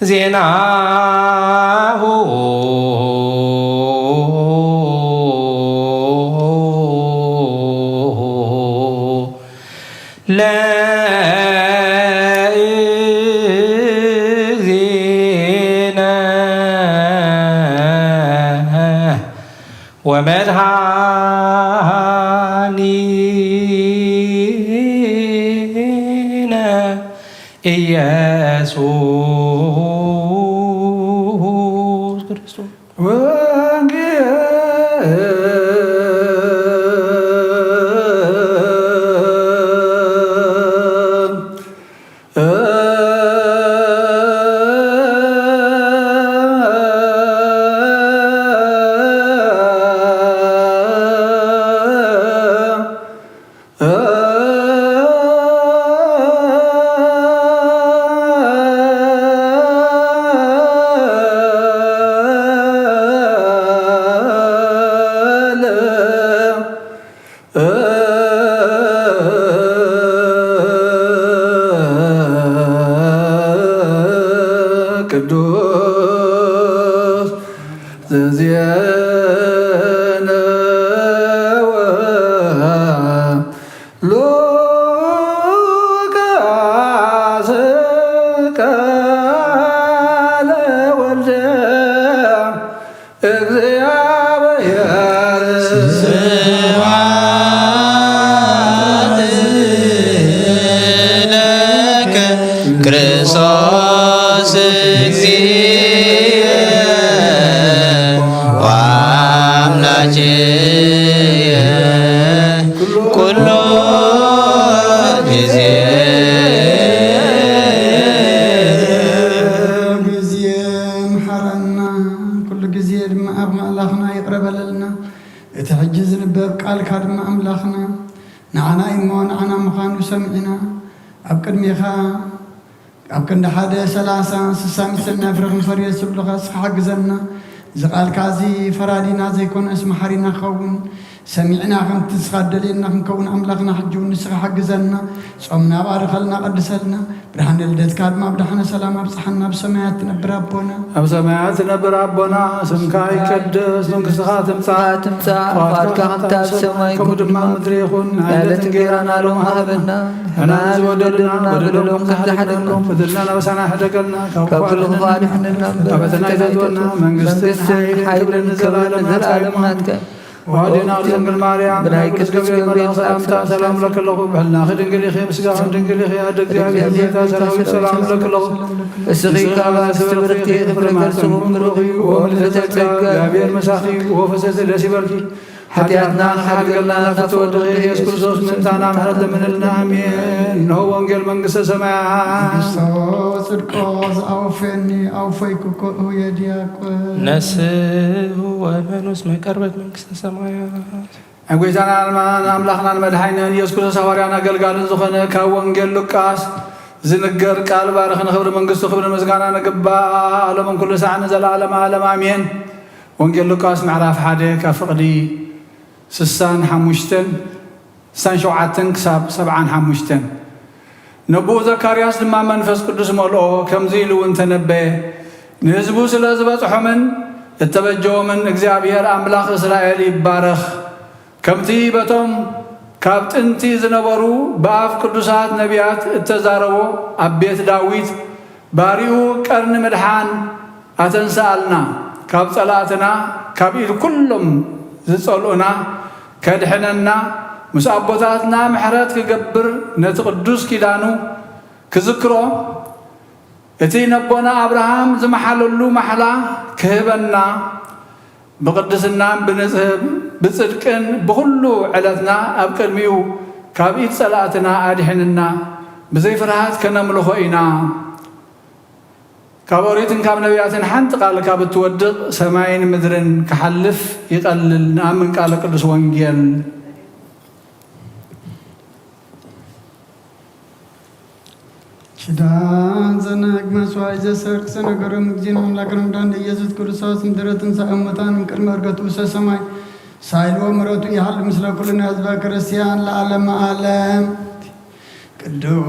ዜናሁ ለእግዚእነ ወመድኃኒነ ኢየሱስ ክርስቶስ። ወንጌል ቅዱስ ዘዜነወ ሉቃስ ቃለ ወልደ እግዚአብሔር። ስብሐት ለከ ክርስቶስ እግዚእ ወአምላክየ ኩሉ ጊዜ። ጊዜ ምሓረና፣ ኩሉ ጊዜ ድማ ኣብ ኣምላኽና ይቕረ በለልና። እቲ ሕጂ ዝንበብ ቃልካ ድማ ኣምላኽና ንዓና እሞ ንዓና ምዃኑ ሰሚዕና ኣብ ቅድሜኻ ኣብ ክንዲ ሓደ ሰላሳ ስሳ ሚሰና ፍረ ክንፈርዮ ዝብልኻ እስኻ ሓግዘና። እዚ ቃልካ እዚ ፈራዲና ዘይኮነስ መሓሪና ክኸውን ሰሚዕና ከምቲ ንስኻ እደልየና ክንከውን ኣምላኽና ሕጂ እውን ንስኻ ሓግዘና። ጾምና ባርኸልና፣ ቀድሰልና። ብርሃነ ልደትካ ድማ ብደሓነ ሰላም ኣብጽሓና። ኣብ ሰማያት ትነብር ኣቦና። ኣብ ሰማያት ትነብር ኣቦና፣ ስምካ ይቀደስ፣ መንግስትኻ ትምጻእ፣ ትምጻእ፣ ፍቓድካ ፍቓድካ ከምቲ ኣብ ከምቲ ኣብ ሰማይ ሰማይ ከምኡ ከምኡ ድማ ድማ ኣብ ምድሪ ይኹን። ናይ ዕለት ዕለት እንጌራና እንጌራና ሎሚ ሎሚ ሃበና። ሃበና። ሕና ሕና ዝበደሉና ዝበደሉና በደሎም በደሎም ከም ከም ዝሓደግና ዝሓደግና። በደልና ናበሳና ሕደገልና፣ ካብ ካብ ኩሉ ክፉእ ክፉእ ኣድሕነና። ኣድሕነና እምበር። ኣበተና ኣበተና ይዘዝወና፣ ይዘዝወና። መንግስትን መንግስትን ሓይልን ሓይልን ክብርን ክብርን ንዘለኣለመ ናትካ እዩ። ንዘለኣለመ ናትካ እዩ። ወሃዲና ርእሰ ድንግል ማርያም፣ ብናይ ቅዱስ ገብርኤል መልኣኽ ሰላምታ ሰላም እብለኪ ኣለኹ። ብሕልናኺ ድንግል ኢኺ፣ ብስጋኺ ድንግል ኢኺ። ኣደ እግዚኣብሔር ጌታ ሰራዊት ሰላም እብለኪ ኣለኹ። እስኺ ካብ ኣንስቲ ብርኽቲ ኢኺ፣ ፍረ ከርስኺ ብሩኽ እዩ። ወምልእተ ጸጋ እግዚኣብሔር ምሳኺ እዩ። ወፍስሕቲ ደስ ይበልኪ። ሓጢኣትና ሓጢኣትና ክሓድገልና ክሓድገልና ናፍቲ ወድኺ ኢየሱስ ክርስቶስ ምእንታና ምሕረት ለምንልና። ኣሜን። እንሆ ወንጌል መንግስተ ሰማያት። መንግስቶ ጽድቆ ዝኣወፈኒ ኣውፈይኩ እኮ እሁየ ዲያቆን። ነስሑ ወእመኑ እስመ ቀርበት መንግስተ ሰማያት። ናይ ጎይታና ኣምላኽናን መድሓኒናን ኢየሱስ ክርስቶስ ሃዋርያን ኣገልጋልን ዝኾነ ካብ ወንጌል ሉቃስ ዝንገር ቃል ባርኽ ንኽብሪ መንግስቱ ክብሪ ምስጋና ንግባእ ሎምን ኩሉ ሳዕ ንዘለዓለም ዓለም ኣሜን። ወንጌል ሉቃስ ምዕራፍ ሓደ ካብ ፍቕዲ ስሳን ሓሙሽተን፣ ስሳን ሸውዓተን ክሳብ ሰብዓን ሓሙሽተን። ነቦኡ ዘካርያስ ድማ መንፈስ ቅዱስ መልኦ፣ ከምዚ ኢሉ እውን ተነበየ፣ ንህዝቡ ስለ ዝበጽሖምን እተበጀዎምን እግዚኣብሔር ኣምላኽ እስራኤል ይባረኽ። ከምቲ በቶም ካብ ጥንቲ ዝነበሩ ብኣፍ ቅዱሳት ነቢያት እተዛረቦ፣ ኣብ ቤት ዳዊት ባሪኡ ቀርኒ ምድሓን ኣተንስኣልና፣ ካብ ጸላእትና፣ ካብ ኢድ ኩሎም ዝጸልኡና ከድሕነና፣ ምስ ኣቦታትና ምሕረት ክገብር፣ ነቲ ቅዱስ ኪዳኑ ክዝክሮ፣ እቲ ነቦና ኣብርሃም ዝመሓለሉ ማሕላ ክህበና፣ ብቕድስናን ብንጽህ-፣ ብጽድቅን ብኹሉ ዕለትና ኣብ ቅድሚኡ ካብ ኢድ ጸላእትና ኣድሕንና፣ ብዘይ ፍርሃት ከነምልኾ ኢና። ካብ ኦሪትን ካብ ነቢያትን ሓንቲ ቃል ካብ እትወድቕ ሰማይን ምድርን ክሓልፍ ይቐልል። ንኣምን ቃለ ቅዱስ ወንጌል። ኪዳን ዘነግ መስዋዕት ዘሰርክ ዘነገሮም እግዚእነ ኣምላክነ መድኃኒነ ኢየሱስ ክርስቶስ ምድረ ትንሣኤ እሙታን እምቅድመ ዕርገቱ ውስተ ሰማይ ሳይል ወምሕረቱ ይሃሉ ምስለ ኩልነ ህዝበ ክርስቲያን ለዓለመ ዓለም። ቅዱስ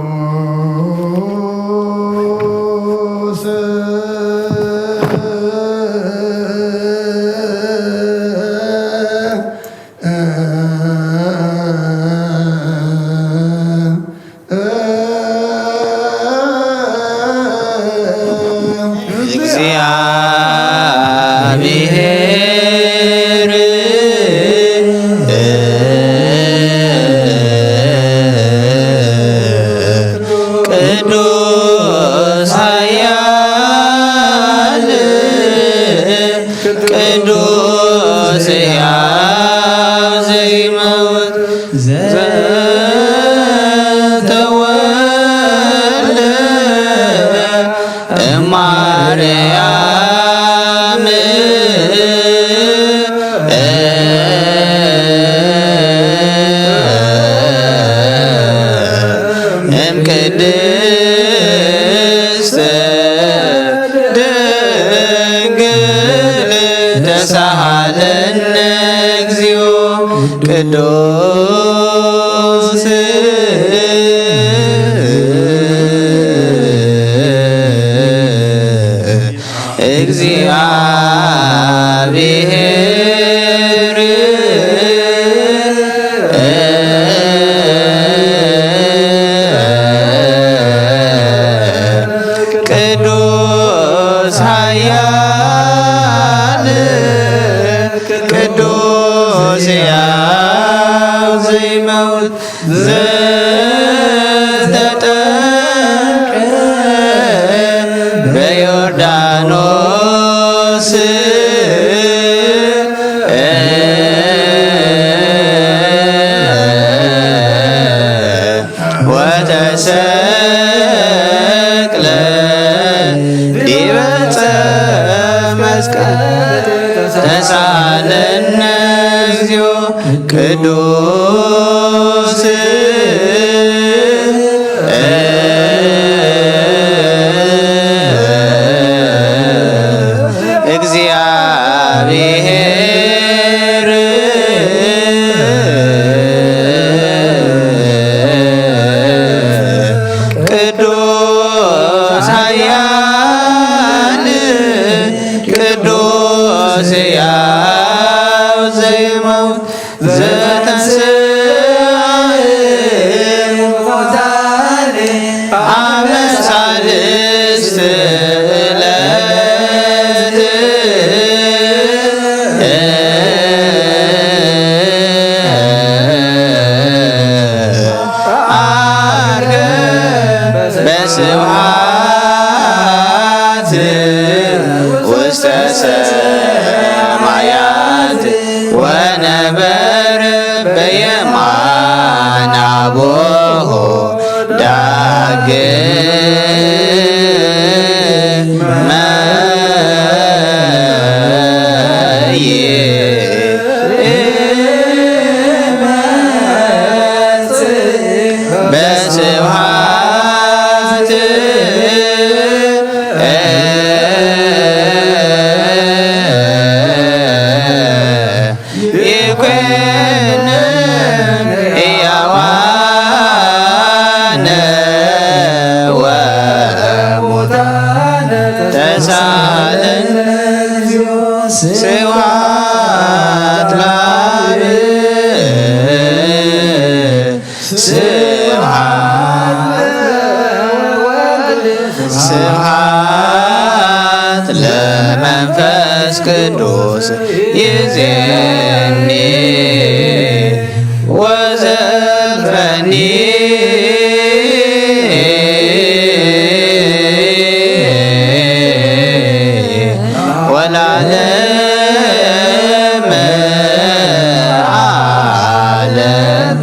እግዚአብሔር ቅዱስ ኃያል ቅዱስ ሕያው ዘይመውት ዘተወልደ ቅዱስ እግዚአብሔር ቅዱስ ኃያል ቅዱስ ሕያው ዘይመውት ዘተጠምቀ በዮርዳኖስ ወተሰቅለ ዲበ ዕፀ መስቀል ተሳለነ እግዚኦ ቅዱስ እግዚአብሔር ቅዱስ ኃያል ቅዱስ ሕያው ዘይመውት ዘተንሥአ እሙታን አመ ሣልስት ዕለት ዐርገ በስብሐት ውስተ ሰማያት ወነበረ በየማነ አቡሁ ዳግመ ይመጽእ በስብሐት ይኩነን ሕያዋነ ወሙታነ ተሳለን ስብሐት ለአብ ስብሐት ስብሐት ለመንፈስ ቅዱስ ይዜኒ ወዘልፈኒ ወለዓለመ ዓለም።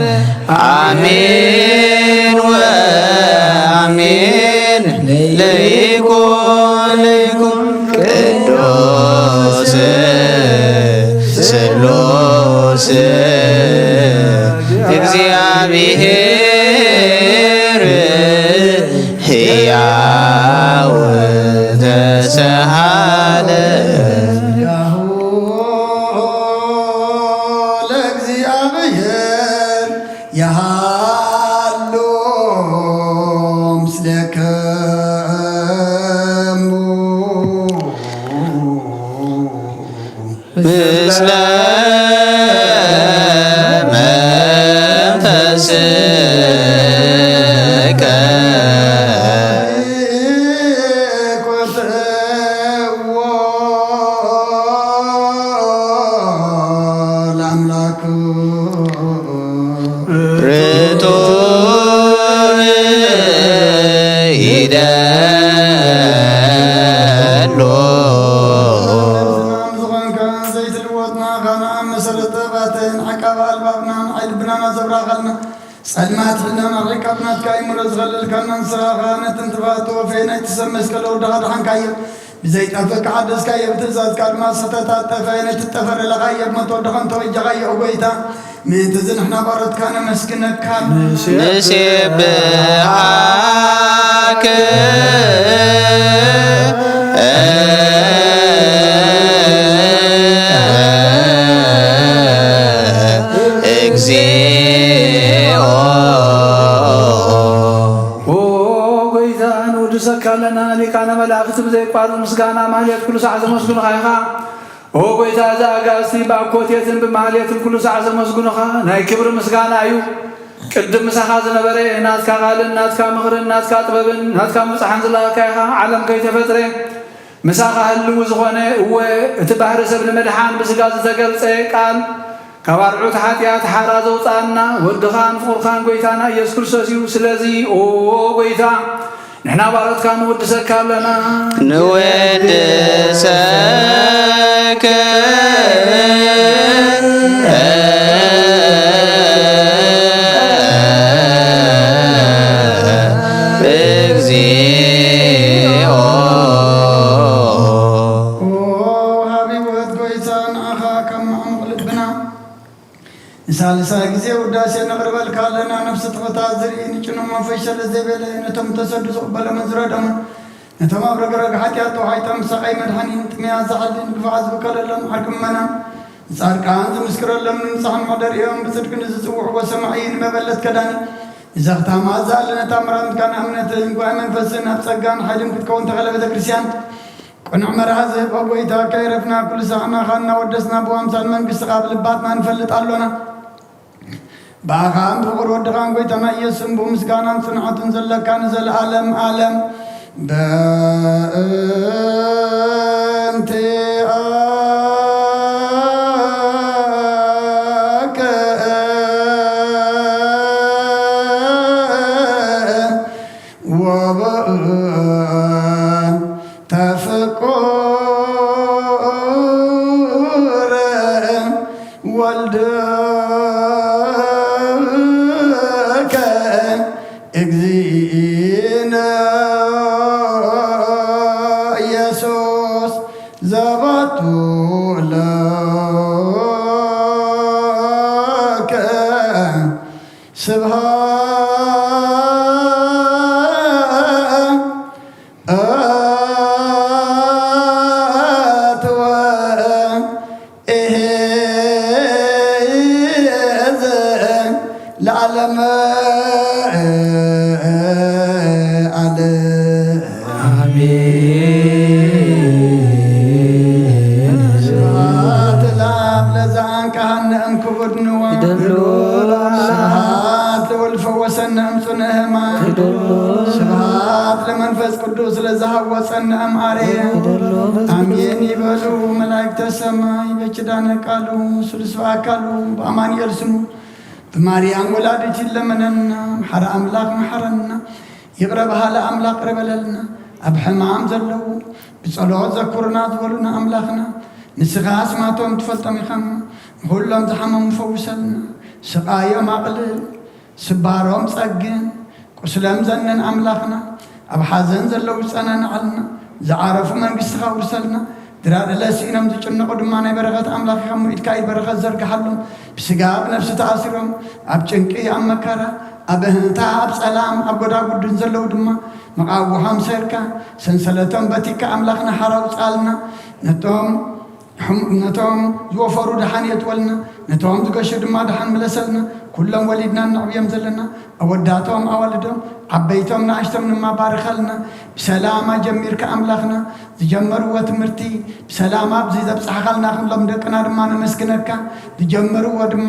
አሜን ወአሜን። ለይኩን ለይኩን ቅዱስ ስሉስ እግዚአብሔር ሕያው ዘተሳለ ለእግዚአብሔር የሃሉ ምስሌክሙ ምስለ መንፈስከ። ለአምላኩ ርቱዕ ይደሎ። ዝማም ዝኾንካ ዘይትልወጥና ካና መሰረተ ባተን ዓቃብ ኣልባብና ንዓይ ልብናና ዘብራኸልና ጸልማት ሕልና ኣርሒቃ ብናትካ ይምረ ዝኸለልካና ንስኻ ነትን ትባቶ ወፌ ናይቲ ሰብ መስቀል ወዳኻ ድሓንካዮ። ብዘይጠፍእ ክሓደስካዮ ብትእዛዝካ ድማ ዝተታጠፈ ነቲ ጠፈር ለኻዮ ብሞት ወድኻ እንተወጀኻዮ ኦ ጎይታ። ምእንቲ እዚ ንሕና ባሮትካ ነመስግነካ። ንሴብሐከ ንወድሰካ ኣለና። ሊቃነ መላእኽቲ ብዘይቋርጽ ምስጋና ማህሌት ኩሉ ሳዕ ዘመስግኑኻ ኢኻ። ኦ ጎይታ፣ እዚ ኣጋእዝቲ ብኣኮቴትን ብማህሌትን ኩሉ ሳዕ ዘመስግኑኻ ናይ ክብሪ ምስጋና እዩ። ቅድም ምሳኻ ዝነበረ ናትካ ቃልን ናትካ ምኽርን ናትካ ጥበብን ናትካ ምብጻሕን ዝለኣኽካ ኢኻ። ዓለም ከይተፈጥረ ምሳኻ ህልው ዝኾነ፣ እወ፣ እቲ ባህሪ ሰብ ንምድሓን ብስጋ ዝተገልጸ ቃል፣ ካብ ኣርዑት ሓጢኣት ሓራ ዘውጽኣና ወድኻን ፍቑርካን ጎይታና ኢየሱስ ክርስቶስ እዩ። ስለዚ ኦ ጎይታ፣ ንሕና ባሮትካ ንውድሰካ ኣለና። ንወድሰከ እግዚኦ። ኦ ሃቢወት ጎይታ፣ ንዓኻ ካብ መዓሙቕ ልብና ንሳልሳይ ግዜ ውዳሴ ነቕርበልካ ኣለና። ነፍሲ ትሑታት ዝርኢ፣ ንጭኑቕ መንፈስ ሸለ ዘይበለ፣ ነቶም ተሰዱ ዝቕበሎምን ዝረደሙን፣ ነቶም ኣብ ረግረግ ሓጢኣት ተዋሒጦም፣ ሰቓይ መድሓኒን ጥምያት ዝሓልን ግፋዕ ዝብከለሎም ዓርኪ ምእመናን፣ ንጻድቃን ዝምስክረሎም፣ ንምብጻሕ መሕደሪኦም ብጽድቂ ንዝጽውዕዎ ሰማዒ፣ ንመበለት ከዳኒ፣ ንዘኽታማት ዝኣለነ ታምራትካን እምነትን ጉባኤ መንፈስን ኣብ ጸጋን ሓይልን ክትከውን ተኸለ ቤተ ክርስቲያን ቅኑዕ መርሃ ዝህብ ኦ ጎይታ፣ ከይረፍና ኩሉ ሳዕ ንዓኻ እናወደስና ብኣምሳል መንግስትኻ ኣብ ልባትና ንፈልጥ ኣሎና። ብኣኻን ብፍቑር ወድኻን ጎይታና ኢየሱስን ብምስጋናን ጽንዓትን ዘለካ ንዘለኣለም ኣለም። በእንቲኣከ ወበእንተ ፍቁር ወልድከ እግዚእነ ኢየሱስ ዘባቱ ለከ ስብሃት ወእሄዝ ለዓለመ ዓለም። ኣሜን። ስብሐት ለአብ ለዘአንቀሐነ እምክቡድ ንዋ። ይደሎ ስብሐት ለወልድ ፈወሰነ እምጽኑዕ ሕማም። ይደሎ ስብሐት ለመንፈስ ቅዱስ ለዘሐወጸነ እምአርየ። ይደሎ መንፈስ ቅዱስ። አሜን ይበሉ መላእክተ ሰማይ በኪዳነ ቃሉ ስሉስ በአካሉ በአማኑኤል ስሙ ብማርያም ወላዲት ይለመነና። መሐረ አምላክ መሐረና። ይቕረ በሃሊ ኣምላኽ ቅረ በለልና። ኣብ ሕማም ዘለዉ ብጸሎት ዘኩርና ዝበሉና ኣምላኽና፣ ንስኻ ኣስማቶም ትፈልጦም ኢኻ እሞ፣ ንኹሎም ዝሓመሙ ፈውሰልና። ስቓዮም ኣቕልል፣ ስባሮም ጸግን፣ ቁስሎም ዘንን ኣምላኽና። ኣብ ሓዘን ዘለዉ ጸናንዓልና። ዝዓረፉ መንግስትኻ ውርሰልና። ድራር ለስኢኖም ዝጭነቑ ድማ ናይ በረኸት ኣምላኽ ኢኻ እሞ፣ ኢድካ ኢድ በረኸት ዘርግሓሎም። ብስጋ ብነፍሲ ተኣሲሮም ኣብ ጭንቂ ኣብ መከራ ኣብ እህንታ ኣብ ጸላም ኣብ ጎዳጉድን ዘለዉ ድማ መቓውሖም ሰይርካ ሰንሰለቶም በቲካ ኣምላኽና ሓራ ውጽኣልና። ነቶም ሕሙ-፣ ነቶም ዝወፈሩ ደሓን የጥወልና፣ ነቶም ዝገሹ ድማ ደሓን ምለሰልና። ኩሎም ወሊድና እነዕብዮም ዘለና ኣወዳቶም ኣዋልዶም ዓበይቶም ንኣሽቶም ድማ ባርኸልና። ብሰላም ኣጀሚርካ ኣምላኽና ዝጀመርዎ ትምህርቲ ብሰላም ኣብዚ ዘብጽሕኻልና ክንሎም ደቅና ድማ ነመስግነካ። ዝጀመርዎ ድማ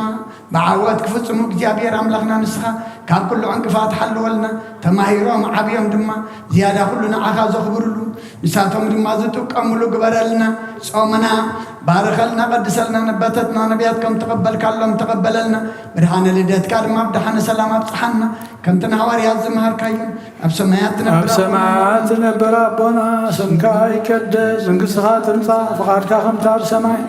ብዓወት ክፍጽሙ እግዚኣብሔር ኣምላኽና ንስኻ ካብ ኩሉ ዕንቅፋት ሓልወልና። ተማሂሮም ዓብዮም ድማ ዝያዳ ኩሉ ንዓኻ ዘኽብርሉ ንሳቶም ድማ ዝጥቀምሉ ግበረልና። ጾምና ባርኸልና፣ ቀድሰልና። ነበተትና ነቢያት ከም ተቐበልካሎም ተቐበለልና። ብርሃነ ልደትካ ድማ ብደሓነ ሰላም ኣብጽሓና። ከምቲ ንሃዋርያት ዝመሃርካዮም ኣብ ሰማያት ኣብ ትነብር ኣቦና ሰማያት ትነብር ኣቦና፣ ስምካ ይቀደስ፣ መንግስትኻ ትምጻእ፣ ፍቓድካ ከምታ ኣብ ሰማይ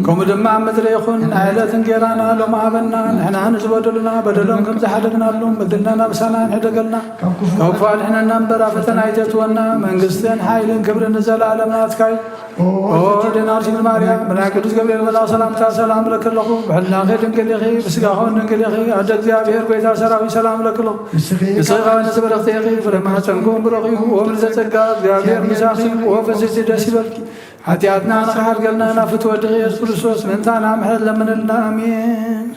ከምኡ ድማ ኣብ ምድሪ ይኹን። ናይ ዕለት እንጌራና ሎም ሃበና፣ ንሕና ንዝበደሉና በደሎም ከም ዝሓደግናሎም በደልና ናብ ሰማይ ንሕደገልና። ካብ ክፉ ካብ ክፉ ኣድሕነና እምበር ኣብ ፈተና ኣይተእትወና። መንግስትን ሓይልን ክብርን ንዘለኣለም ናትካ እዩ። ኦ ኦ ደናግል ማርያም፣ ብናይ ቅዱስ ገብርኤል መልኣክ ሰላምታ ሰላም እብለኪ ኣለኹ። ብሕልናኺ ድንግል ኢኺ፣ ብስጋኺ እውን ድንግል ኢኺ። ኣደ እግዚኣብሔር፣ ጎይታ ሰራዊት፣ ሰላም እብለኪ ኣለኹ። ንስኺ ንስኺ ከኣ ንጽብርኽቲ ኢኺ፣ ፍረ ማህፀንኪ እውን ብሩኽ እዩ። ኦ ምልዕተ ጸጋ፣ እግዚኣብሔር ምሳኺ፣ ኦ ፍስሕቲ ደስ ይበልኪ። ሓጢኣትና ንኽሓድገልና ናብ ፍትወ ወድኺ ኢየሱስ ክርስቶስ ምእንታና ምሕረት ለምንልና። ኣሜን።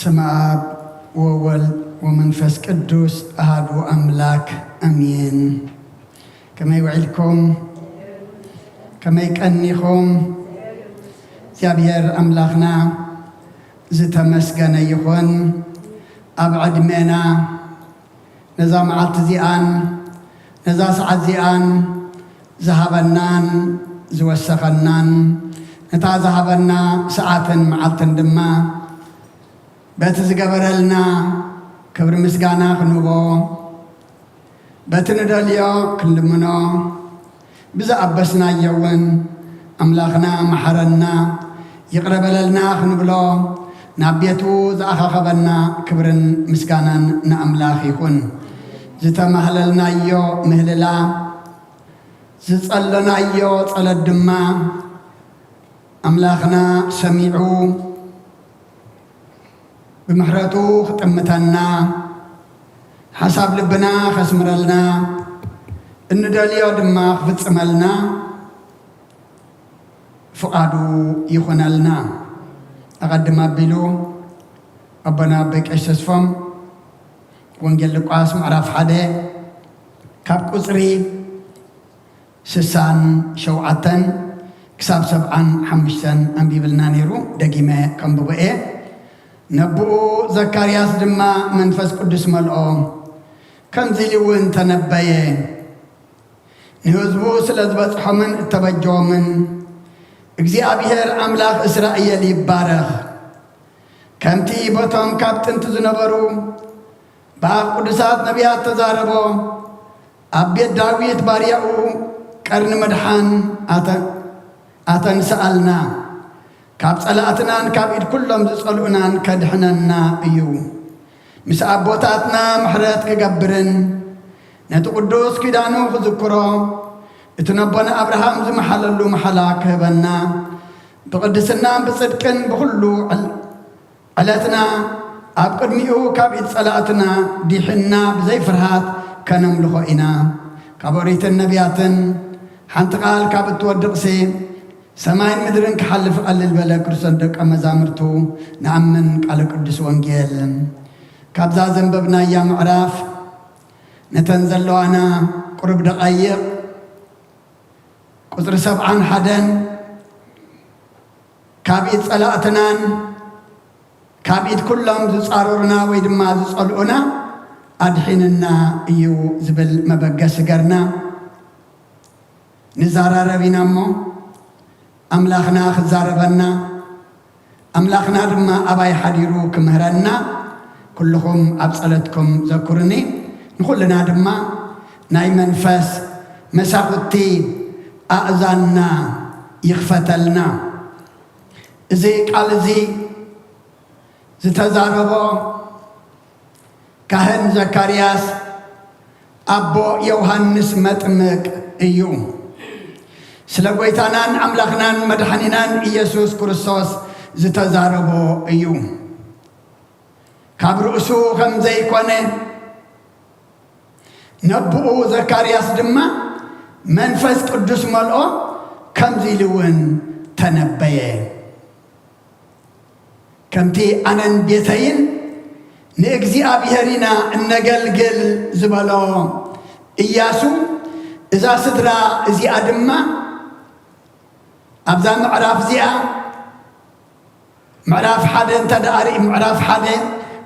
በስመ አብ ወወልድ ወመንፈስ ቅዱስ አሐዱ አምላክ አሜን። ከመይ ውዒልኩም? ከመይ ቀኒኹም? እግዚኣብሔር ኣምላኽና ዝተመስገነ ይኹን። ኣብ ዕድሜና ነዛ መዓልቲ እዚኣን ነዛ ሰዓት እዚኣን ዝሃበናን ዝወሰኸናን፣ ነታ ዝሃበና ሰዓትን መዓልትን ድማ በቲ ዝገበረልና ክብሪ ምስጋና ክንህቦ፣ በቲ ንደልዮ ክንልምኖ፣ ብዝኣበስናዮ እውን ኣምላኽና መሓረና፣ ይቕረ በለልና ክንብሎ ናብ ቤቱ ዝኣኻኸበና ክብርን ምስጋናን ንኣምላኽ ይኹን። ዝተማህለልናዮ ምህልላ፣ ዝጸለናዮ ጸሎት ድማ ኣምላኽና ሰሚዑ ብምሕረቱ ክጥምተና፣ ሓሳብ ልብና ከስምረልና፣ እንደልዮ ድማ ክፍጽመልና ፍቓዱ ይኹነልና። ኣቐድም ኣቢሉ ኣቦና ኣቦይ ቀሺ ተስፎም ወንጌል ሉቃስ ምዕራፍ ሓደ ካብ ቁጽሪ ስሳን ሸውዓተን ክሳብ ሰብዓን ሓሙሽተን ኣንቢብልና ነይሩ። ደጊመ ከንብቦ እየ። ነብኡ ዘካርያስ ድማ መንፈስ ቅዱስ መልኦ፣ ከምዚ ኢሉ እውን ተነበየ። ንህዝቡ ስለ ዝበጽሖምን እተበጀዎምን፣ እግዚኣብሔር ኣምላኽ እስራኤል ይባረኽ። ከምቲ በቶም ካብ ጥንቲ ዝነበሩ ብኣፍ ቅዱሳት ነቢያት ተዛረቦ፣ ኣብ ቤት ዳዊት ባርያኡ ቀርኒ ምድሓን ኣተ-፣ ኣተንስኣልና፣ ካብ ጸላእትናን ካብ ኢድ ኩሎም ዝጸልኡናን ከድሕነና እዩ። ምስ ኣቦታትና ምሕረት ክገብርን ነቲ ቅዱስ ኪዳኑ ክዝክሮ፣ እቲ ነቦና ኣብርሃም ዝመሓለሉ መሓላ ክህበና፣ ብቕድስናን ብጽድቅን ብኹሉ ዕል-፣ ዕለትና ኣብ ቅድሚኡ ካብ ኢድ ጸላእትና ዲሕና ብዘይ ፍርሃት ከነምልኾ ኢና። ካብ ኦሪትን ነቢያትን ሓንቲ ቃል ካብ እትወድቕሲ፣ ሰማይን ምድርን ክሓልፍ ቀልል በለ። ክርስቶስ ደቀ መዛሙርቱ ንኣምን ቃለ ቅዱስ ወንጌል ካብዛ ዘንበብናያ ምዕራፍ ነተን ዘለዋና ቁሩብ ደቓይቕ ቁጽሪ ሰብዓን ሓደን ካብ ኢድ ጸላእትናን ካብ ኢድ ኩሎም ዝጻረሩና ወይ ድማ ዝጸልኡና ኣድሒንና እዩ ዝብል መበገሲ ገርና ንዛራረብ ኢና እሞ፣ ኣምላኽና ክዛረበና፣ ኣምላኽና ድማ ኣባይ ሓዲሩ ክምህረና፣ ኩልኹም ኣብ ጸሎትኩም ዘኩርኒ። ንኹልና ድማ ናይ መንፈስ መሳኹቲ ኣእዛንና ይኽፈተልና። እዚ ቃል እዚ ዝተዛረቦ ካህን ዘካርያስ ኣቦ ዮሃንስ መጥምቅ እዩ። ስለ ጐይታናን ኣምላኽናን መድሓኒናን ኢየሱስ ክርስቶስ ዝተዛረቦ እዩ። ካብ ርእሱ ከም ዘይኮነ፣ ነብኡ ዘካርያስ ድማ መንፈስ ቅዱስ መልኦ፣ ከምዚ ኢሉ እውን ተነበየ። ከምቲ ኣነን ቤተይን ንእግዚኣብሔር ኢና እነገልግል ዝበሎ እያሱ፣ እዛ ስድራ እዚኣ ድማ ኣብዛ ምዕራፍ እዚኣ፣ ምዕራፍ ሓደ እንተ ደኣ ርኢ-፣ ምዕራፍ ሓደ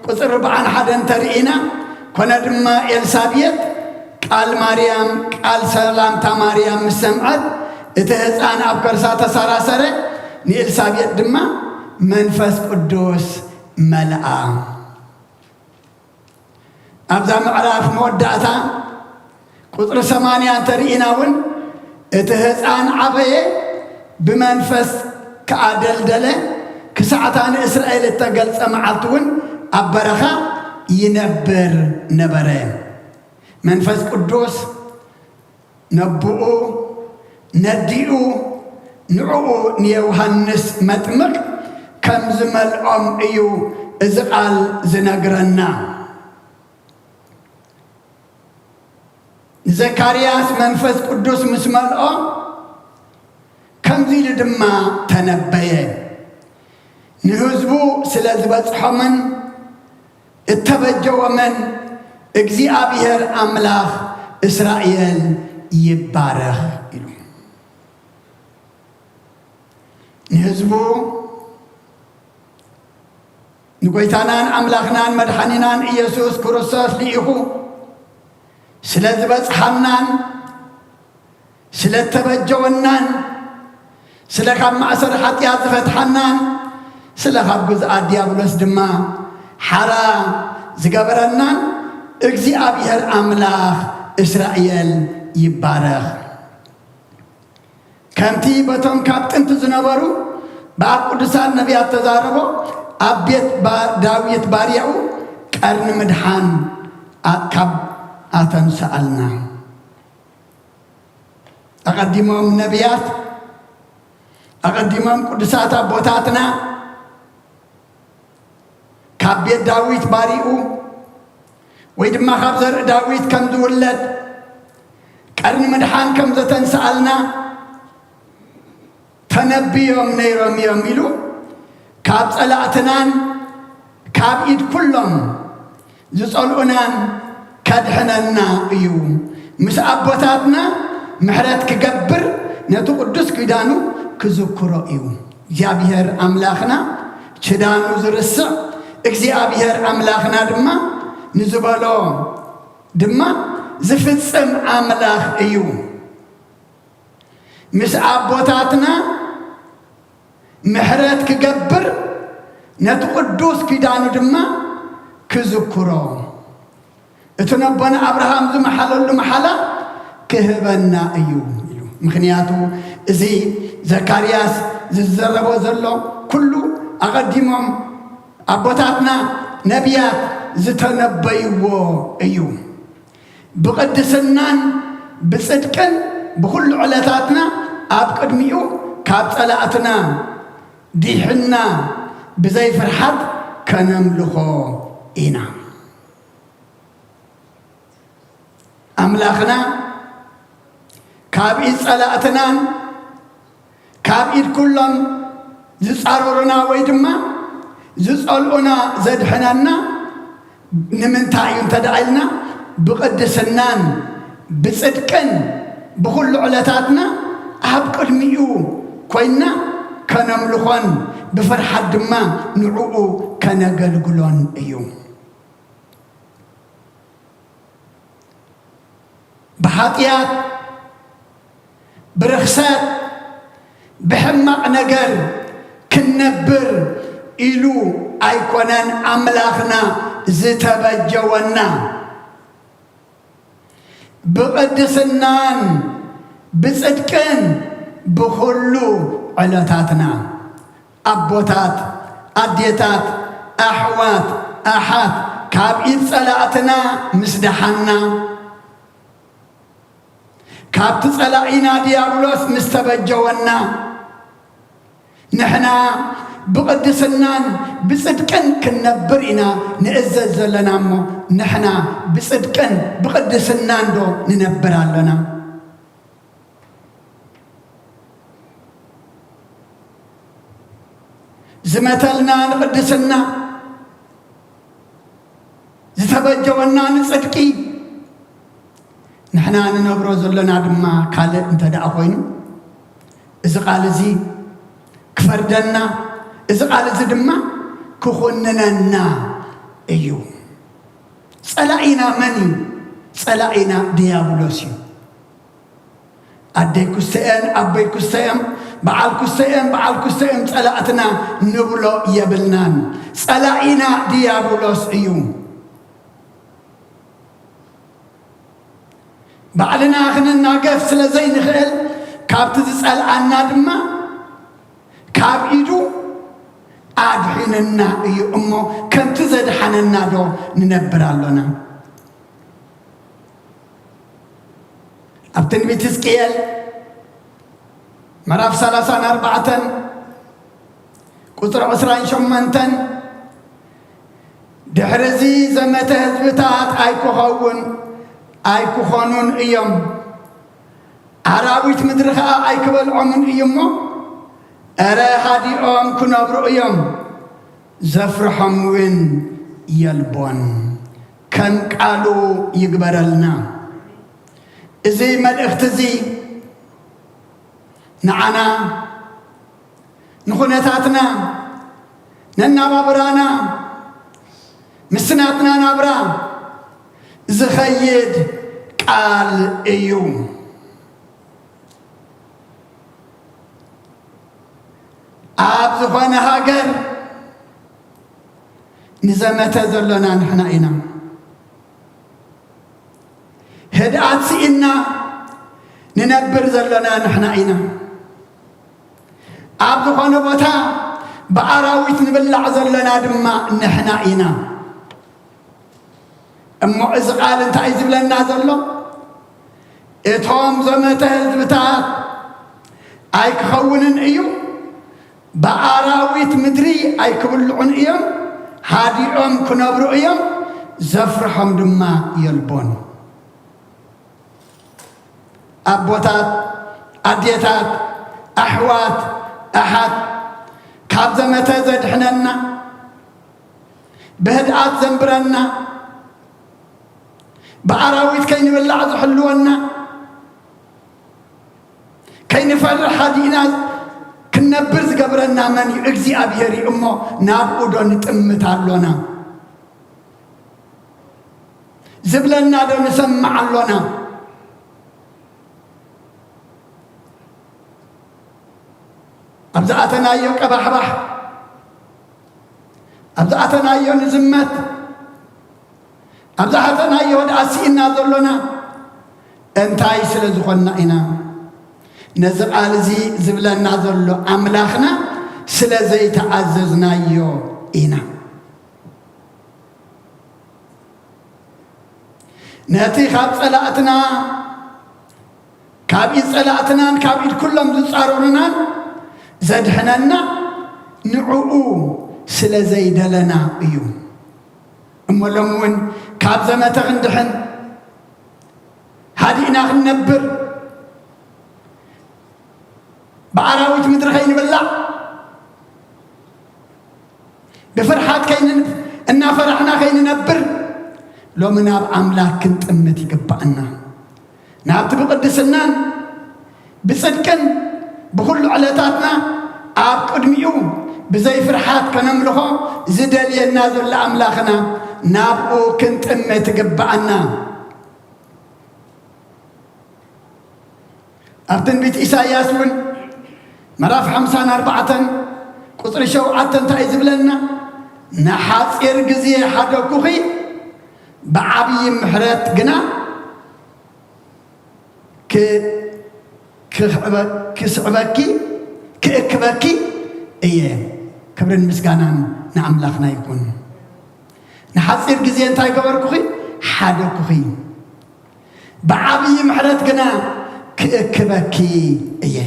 ቁጽሪ ኣርብዓን ሓደን እንተ ርኢና፣ ኮነ ድማ ኤልሳቤጥ ቃል ማርያም፣ ቃል ሰላምታ ማርያም ምስ ሰምዐት፣ እቲ ህፃን ኣብ ከርሳ ተሰራሰረ፣ ንኤልሳቤጥ ድማ መንፈስ ቅዱስ መልኣ። ኣብዛ ምዕራፍ መወዳእታ ቁጽሪ ሰማንያ እንተ ርኢና እውን፣ እቲ ህፃን ዓበየ፣ ብመንፈስ ከኣ ደልደለ፣ ክሳዕታ ንእስራኤል እተገልጸ መዓልቲ እውን ኣብ በረኻ ይነብር ነበረ። መንፈስ ቅዱስ ነብኡ ነዲኡ ንዕኡ ንዮሃንስ መጥምቅ ከም ዝመልኦም እዩ እዚ ቃል ዝነግረና። ንዘካርያስ መንፈስ ቅዱስ ምስ መልኦ፣ ከምዚ ኢሉ ድማ ተነበየ። ንህዝቡ ስለ ዝበጽሖምን እተበጀወ መን እግዚኣብሔር ኣምላኽ እስራኤል ይባረኽ ኢሉ። ንህዝቡ ንጎይታናን ኣምላኽናን መድሓኒናን ኢየሱስ ክርስቶስ ልኢኹ ስለ ዝበጽሓናን ስለ እተበጀወናን ስለ ካብ ማእሰር ሓጢኣት ዝፈትሓናን ስለ ካብ ግዝኣት ዲያብሎስ ድማ ሓራ ዝገበረናን እግዚኣብሔር ኣምላኽ እስራኤል ይባረኽ። ከምቲ በቶም ካብ ጥንቲ ዝነበሩ ብኣብ ቅዱሳን ነቢያት ተዛረቦ ኣብ ቤት ባ- ዳዊት ባርያኡ ቀርኒ ምድሓን ኣ- ካብ ኣተንሰኣልና። ኣቐዲሞም ነቢያት ኣቐዲሞም ቅዱሳት ኣቦታትና ካብ ቤት ዳዊት ባሪኡ ወይ ድማ ካብ ዘርኢ ዳዊት ከም ዝውለድ ቀርኒ ምድሓን ከም ዘተንስኣልና ተነብዮም ነይሮም እዮም ኢሉ ካብ ጸላእትናን ካብ ኢድ ኩሎም ዝጸልኡናን ከድሕነና እዩ። ምስ ኣቦታትና ምሕረት ክገብር ነቲ ቅዱስ ኪዳኑ ክዝክሮ እዩ። እግዚኣብሔር ኣምላኽና ኪዳኑ ዝርስዕ እግዚኣብሔር ኣምላኽና ድማ ንዝበሎ ድማ ዝፍጽም ኣምላኽ እዩ። ምስ ኣቦታትና ምሕረት ክገብር ነቲ ቅዱስ ኪዳኑ ድማ ክዝክሮ እቲ ነቦና ኣብርሃም ዝመሓለሉ መሓላ ክህበና እዩ ኢሉ። ምኽንያቱ እዚ ዘካርያስ ዝዘረቦ ዘሎ ኩሉ ኣቐዲሞም ኣቦታትና ነቢያት ዝተነበይዎ እዩ። ብቕድስናን ብጽድቅን ብኹሉ ዕለታትና ኣብ ቅድሚኡ ካብ ጸላእትና ዲሕና ብዘይ ፍርሓት ከነምልኾ ኢና። ኣምላኽና ካብ ኢድ ጸላእትናን ካብ ኢድ ኩሎም ዝጻረሩና ወይ ድማ ዝጸልኡና ዘድሕነና ንምንታይ እዩ እንተ ደኣ ኢልና፣ ብቕድስናን ብጽድቅን ብኹሉ ዕለታትና ኣብ ቅድሚኡ ኮይንና ከነምልኾን ብፍርሓት ድማ ንዕኡ ከነገልግሎን እዩ። ብሓጢኣት፣ ብርኽሰት፣ ብሕማቕ ነገር ክንነብር ኢሉ ኣይኮነን ኣምላኽና ዝተበጀወና። ብቕድስናን ብጽድቅን ብኹሉ ዕለታትና ኣቦታት፣ ኣዴታት፣ ኣሕዋት፣ ኣሓት ካብ ኢድ ጸላእትና ምስ ደሓና፣ ካብቲ ጸላኢና ድያብሎስ ምስ ተበጀወና፣ ንሕና ብቕድስናን ብጽድቅን ክንነብር ኢና ንእዘዝ ዘለና እሞ፣ ንሕና ብጽድቅን ብቕድስናን ዶ ንነብር ኣሎና? ዝመተልና ንቕድስና፣ ዝተበጀወና ንጽድቂ፣ ንሕና ንነብሮ ዘሎና ድማ ካልእ እንተ ደኣ ኮይኑ፣ እዚ ቃል እዚ ክፈርደና፣ እዚ ቃል እዚ ድማ ክኹንነና እዩ። ጸላኢና መን እዩ? ጸላኢና ድያብሎስ እዩ። ኣደይ ኩስተአን ኣቦይ ኩስተኦም በዓል ኩስተኦም በዓል ኩስተኦም ጸላእትና ንብሎ የብልናን። ጸላኢና ድያብሎስ እዩ። ባዕልና ክንናገፍ ስለ ዘይንኽእል ካብቲ ዝጸልኣና ድማ ካብ ኢዱ ኣድሒንና እዩ እሞ ከምቲ ዘድሓነና ዶ ንነብር ኣሎና? ኣብ ትንቢት ሕዝቅኤል ምዕራፍ ሰላሳን ኣርባዕተን ቁጽሪ ዕስራን ሸሞንተን ድሕሪ እዚ ዘመተ ህዝብታት ኣይክኸውን ኣይክኾኑን እዮም፣ ኣራዊት ምድሪ ኸኣ ኣይክበልዖምን እዩ እሞ፣ እረ ሃዲኦም ክነብሩ እዮም፣ ዘፍርሖም እውን የልቦን። ከም ቃሉ ይግበረልና። እዚ መልእኽቲ እዚ ንዓና፣ ንኹነታትና፣ ነናባብራና፣ ምስ ናትና ናብራ ዝኸይድ ቃል እዩ። ኣብ ዝኾነ ሃገር ንዘመተ ዘሎና ንሕና ኢና። ህድኣት ስኢንና ንነብር ዘሎና ንሕና ኢና። ኣብ ዝኾነ ቦታ ብኣራዊት ንብላዕ ዘሎና ድማ ንሕና ኢና። እሞ እዚ ቃል እንታይ እዩ ዝብለና ዘሎ? እቶም ዘመተ ህዝብታት ኣይክኸውንን እዩ፣ ብኣራዊት ምድሪ ኣይክብልዑን እዮም፣ ሃዲኦም ክነብሩ እዮም፣ ዘፍርሖም ድማ የልቦን። ኣቦታት፣ ኣዴታት፣ ኣሕዋት፣ ኣሓት፣ ካብ ዘመተ ዘድሕነና፣ ብህድኣት ዘንብረና፣ ብኣራዊት ከይንብላዕ ዝሕልወና፣ ከይንፈርሕ ሃዲእና ክንነብር ዝገብረና መን እዩ? እግዚኣብሔር እዩ። እሞ ናብኡ ዶ ንጥምት ኣሎና? ዝብለና ዶ ንሰምዕ ኣሎና? ኣብ ዝኣተናዮ ቀባሕባሕ፣ ኣብ ዝኣተናዮ ንዝመት፣ ኣብ ዝኣተናዮ ወድኣ ስኢና ዘሎና እንታይ ስለ ዝኾንና ኢና? ነዚ ቃል እዚ ዝብለና ዘሎ ኣምላኽና ስለ ዘይተኣዘዝናዮ ኢና። ነቲ ካብ ጸላእትና፣ ካብ ኢድ ጸላእትናን ካብ ኢድ ኩሎም ዝጻረሩናን ዘድሕነና ንዕኡ ስለ ዘይደለና እዩ። እሞ ሎም እውን ካብ ዘመተ ክንድሕን፣ ሃዲእና ክንነብር፣ ብኣራዊት ምድሪ ከይንብላዕ፣ ብፍርሓት ከይንን-፣ እናፈራሕና ከይንነብር፣ ሎሚ ናብ ኣምላኽ ክንጥምት ይግባኣና። ናብቲ ብቕድስናን ብጽድቅን ብኹሉ ዕለታትና ኣብ ቅድሚኡ ብዘይ ፍርሓት ከነምልኾ ዝደልየና ዘሎ ኣምላኽና ናብኡ ክንጥምት ይግባኣና። ኣብ ትንቢት ኢሳይያስ እውን ምዕራፍ ሓምሳን ኣርባዕተን ቁጽሪ ሸውዓተ እንታይ እዩ ዝብለና? ንሓጺር ግዜ ሓደግኩኺ፣ ብዓብዪ ምሕረት ግና ክ-፣ ክኽዕበ-፣ ክስዕበኪ፣ ክእክበኪ እየ። ክብርን ምስጋናን ንኣምላኽና ይኹን። ንሓጺር ግዜ እንታይ ገበርኩኺ? ሓደግኩኺ። ብዓብዪ ምሕረት ግና ክእክበኪ እየ።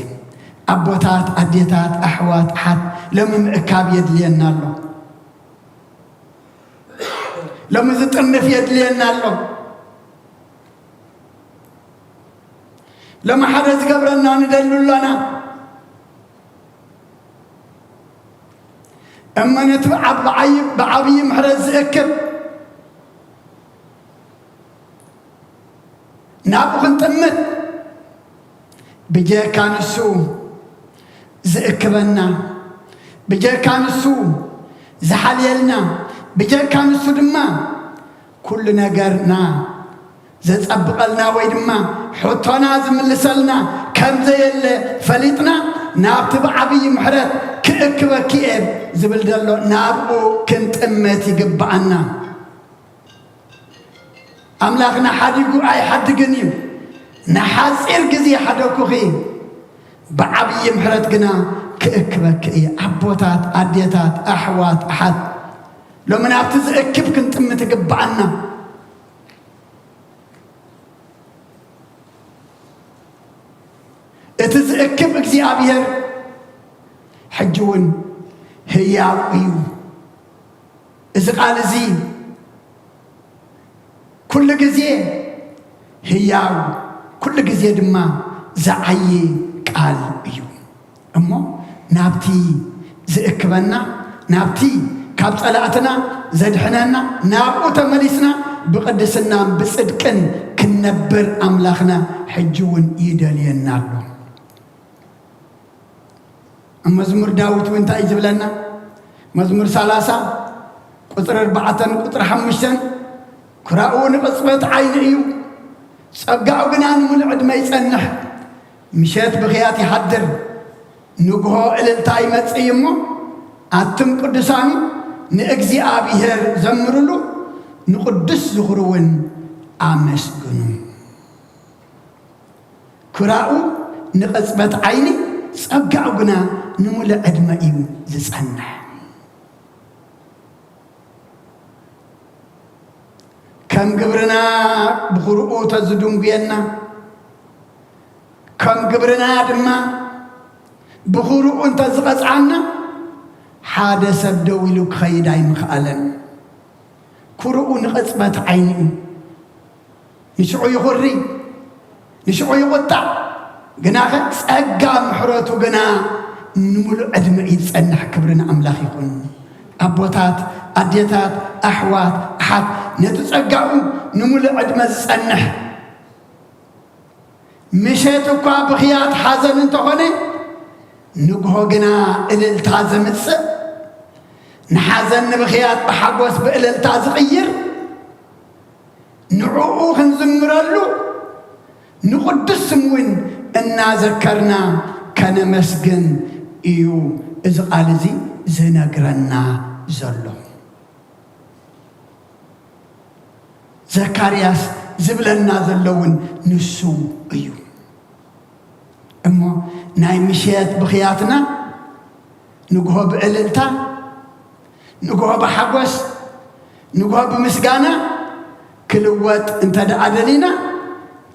ኣቦታት፣ ኣዴታት፣ ኣሕዋት፣ ኣሓት፣ ሎሚ ምእካብ የድልየና ኣሎ። ሎሚ ዝጥንፍ የድልየና ኣሎ። ሎሚ ሓደ ዝገብረና ንደሊ ኣሎና። እሞ ነቲ ብዓብ-፣ ብዓይ-፣ ብዓብዪ ምሕረት ዝእክብ ናብኡ ክንጥምት፣ ብጀካ ንሱ ዝእክበና፣ ብጀካ ንሱ ዝሓልየልና፣ ብጀካ ንሱ ድማ ኩሉ ነገርና ዘጸብቐልና ወይ ድማ ሕቶና ዝምልሰልና ከም ዘየለ ፈሊጥና፣ ናብቲ ብዓብዪ ምሕረት ክእክበኪ እየ ዝብል ዘሎ ናብኡ ክንጥምት ይግብኣና። ኣምላኽና ሓዲጉ ኣይሓድግን እዩ። ንሓጺር ግዜ ሓደግኩኺ፣ ብዓብዪ ምሕረት ግና ክእክበኪ እየ። ኣቦታት፣ ኣዴታት፣ ኣሕዋት፣ ኣሓት፣ ሎሚ ናብቲ ዝእክብ ክንጥምት ይግብኣና። እቲ ዝእክብ እግዚኣብሔር ሕጂ እውን ህያው እዩ። እዚ ቃል እዚ ኩሉ ግዜ ህያው፣ ኩሉ ግዜ ድማ ዝዓዪ ቃል እዩ። እሞ ናብቲ ዝእክበና፣ ናብቲ ካብ ጸላእትና፣ ዘድሕነና፣ ናብኡ ተመሊስና ብቕድስናን ብጽድቅን ክንነብር ኣምላኽና ሕጂ እውን ይደልየና ኣሎ። ኣብ መዝሙር ዳዊት እውን እንታይ እዩ ዝብለና? መዝሙር ሰላሳ ቁጽሪ ኣርባዕተን ቁጽሪ ሓሙሽተን፣ "ኩራኡ ንቕጽበት ዓይኒ እዩ፣ ጸጋኡ ግና ንምሉእ ዕድመ ይጸንሕ። ምሸት ብኽያት ይሓድር፣ ንግሆ እልልታ ይመጽእ እሞ፣ ኣቱም ቅዱሳኑ ንእግዚኣብሔር ዘምሩሉ፣ ንቕዱስ ዝኽሩ እውን ኣመስግኑ።" ኩራኡ ንቕጽበት ዓይኒ፣ ጸጋኡ ግና ንምሉእ ዕድመ እዩ ዝጸንሕ። ከም ግብርና ብኹርኡ ተዝድንጉየና፣ ከም ግብርና ድማ ብኹርኡ እንተዝቐጽዓና፣ ሓደ ሰብ ደው ኢሉ ክኸይድ ኣይምኽኣለን። ኩርኡ ንቕጽበት ዓይኒ እዩ። ንሽዑ ይኹሪ፣ ንሽዑ ይቑጣዕ። ግናኸ ጸጋ ምሕረቱ ግና ንምሉእ ዕድመ እዩ ዝጸንሕ። ክብሪ ንኣምላኽ ይኹን። ኣቦታት፣ ኣዴታት፣ ኣሕዋት፣ ኣሓት፣ ነቲ ጸጋኡ ንምሉእ ዕድመ ዝጸንሕ፣ ምሸት እኳ ብኽያት ሓዘን እንተኾነ፣ ንግሆ ግና እልልታ ዘምጽእ፣ ንሓዘን ንብኽያት ብሓጎስ ብእልልታ ዝቕይር፣ ንዕኡ ክንዝምረሉ፣ ንቕዱስ ስሙ እውን እናዘከርና ከነመስግን እዩ እዚ ቃል እዚ ዝነግረና ዘሎ። ዘካርያስ ዝብለና ዘሎ እውን ንሱ እዩ። እሞ ናይ ምሸት ብኽያትና ንግሆ ብእልልታ፣ ንግሆ ብሓጎስ፣ ንግሆ ብምስጋና ክልወጥ እንተ ደኣ ደሊና፣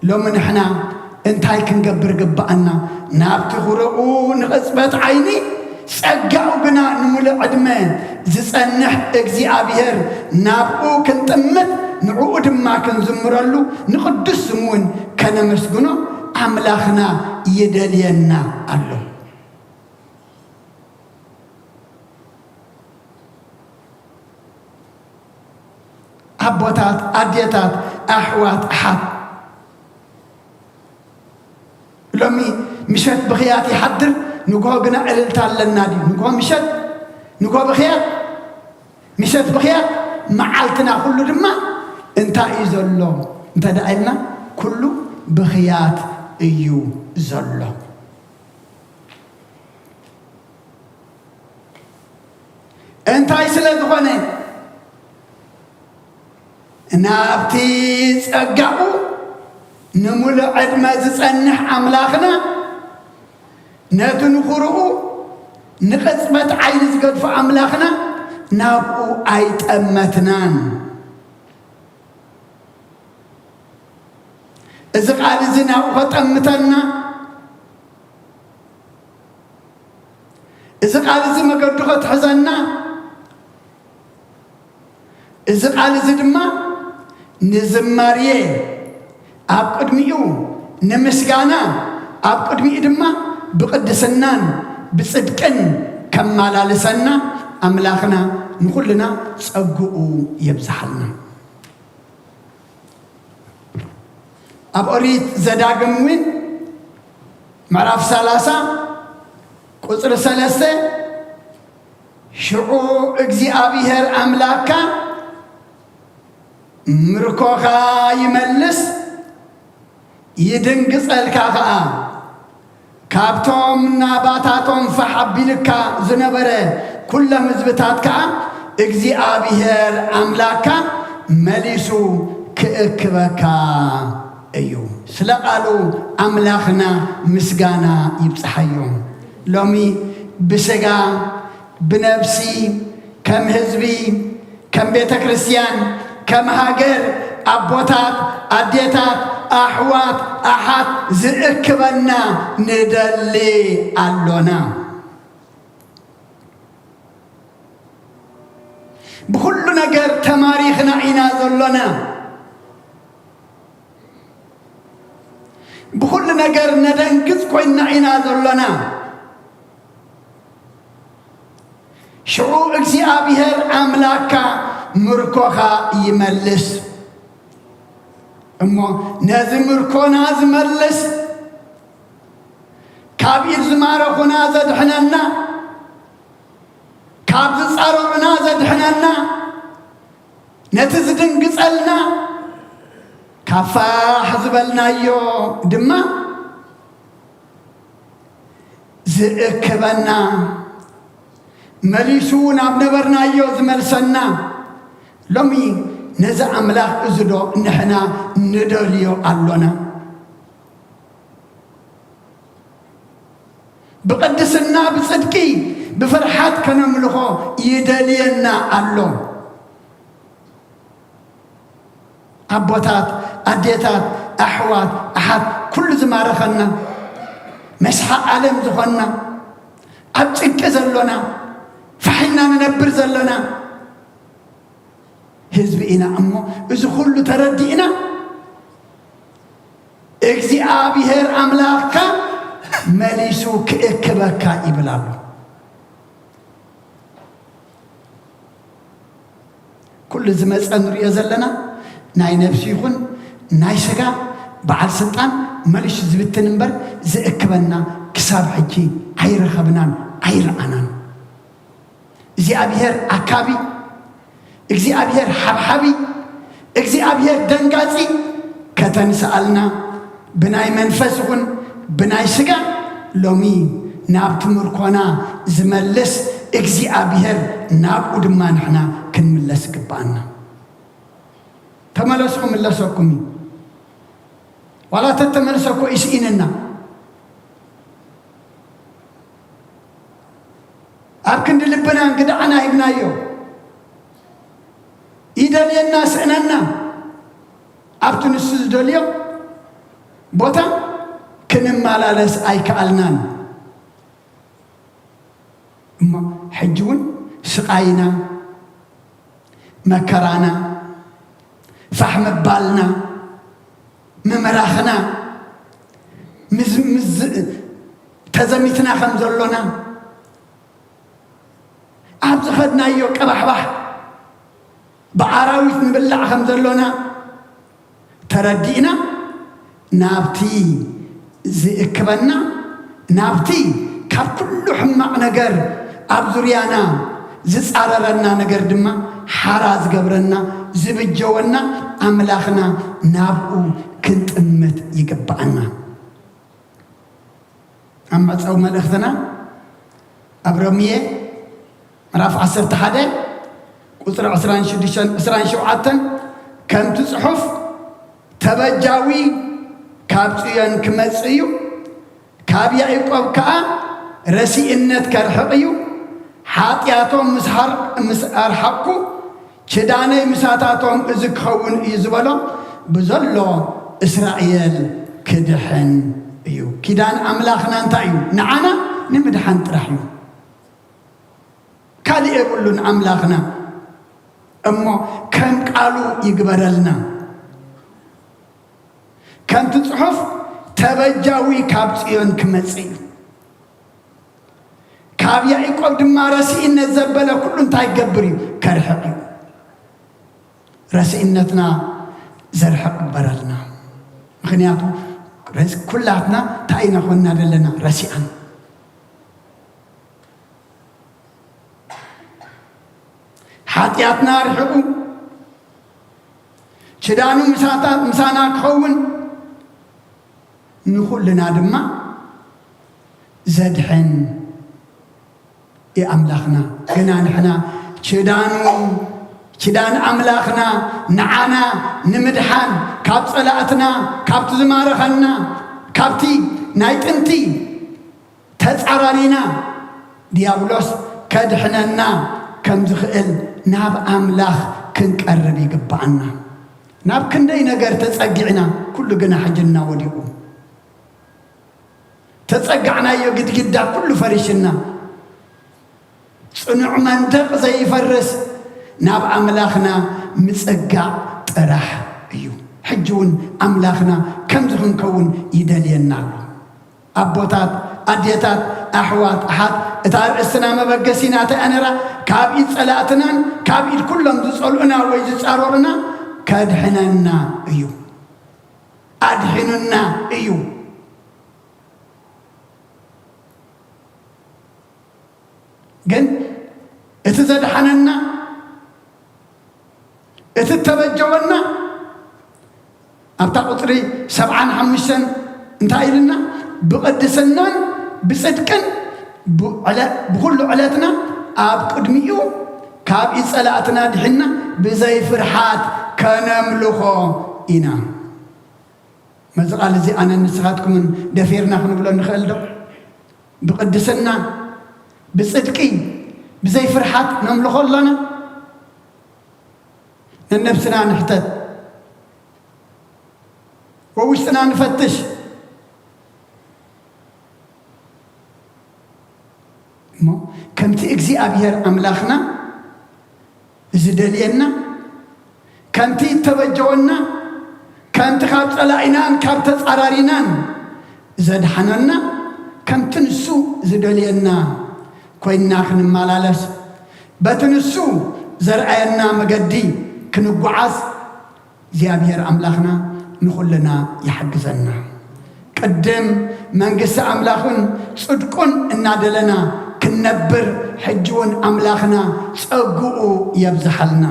ሎሚ ንሕና እንታይ ክንገብር ግብኣና? ናብቲ ኹርኡ ንቕጽበት ዓይኒ፣ ጸጋኡ ግና ንምሉእ ዕድመ ዝጸንሕ እግዚኣብሔር ናብኡ ክንጥምት፣ ንዕኡ ድማ ክንዝምረሉ፣ ንቕዱስ ስሙ እውን ከነመስግኖ ኣምላኽና ይደልየና ኣሎ። ኣቦታት፣ ኣዴታት፣ ኣሕዋት፣ ኣሓት፣ ሎሚ ምሸት ብኽያት ይሓድር፣ ንግሆ ግና እልልታ ኣለና ድዩ? ንግሆ ምሸት፣ ንግሆ ብኽያት፣ ምሸት ብኽያት፣ መዓልትና ኩሉ ድማ እንታይ እዩ ዘሎ እንተ ደኣ ኢልና፣ ኩሉ ብኽያት እዩ ዘሎ። እንታይ ስለ ዝኾነ? ናብቲ ጸጋኡ ንምሉእ ዕድመ ዝጸንሕ ኣምላኽና፣ ነቲ ንኹርኡ ንቕጽበት ዓይኒ ዝገድፎ ኣምላኽና ናብኡ ኣይጠመትናን። እዚ ቃል እዚ ናብኡ ኸጠምተና፣ እዚ ቃል እዚ መገዱ ኸትሕዘና፣ እዚ ቃል እዚ ድማ ንዝማሬ ኣብ ቅድሚኡ፣ ንምስጋና ኣብ ቅድሚኡ ድማ ብቕድስናን ብጽድቅን ከመላልሰና ኣምላኽና ንኹልና ጸግኡ የብዝሓልና። ኣብ ኦሪት ዘዳግም እውን ምዕራፍ ሰላሳ ቁጽሪ ሰለስተ፣ "ሽዑ እግዚኣብሔር ኣምላክካ ምርኮኻ ይመልስ፣ ይድንግጸልካ ኸኣ፣ ካብቶም ናባታቶም ፋሕ ኣቢልካ ዝነበረ ኩሎም ህዝብታት ከኣ እግዚኣብሔር ኣምላክካ መሊሱ ክእክበካ እዩ።" ስለ ቃሉ ኣምላኽና ምስጋና ይብጽሓዮ። ሎሚ ብስጋ፣ ብነብሲ፣ ከም ህዝቢ፣ ከም ቤተ ክርስቲያን፣ ከም ሃገር፣ ኣቦታት፣ ኣዴታት፣ ኣሕዋት፣ ኣሓት ዝእክበና ንደሊ ኣሎና። ብኹሉ ነገር ተማሪኽና ኢና ዘሎና። ብኹሉ ነገር ነደንግጽ ኮይንና ኢና ዘሎና። ሽዑ እግዚኣብሔር ኣምላክካ ምርኮኻ ይመልስ። እሞ ነዚ ምርኮና ዝመልስ፣ ካብ ኢድ ዝማረኹና ዘድሕነና፣ ካብ ዝጻረሩና ዘድሕነና፣ ነቲ ዝድንግጸልና፣ ካብ ፋሕ ዝበልናዮ ድማ ዝእክበና፣ መሊሱ ናብ ነበርናዮ ዝመልሰና፣ ሎሚ ነዚ ኣምላኽ እዚ ዶ ንሕና ንደልዮ ኣሎና? ብቕድስና፣ ብጽድቂ፣ ብፍርሓት ከነምልኾ ይደልየና ኣሎ። ኣቦታት፣ ኣዴታት፣ ኣሕዋት፣ ኣሓት፣ ኩሉ ዝማረኸና፣ መስሓቕ ዓለም ዝኾንና፣ ኣብ ጭንቂ ዘሎና፣ ፋሕ ኢልና ንነብር ዘሎና ህዝቢ ኢና። እሞ እዚ ኩሉ ተረዲእና፣ እግዚኣብሔር ኣምላኽካ መሊሱ ክእክበካ ይብል ኣሎ። ኩሉ ዝመጸ ንሪኦ ዘለና ናይ ነፍሲ ይኹን ናይ ስጋ በዓል ስልጣን መሊሱ ዝብትን እምበር ዝእክበና ክሳብ ሕጂ ኣይረኸብናን ኣይረኣናን። እግዚኣብሔር ኣካቢ፣ እግዚኣብሔር ሓብሓቢ፣ እግዚኣብሔር ደንጋጺ ከተንስኣልና ብናይ መንፈስ ይኹን ብናይ ስጋ ሎሚ ናብቲ ምርኮና ዝመልስ እግዚኣብሔር ናብኡ ድማ ንሕና ክንምለስ ይግብኣና። ተመለሱ ክምለሰኩም እዩ። ዋላ ተተመልሰ እኮ ይስኢንና። ኣብ ክንዲ ልብና እንግድዓና ሂብናዮ። ይደልየና፣ ስእነና። ኣብቲ ንሱ ዝደልዮ ቦታ ክንመላለስ ኣይከኣልናን። እሞ ሕጂ እውን ስቓይና፣ መከራና፣ ፋሕ ምባልና፣ ምምራኽና፣ ምዝ-፣ ምዝ-፣ ተዘሚትና ከም ዘሎና፣ ኣብ ዝኸድናዮ ቀባሕባሕ ብኣራዊት ንብላዕ ከም ዘሎና ተረዲእና፣ ናብቲ ዝእክበና፣ ናብቲ ካብ ኩሉ ሕማቕ ነገር ኣብ ዙርያና ዝጻረረና ነገር ድማ ሓራ ዝገብረና፣ ዝብጀወና ኣምላኽና ናብኡ ክንጥምት ይግብኣና። ኣብ መዕጸዊ መልእኽትና ኣብ ሮምየ ምዕራፍ ዓሰርተ ሓደ ቁጽሪ ዕስራን ሽዱሽተን ዕስራን ሸውዓተን ከምቲ ጽሑፍ፣ "ተበጃዊ ካብ ጽዮን ክመጽእ እዩ፣ ካብ ያዕቆብ ከኣ ረሲእነት ከርሕቕ እዩ፣ ሓጢኣቶም ምስ ሓር-፣ ምስ ኣርሓቕኩ፣ ኪዳነይ ምሳታቶም እዚ ክኸውን እዩ" ዝበሎ ብዘሎ እስራኤል ክድሕን እዩ። ኪዳን ኣምላኽና እንታይ እዩ? ንዓና ንምድሓን ጥራሕ እዩ። ካልእ የብሉን ኣምላኽና። እሞ ከም ቃሉ ይግበረልና። ከምቲ ጽሑፍ፣ "ተበጃዊ ካብ ጽዮን ክመጽእ እዩ፣ ካብ ያዕቆብ ድማ ረሲእነት ዘበለ ኩሉ እንታይ ክገብር እዩ? ከርሕቕ እዩ።" ረሲእነትና ዘርሕቕ ይግበረልና። ምኽንያቱ ረስ-፣ ኩላትና እንታይ ኢና ኮንና ዘለና? ረሲኣን። ሓጢኣትና ኣርሕቑ፣ ኪዳኑ ምሳታ-፣ ምሳና ክኸውን፣ ንኹልና ድማ ዘድሕን እዩ ኣምላኽና። ግና ንሕና ኪዳኑ፣ ኪዳን ኣምላኽና ንዓና ንምድሓን፣ ካብ ጸላእትና፣ ካብቲ ዝማረኸና፣ ካብቲ ናይ ጥንቲ ተጻራሪና ዲያብሎስ ከድሕነና ከም ዝኽእል ናብ ኣምላኽ ክንቀርብ ይግብኣና። ናብ ክንደይ ነገር ተጸጊዕና፣ ኩሉ ግና ሕጂ እናወዲቑ። ተጸጋዕናዮ ግድግዳ ኩሉ ፈሪሽና። ጽኑዕ መንደቕ ዘይፈርስ ናብ ኣምላኽና ምጽጋዕ ጥራሕ እዩ። ሕጂ እውን ኣምላኽና ከምዚ ክንከውን ይደልየና ኣሎ። ኣቦታት፣ ኣዴታት፣ ኣሕዋት ኣሓት፣ እታ ርእስና መበገሲና እንታይ እያ ነይራ? ካብ ኢድ ጸላእትናን ካብ ኢድ ኩሎም ዝጸልኡና ወይ ዝጻረሩና ከድሕነና እዩ። ኣድሒኑና እዩ። ግን እቲ ዘድሓነና፣ እቲ እተበጀወና፣ ኣብታ ቁጽሪ ሰብዓን ሓሙሽተን እንታይ ኢልና? ብቕድስናን ብጽድቅን ብዕለ-፣ ብኹሉ ዕለትና ኣብ ቅድሚኡ ካብ ኢድ ጸላእትና ድሒንና ብዘይ ፍርሓት ከነምልኾ ኢና። ነዚ ቃል እዚ ኣነን ንስኻትኩምን ደፊርና ክንብሎ ንኽእል ዶ? ብቕድስና፣ ብጽድቂ፣ ብዘይ ፍርሓት ነምልኾ ኣሎና? ነነብስና ንሕተት፣ ወውሽጥና ንፈትሽ። እሞ ከምቲ እግዚኣብሔር ኣምላኽና ዝደልየና፣ ከምቲ እተበጀወና፣ ከምቲ ካብ ጸላኢናን ካብ ተጻራሪናን ዘድሓነና፣ ከምቲ ንሱ ዝደልየና ኮይንና ክንመላለስ፣ በቲ ንሱ ዘርኣየና መገዲ ክንጓዓዝ፣ እግዚኣብሔር ኣምላኽና ንኹልና ይሓግዘና። ቅድም መንግስቲ ኣምላኽን ጽድቁን እናደለና ክንነብር፣ ሕጂ እውን ኣምላኽና ጸግኡ የብዝሓልና።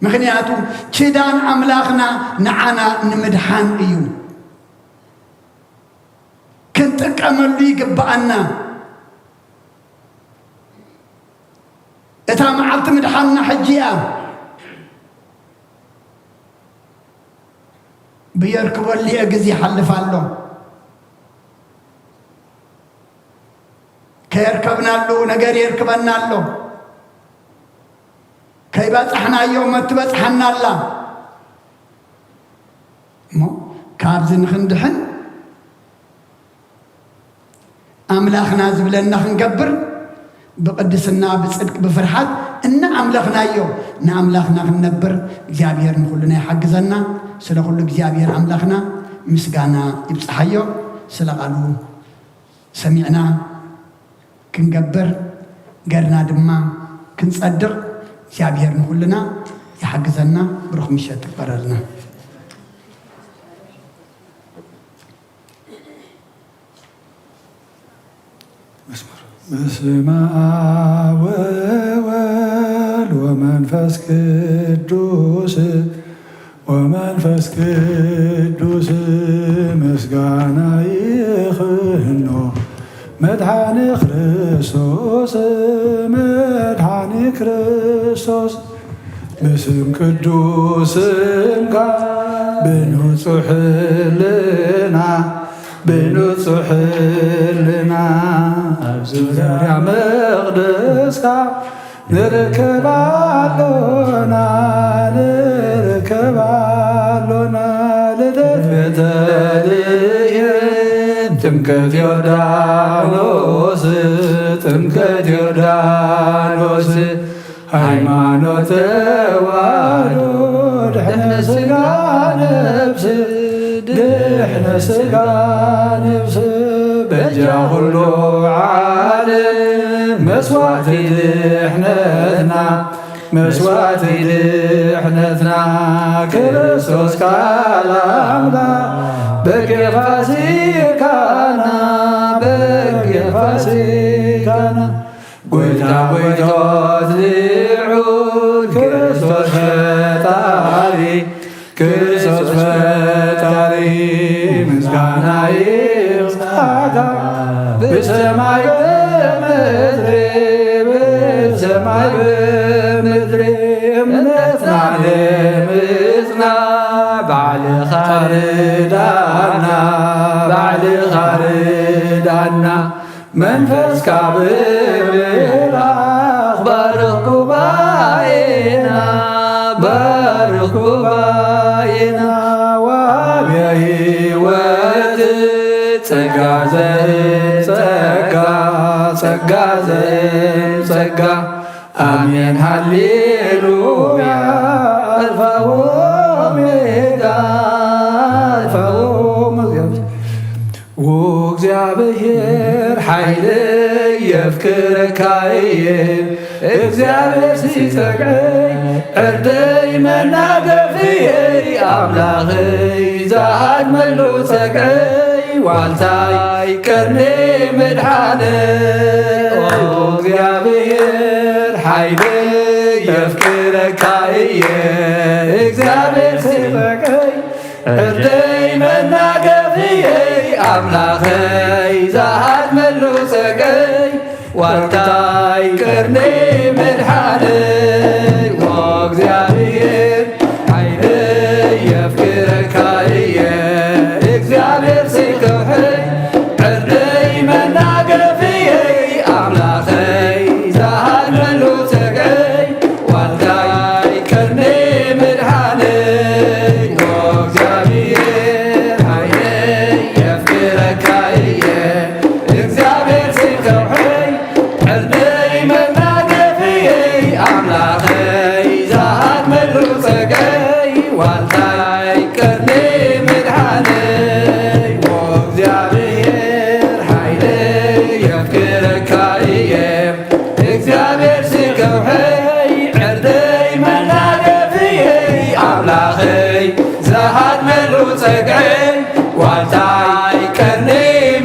ምኽንያቱ ኪዳን ኣምላኽና ንዓና ንምድሓን እዩ። ክንጥቀመሉ ይግብኣና። እታ መዓልቲ ምድሓንና ሕጂ እያ። ብየርክበሉ እየ፣ ግዜ ይሓልፍ ኣሎ። ከየርከብናሉ ነገር የርክበና ኣሎ። ከይበጻሕናዮ መትበጽሓና ኣላ። እሞ ካብዚ ንኽንድሕን ኣምላኽና ዝብለና ክንገብር፣ ብቕድስና፣ ብጽድቅ፣ ብፍርሓት እናኣምለኽናዮ ንኣምላኽና ክንነብር እግዚኣብሔር ንኹልና ይሓግዘና። ስለ ኩሉ እግዚኣብሔር ኣምላኽና ምስጋና ይብጽሓዮ። ስለ ቃሉ ሰሚዕና ክንገብር፣ ገርና ድማ ክንጸድቕ እግዚኣብሔር ንኹልና ይሓግዘና። ብሩኽ ምሸት ትግበረልና። በስመ አብ ወወልድ ወመንፈስ ቅዱስ፣ ወመንፈስ ቅዱስ ምስጋና ይኽኖ። መድኃኒ ክርስቶስ፣ መድኃኒ ክርስቶስ፣ ብስም ቅዱስ ስምካ ብንጹሕ ህልና፣ ብንጹሕ ህልና ኣብ ዙርያ መቕደስካ ንርከብ ኣሎና፣ ንርከብ ኣሎና። ልደት ቤተልሔም፣ ጥምቀት ዮርዳኖስ፣ ጥምቀት ዮርዳኖስ፣ ሃይማኖት ተዋህዶ፣ ድሕነ ስጋ ነፍስ፣ ድሕነ ስጋ ነፍስ፣ በጃ ኩሉ ዓለም መስዋዕቲ ድሕነትና፣ መስዋዕቲ ድሕነትና፣ ክርስቶስ ቃል ኣምላኽ በገ ፋሲካና፣ በገ ፋሲካና፣ ጎይታ ጎይቶት ልዑል ክርስቶስ ፈጣሪ፣ ክርስቶስ ፈጣሪ ምስጋና ይብጻሕካ። ብሰማይ ብምድሪ፣ ብሰማይ ብምድሪ እምነትና ንምጽና፣ ባዕልኻ ርዳና፣ ባዕልኻ ርዳና። መንፈስካ ብምልኣኽ ባርኽ ጉባኤና፣ ባርኽ ጉባኤና። ወሃብየ ህይወት ጸጋ ዘእም ጸጋ፣ ጸጋ ዘእም ጸጋ። ኣሜን ሃሌሉያ። ኣልፋ ወኦሜጋ፣ ኣልፋ ወኦሜጋ። ወእግዚኣብሔር ሓይል የፍቅረካ እየ እግዚኣብሔር ሲጸግዐይ ዕርደይ መናገፍየይ ኣምላኸይ ዝኣድመሉ ጸግዐይ ዋልታይ ቀርኒ ምድሓነይ ኦ እግዚኣብሔር ሓይለይ የፍቅረካ እየ እግዚኣብሔር ሲጸግዐይ ዕርደይ መናገፍየይ ኣምላኸይ ዝኣድመሉ ጸግዐይ ዋልታይ ቀርኒ ምድሓነይ ኦ እግዚኣብሔር ሓይለይ የፍቅረካ እየ እግዚኣብሔር ሲከውሐይ ዕርደይ መናገፍየይ ኣምላኸይ ዝኣድመሉ ጸግዐይ ዋልታይ ቀርኒ ምድሓነይ ኦ እግዚኣብሔር ሓይለይ የፍቅረካ እየ እግዚኣብሔር ሲከውሐይ ዕርደይ መናገፍየይ ኣምላኸይ ዝኣድመሉ ጸግዐይ ዋልታይ ቀርኒ ምድሓነይ ኦ እግዚኣብሔር ሓይለይ የፍቅረካ እየ እግዚኣብሔር ሲከውሐይ ዕርደይ መናገፍየይ ኣምላኸይ ዝሃድመሉ ጸግዐይ ዋልታይ ቀርኒ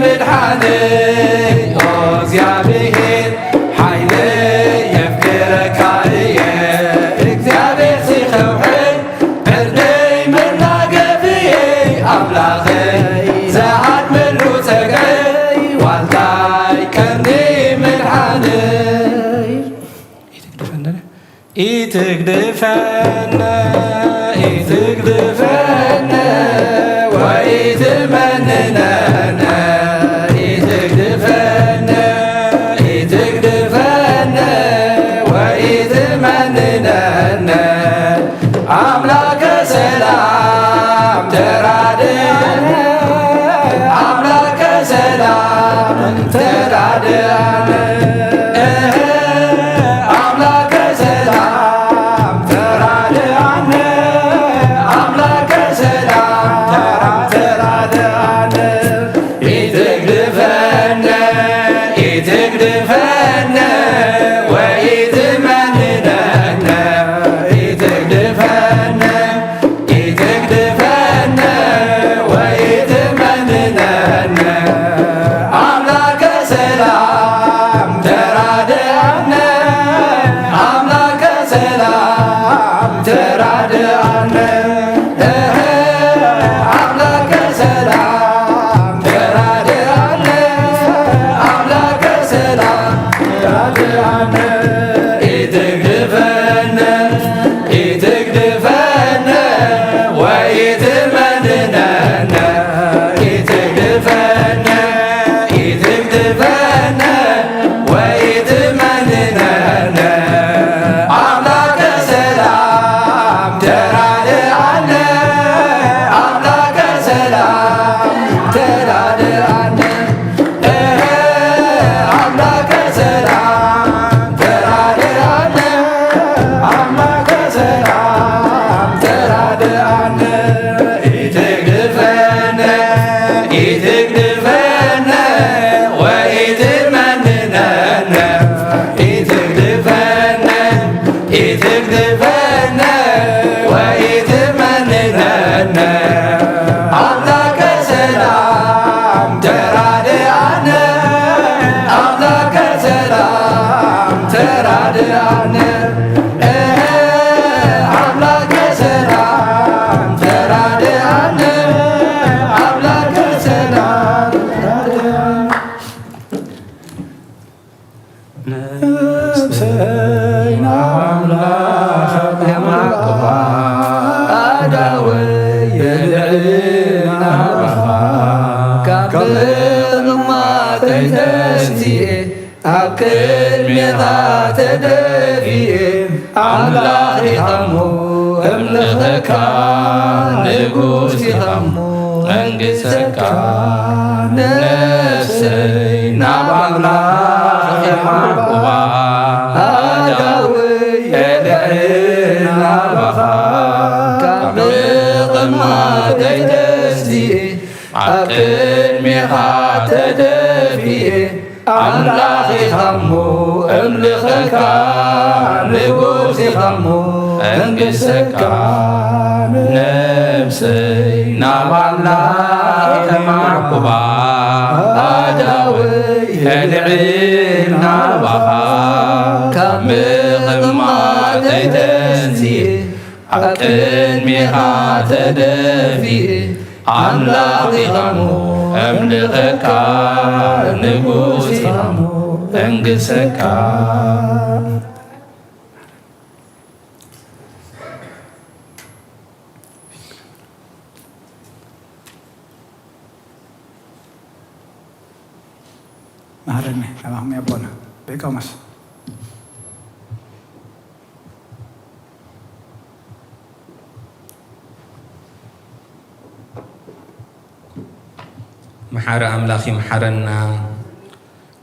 ምድሓነይ ኦ እግዚኣብሔር ሓይለይ የፍቅረካ እየ እግዚኣብሔር ሲከውሐይ ዕርደይ መናገፍየይ ኣምላኸይ ዝሃድመሉ ጸግዐይ ዋልታይ ቀርኒ ምድሓነይ ኢትግድፈነ ኢትግድፈነ ወኢትመንነነ ኢትግድፈነ ኢትግድፈነ ወኢትመንነነ ኣምላከ ሰላም ተራድአነ ኣምላከ ሰላም ተራድአነ ኣምላከ ሰላም ተራድአነ ኣምላከ ሰላም ተራድአነ ኢትግድፈነ ኢትግድፈነ ወኢትመንነነ ኢትግድፈነ ኢትግድፈነ ወኢትመንነነ ኣምላከ ሰላም ተራድአነ ኣምላከ ሰላም ተራድአነ ኣምላከ ሰላም ተራድአነ ኣምላከ ሰላም ተራድአነ ኢትግድፈነ ኢትግድፈነ ወኢትመንነነ ኢትግድፈነ ኢትግድፈነ ወኢትመንነነ ኣምላከ ሰላም ተራድአነ ኣምላከ ሰላም ተራድአነ ኣምላከ ሰላም ተራድአነ ኣምላከ ሰላም ተራድአነ ኢትግድፈነ ኢትግድፈነ ወኢትመንነነ ኢትግድፈነ ኢትግድፈነ ወኢትመንነነ ኣምላከ ሰላም ተራድአነ ኣምላከ ሰላም ተራድአነ ኣምላከ ሰላም ተራድአነ ኣምላከ ሰላም ተራድአነ ነፍሰይ ንኣምላኽ የማቅባ ኣዳወይ የልዕል ናባኻ ካብ ምቕማጠይ ተንሲኤ ኣብ ቅድሜኻ ተደፊኤ ኣምላኽ ኢኻሞ እምልኸካ ንጉስ ኢኻሞ መንግሰካ ነፍሰይ ናብ ኣምላኽ የማቅባ ኣዳወይ የልዕል ናባኻ ካብ ምቕማጠይ ተንሲኤ ኣብ ቅድሜኻ ተደፊኤ ኣምላኽ ኢኻሞ እምልኸካ፣ ንጉስ ኢኻሞ እንግሰካ። ነፍሰይ ናብ ኣምላኽ ተማዕቁባ፣ ኣእዳወይ የልዕል ናባኻ። ካብ ምቕማጠይ ተንሲኤ፣ ኣብ ቅድሜኻ ተደፊኤ፣ ኣምላኽ ኢኻሞ እምልኸካ፣ ንጉስ ኢኻሞ እንግሰካ። መሃረኒ ናባኹም ኣቦና ቤቃውማስ። መሓሪ ኣምላኽ ይምሓረና።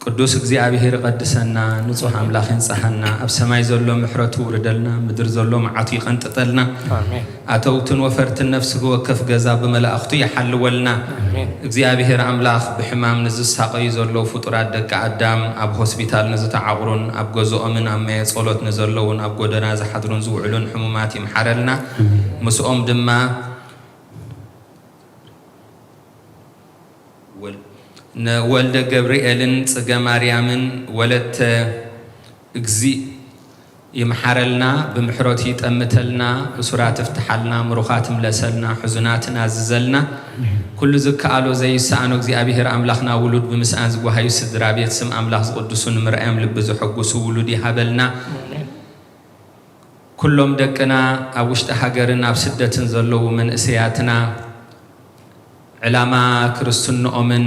ቅዱስ እግዚኣብሔር ይቐድሰና፣ ንጹሕ ኣምላኽ የንጽሃና፣ ኣብ ሰማይ ዘሎ ምሕረቱ ውርደልና፣ ምድር ዘሎ መዓቱ ይቐንጥጠልና። ኣሜን። ኣተውትን ወፈርትን ነፍሲ ብወከፍ ገዛ ብመላእኽቱ ይሓልወልና። ኣሜን። እግዚኣብሔር ኣምላኽ ብሕማም ንዝሳቐዩ ዘለዉ ፍጡራት ደቂ ኣዳም፣ ኣብ ሆስፒታል ንዝተዓቑሩን ኣብ ገዝኦምን ኣብ ማየ ጸሎት ንዘለዉን ኣብ ጎደና ዝሓድሩን ዝውዕሉን ሕሙማት ይምሓረልና። ኣሜን። ምስኦም ድማ ወል-፣ ንወልደ ገብርኤልን ጽገ ማርያምን ወለተ እግዚእ ይምሓረልና፣ ብምሕረቱ ይጠምተልና፣ እሱራት ይፍትሓልና፣ ምሩኻት ይምለሰልና፣ ሕዙናት ይናዝዘልና። ኩሉ ዝከኣሎ ዘይሰኣኖ እግዚኣብሔር ኣምላኽና ውሉድ ብምስኣን ዝጓሃዩ ስድራ ቤት ስም ኣምላኽ ዝቕድሱ ንምርኣዮም ልቢ ዘሐጉሱ ውሉድ ይሃበልና። ኣሜን። ኩሎም ደቅና ኣብ ውሽጢ ሃገርን ኣብ ስደትን ዘለዉ መንእሰያትና ዕላማ ክርስትንኦምን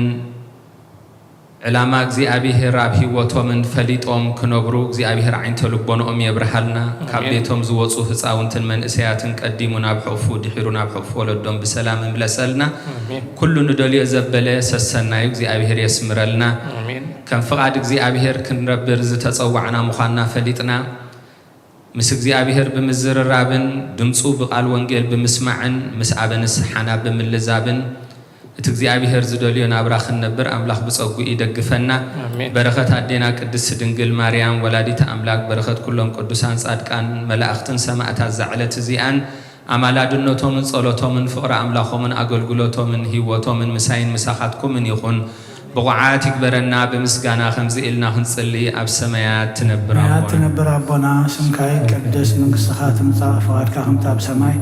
ዕላማ እግዚኣብሔር ኣብ ህይወቶምን ፈሊጦም ክነብሩ እግዚኣብሔር ዓይንተ ልቦንኦም የብርሃልና። ካብ ኣሜን። ቤቶም ዝወፁ ህፃውንትን መንእሰያትን ቀዲሙ ናብ ሕቑፉ ድሒሩ ናብ ሕቑፉ ወለዶም ብሰላም ይምለሰልና። ኣሜን። ኩሉ ንደልዮ ዘበለ ሰሰናዩ እግዚኣብሔር የስምረልና። ኣሜን። ከም ፍቓድ እግዚኣብሔር ክንነብር ዝተፀዋዕና ምዃንና ፈሊጥና ምስ እግዚኣብሔር ብምዝርራብን ድምፁ ብቓል ወንጌል ብምስማዕን ምስ ኣበ ንስሓና ብምልዛብን እቲ እግዚኣብሔር ዝደልዮ ናብራ ክንነብር ኣምላኽ ብጸጉኡ ይደግፈና። ኣሜን። በረኸት ኣዴና ቅድስቲ ድንግል ማርያም ወላዲት ኣምላክ፣ በረኸት ኩሎም ቅዱሳን ጻድቃን መላእኽትን ሰማእታት እዛ ዕለት እዚኣን ኣማላድነቶምን ጸሎቶምን ፍቕሪ ኣምላኾምን ኣገልግሎቶምን ህይወቶምን ምሳይን ምሳኻትኩምን ይኹን። ብቑዓት ይግበረና ብምስጋና ከምዚ ኢልና ክንጽሊ፣ ኣብ ሰማያት ትነብር ሰማያት ኣቦና። ትነብር ኣቦና፣ ስምካ ይቀደስ፣ መንግስትኻ ትምጻእ፣ ፍቓድካ ከምቲ ኣብ ሰማይ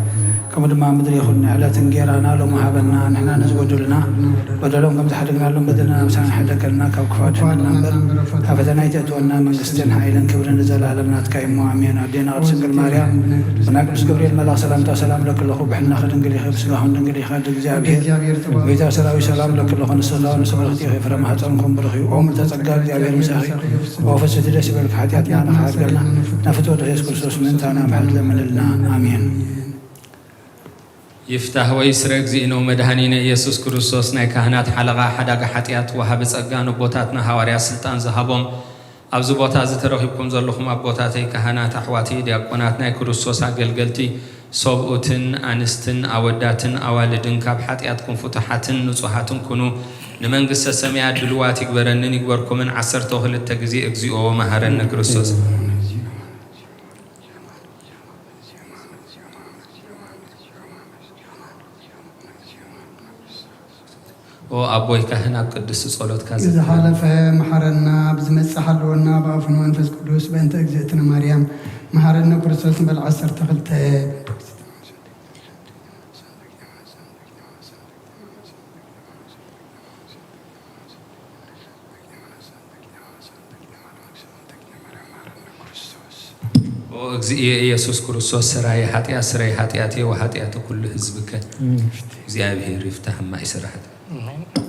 ከምኡ ድማ ኣብ ምድሪ ይኹን። ንዕለት እንጌራና ሎሚ ሃበና፣ ንሕና ንዝጎደሉና በደሎም ከም ዝሓደግናሎም በደልና ምሳና ይሓደገልና፣ ካብ ክፉ ኣድሕነና እምበር ካብ ፈተና ኣይተእትወና። መንግስትን ሓይልን ክብርን ንዘለኣለም ናትካ እዩ እሞ ኣሜን። ኣዴና ቅድስት ድንግል ማርያም ብናይ ቅዱስ ገብርኤል መልኣኽ ሰላምታ ሰላም እለኪ ኣለኹ፣ ብሕልናኺ ድንግል ኢኺ፣ ብስጋኹን ድንግል ኢኺ፣ ኣደ እግዚኣብሔር። ቤዛ ሰራዊት ሰላም እለኪ ኣለኹ፣ ንስኻ ንስብርኽቲ ኢኺ፣ ፍረ ማህፀንኩም ብሩኽ እዩ። ኦ ምልዕተ ጸጋ እግዚኣብሔር ምሳኺ፣ ኦ ፍስሕቲ ደስ ይበልኪ፣ ሓጢኣትና ንኽሓድገልና ናብ ፍትወት ኢየሱስ ክርስቶስ ምእንታና ምሕረት ለምንልና። ኣሜን። ይፍታህ ወይስረ እግዚእነ መድኃኒነ ኢየሱስ ክርስቶስ ናይ ካህናት ሓለቓ ሓዳጋ ሓጢኣት ወሃቢ ጸጋ ነቦታትና ሃዋርያ ስልጣን ዝሃቦም ኣብዚ ቦታ እዚ ተረኺብኩም ዘለኹም ኣቦታተይ ካህናት፣ ኣሕዋተይ ዲያቆናት፣ ናይ ክርስቶስ ኣገልገልቲ፣ ሰብኡትን ኣንስትን ኣወዳትን ኣዋልድን ካብ ሓጢኣትኩም ፍቱሓትን ንጹሃትን ኩኑ፣ ንመንግስተ ሰማያት ድልዋት ይግበረንን ይግበርኩምን። ዓሰርተ ክልተ ግዜ እግዚኦ መሐረነ ክርስቶስ። ኦ ኣቦይ ካህን ኣብ ቅድስቲ ጸሎትካ ዘክረና። ዝሓለፈ መሓረና፣ ብዝመጽእ ሓልወና፣ ብኣፉን መንፈስ ቅዱስ፣ በእንተ እግዝእትነ ማርያም መሓረነ ክርስቶስ ንበል ዓሰርተ ክልተ። ኦ እግዚእየ ኢየሱስ ክርስቶስ፣ ሰራየ ኃጢአት፣ ስረይ ኃጢአቴ ወኃጢአተ ኩሉ ህዝብከ። እግዚኣብሔር ይፍታህ ማእሰረ ኃጢአት።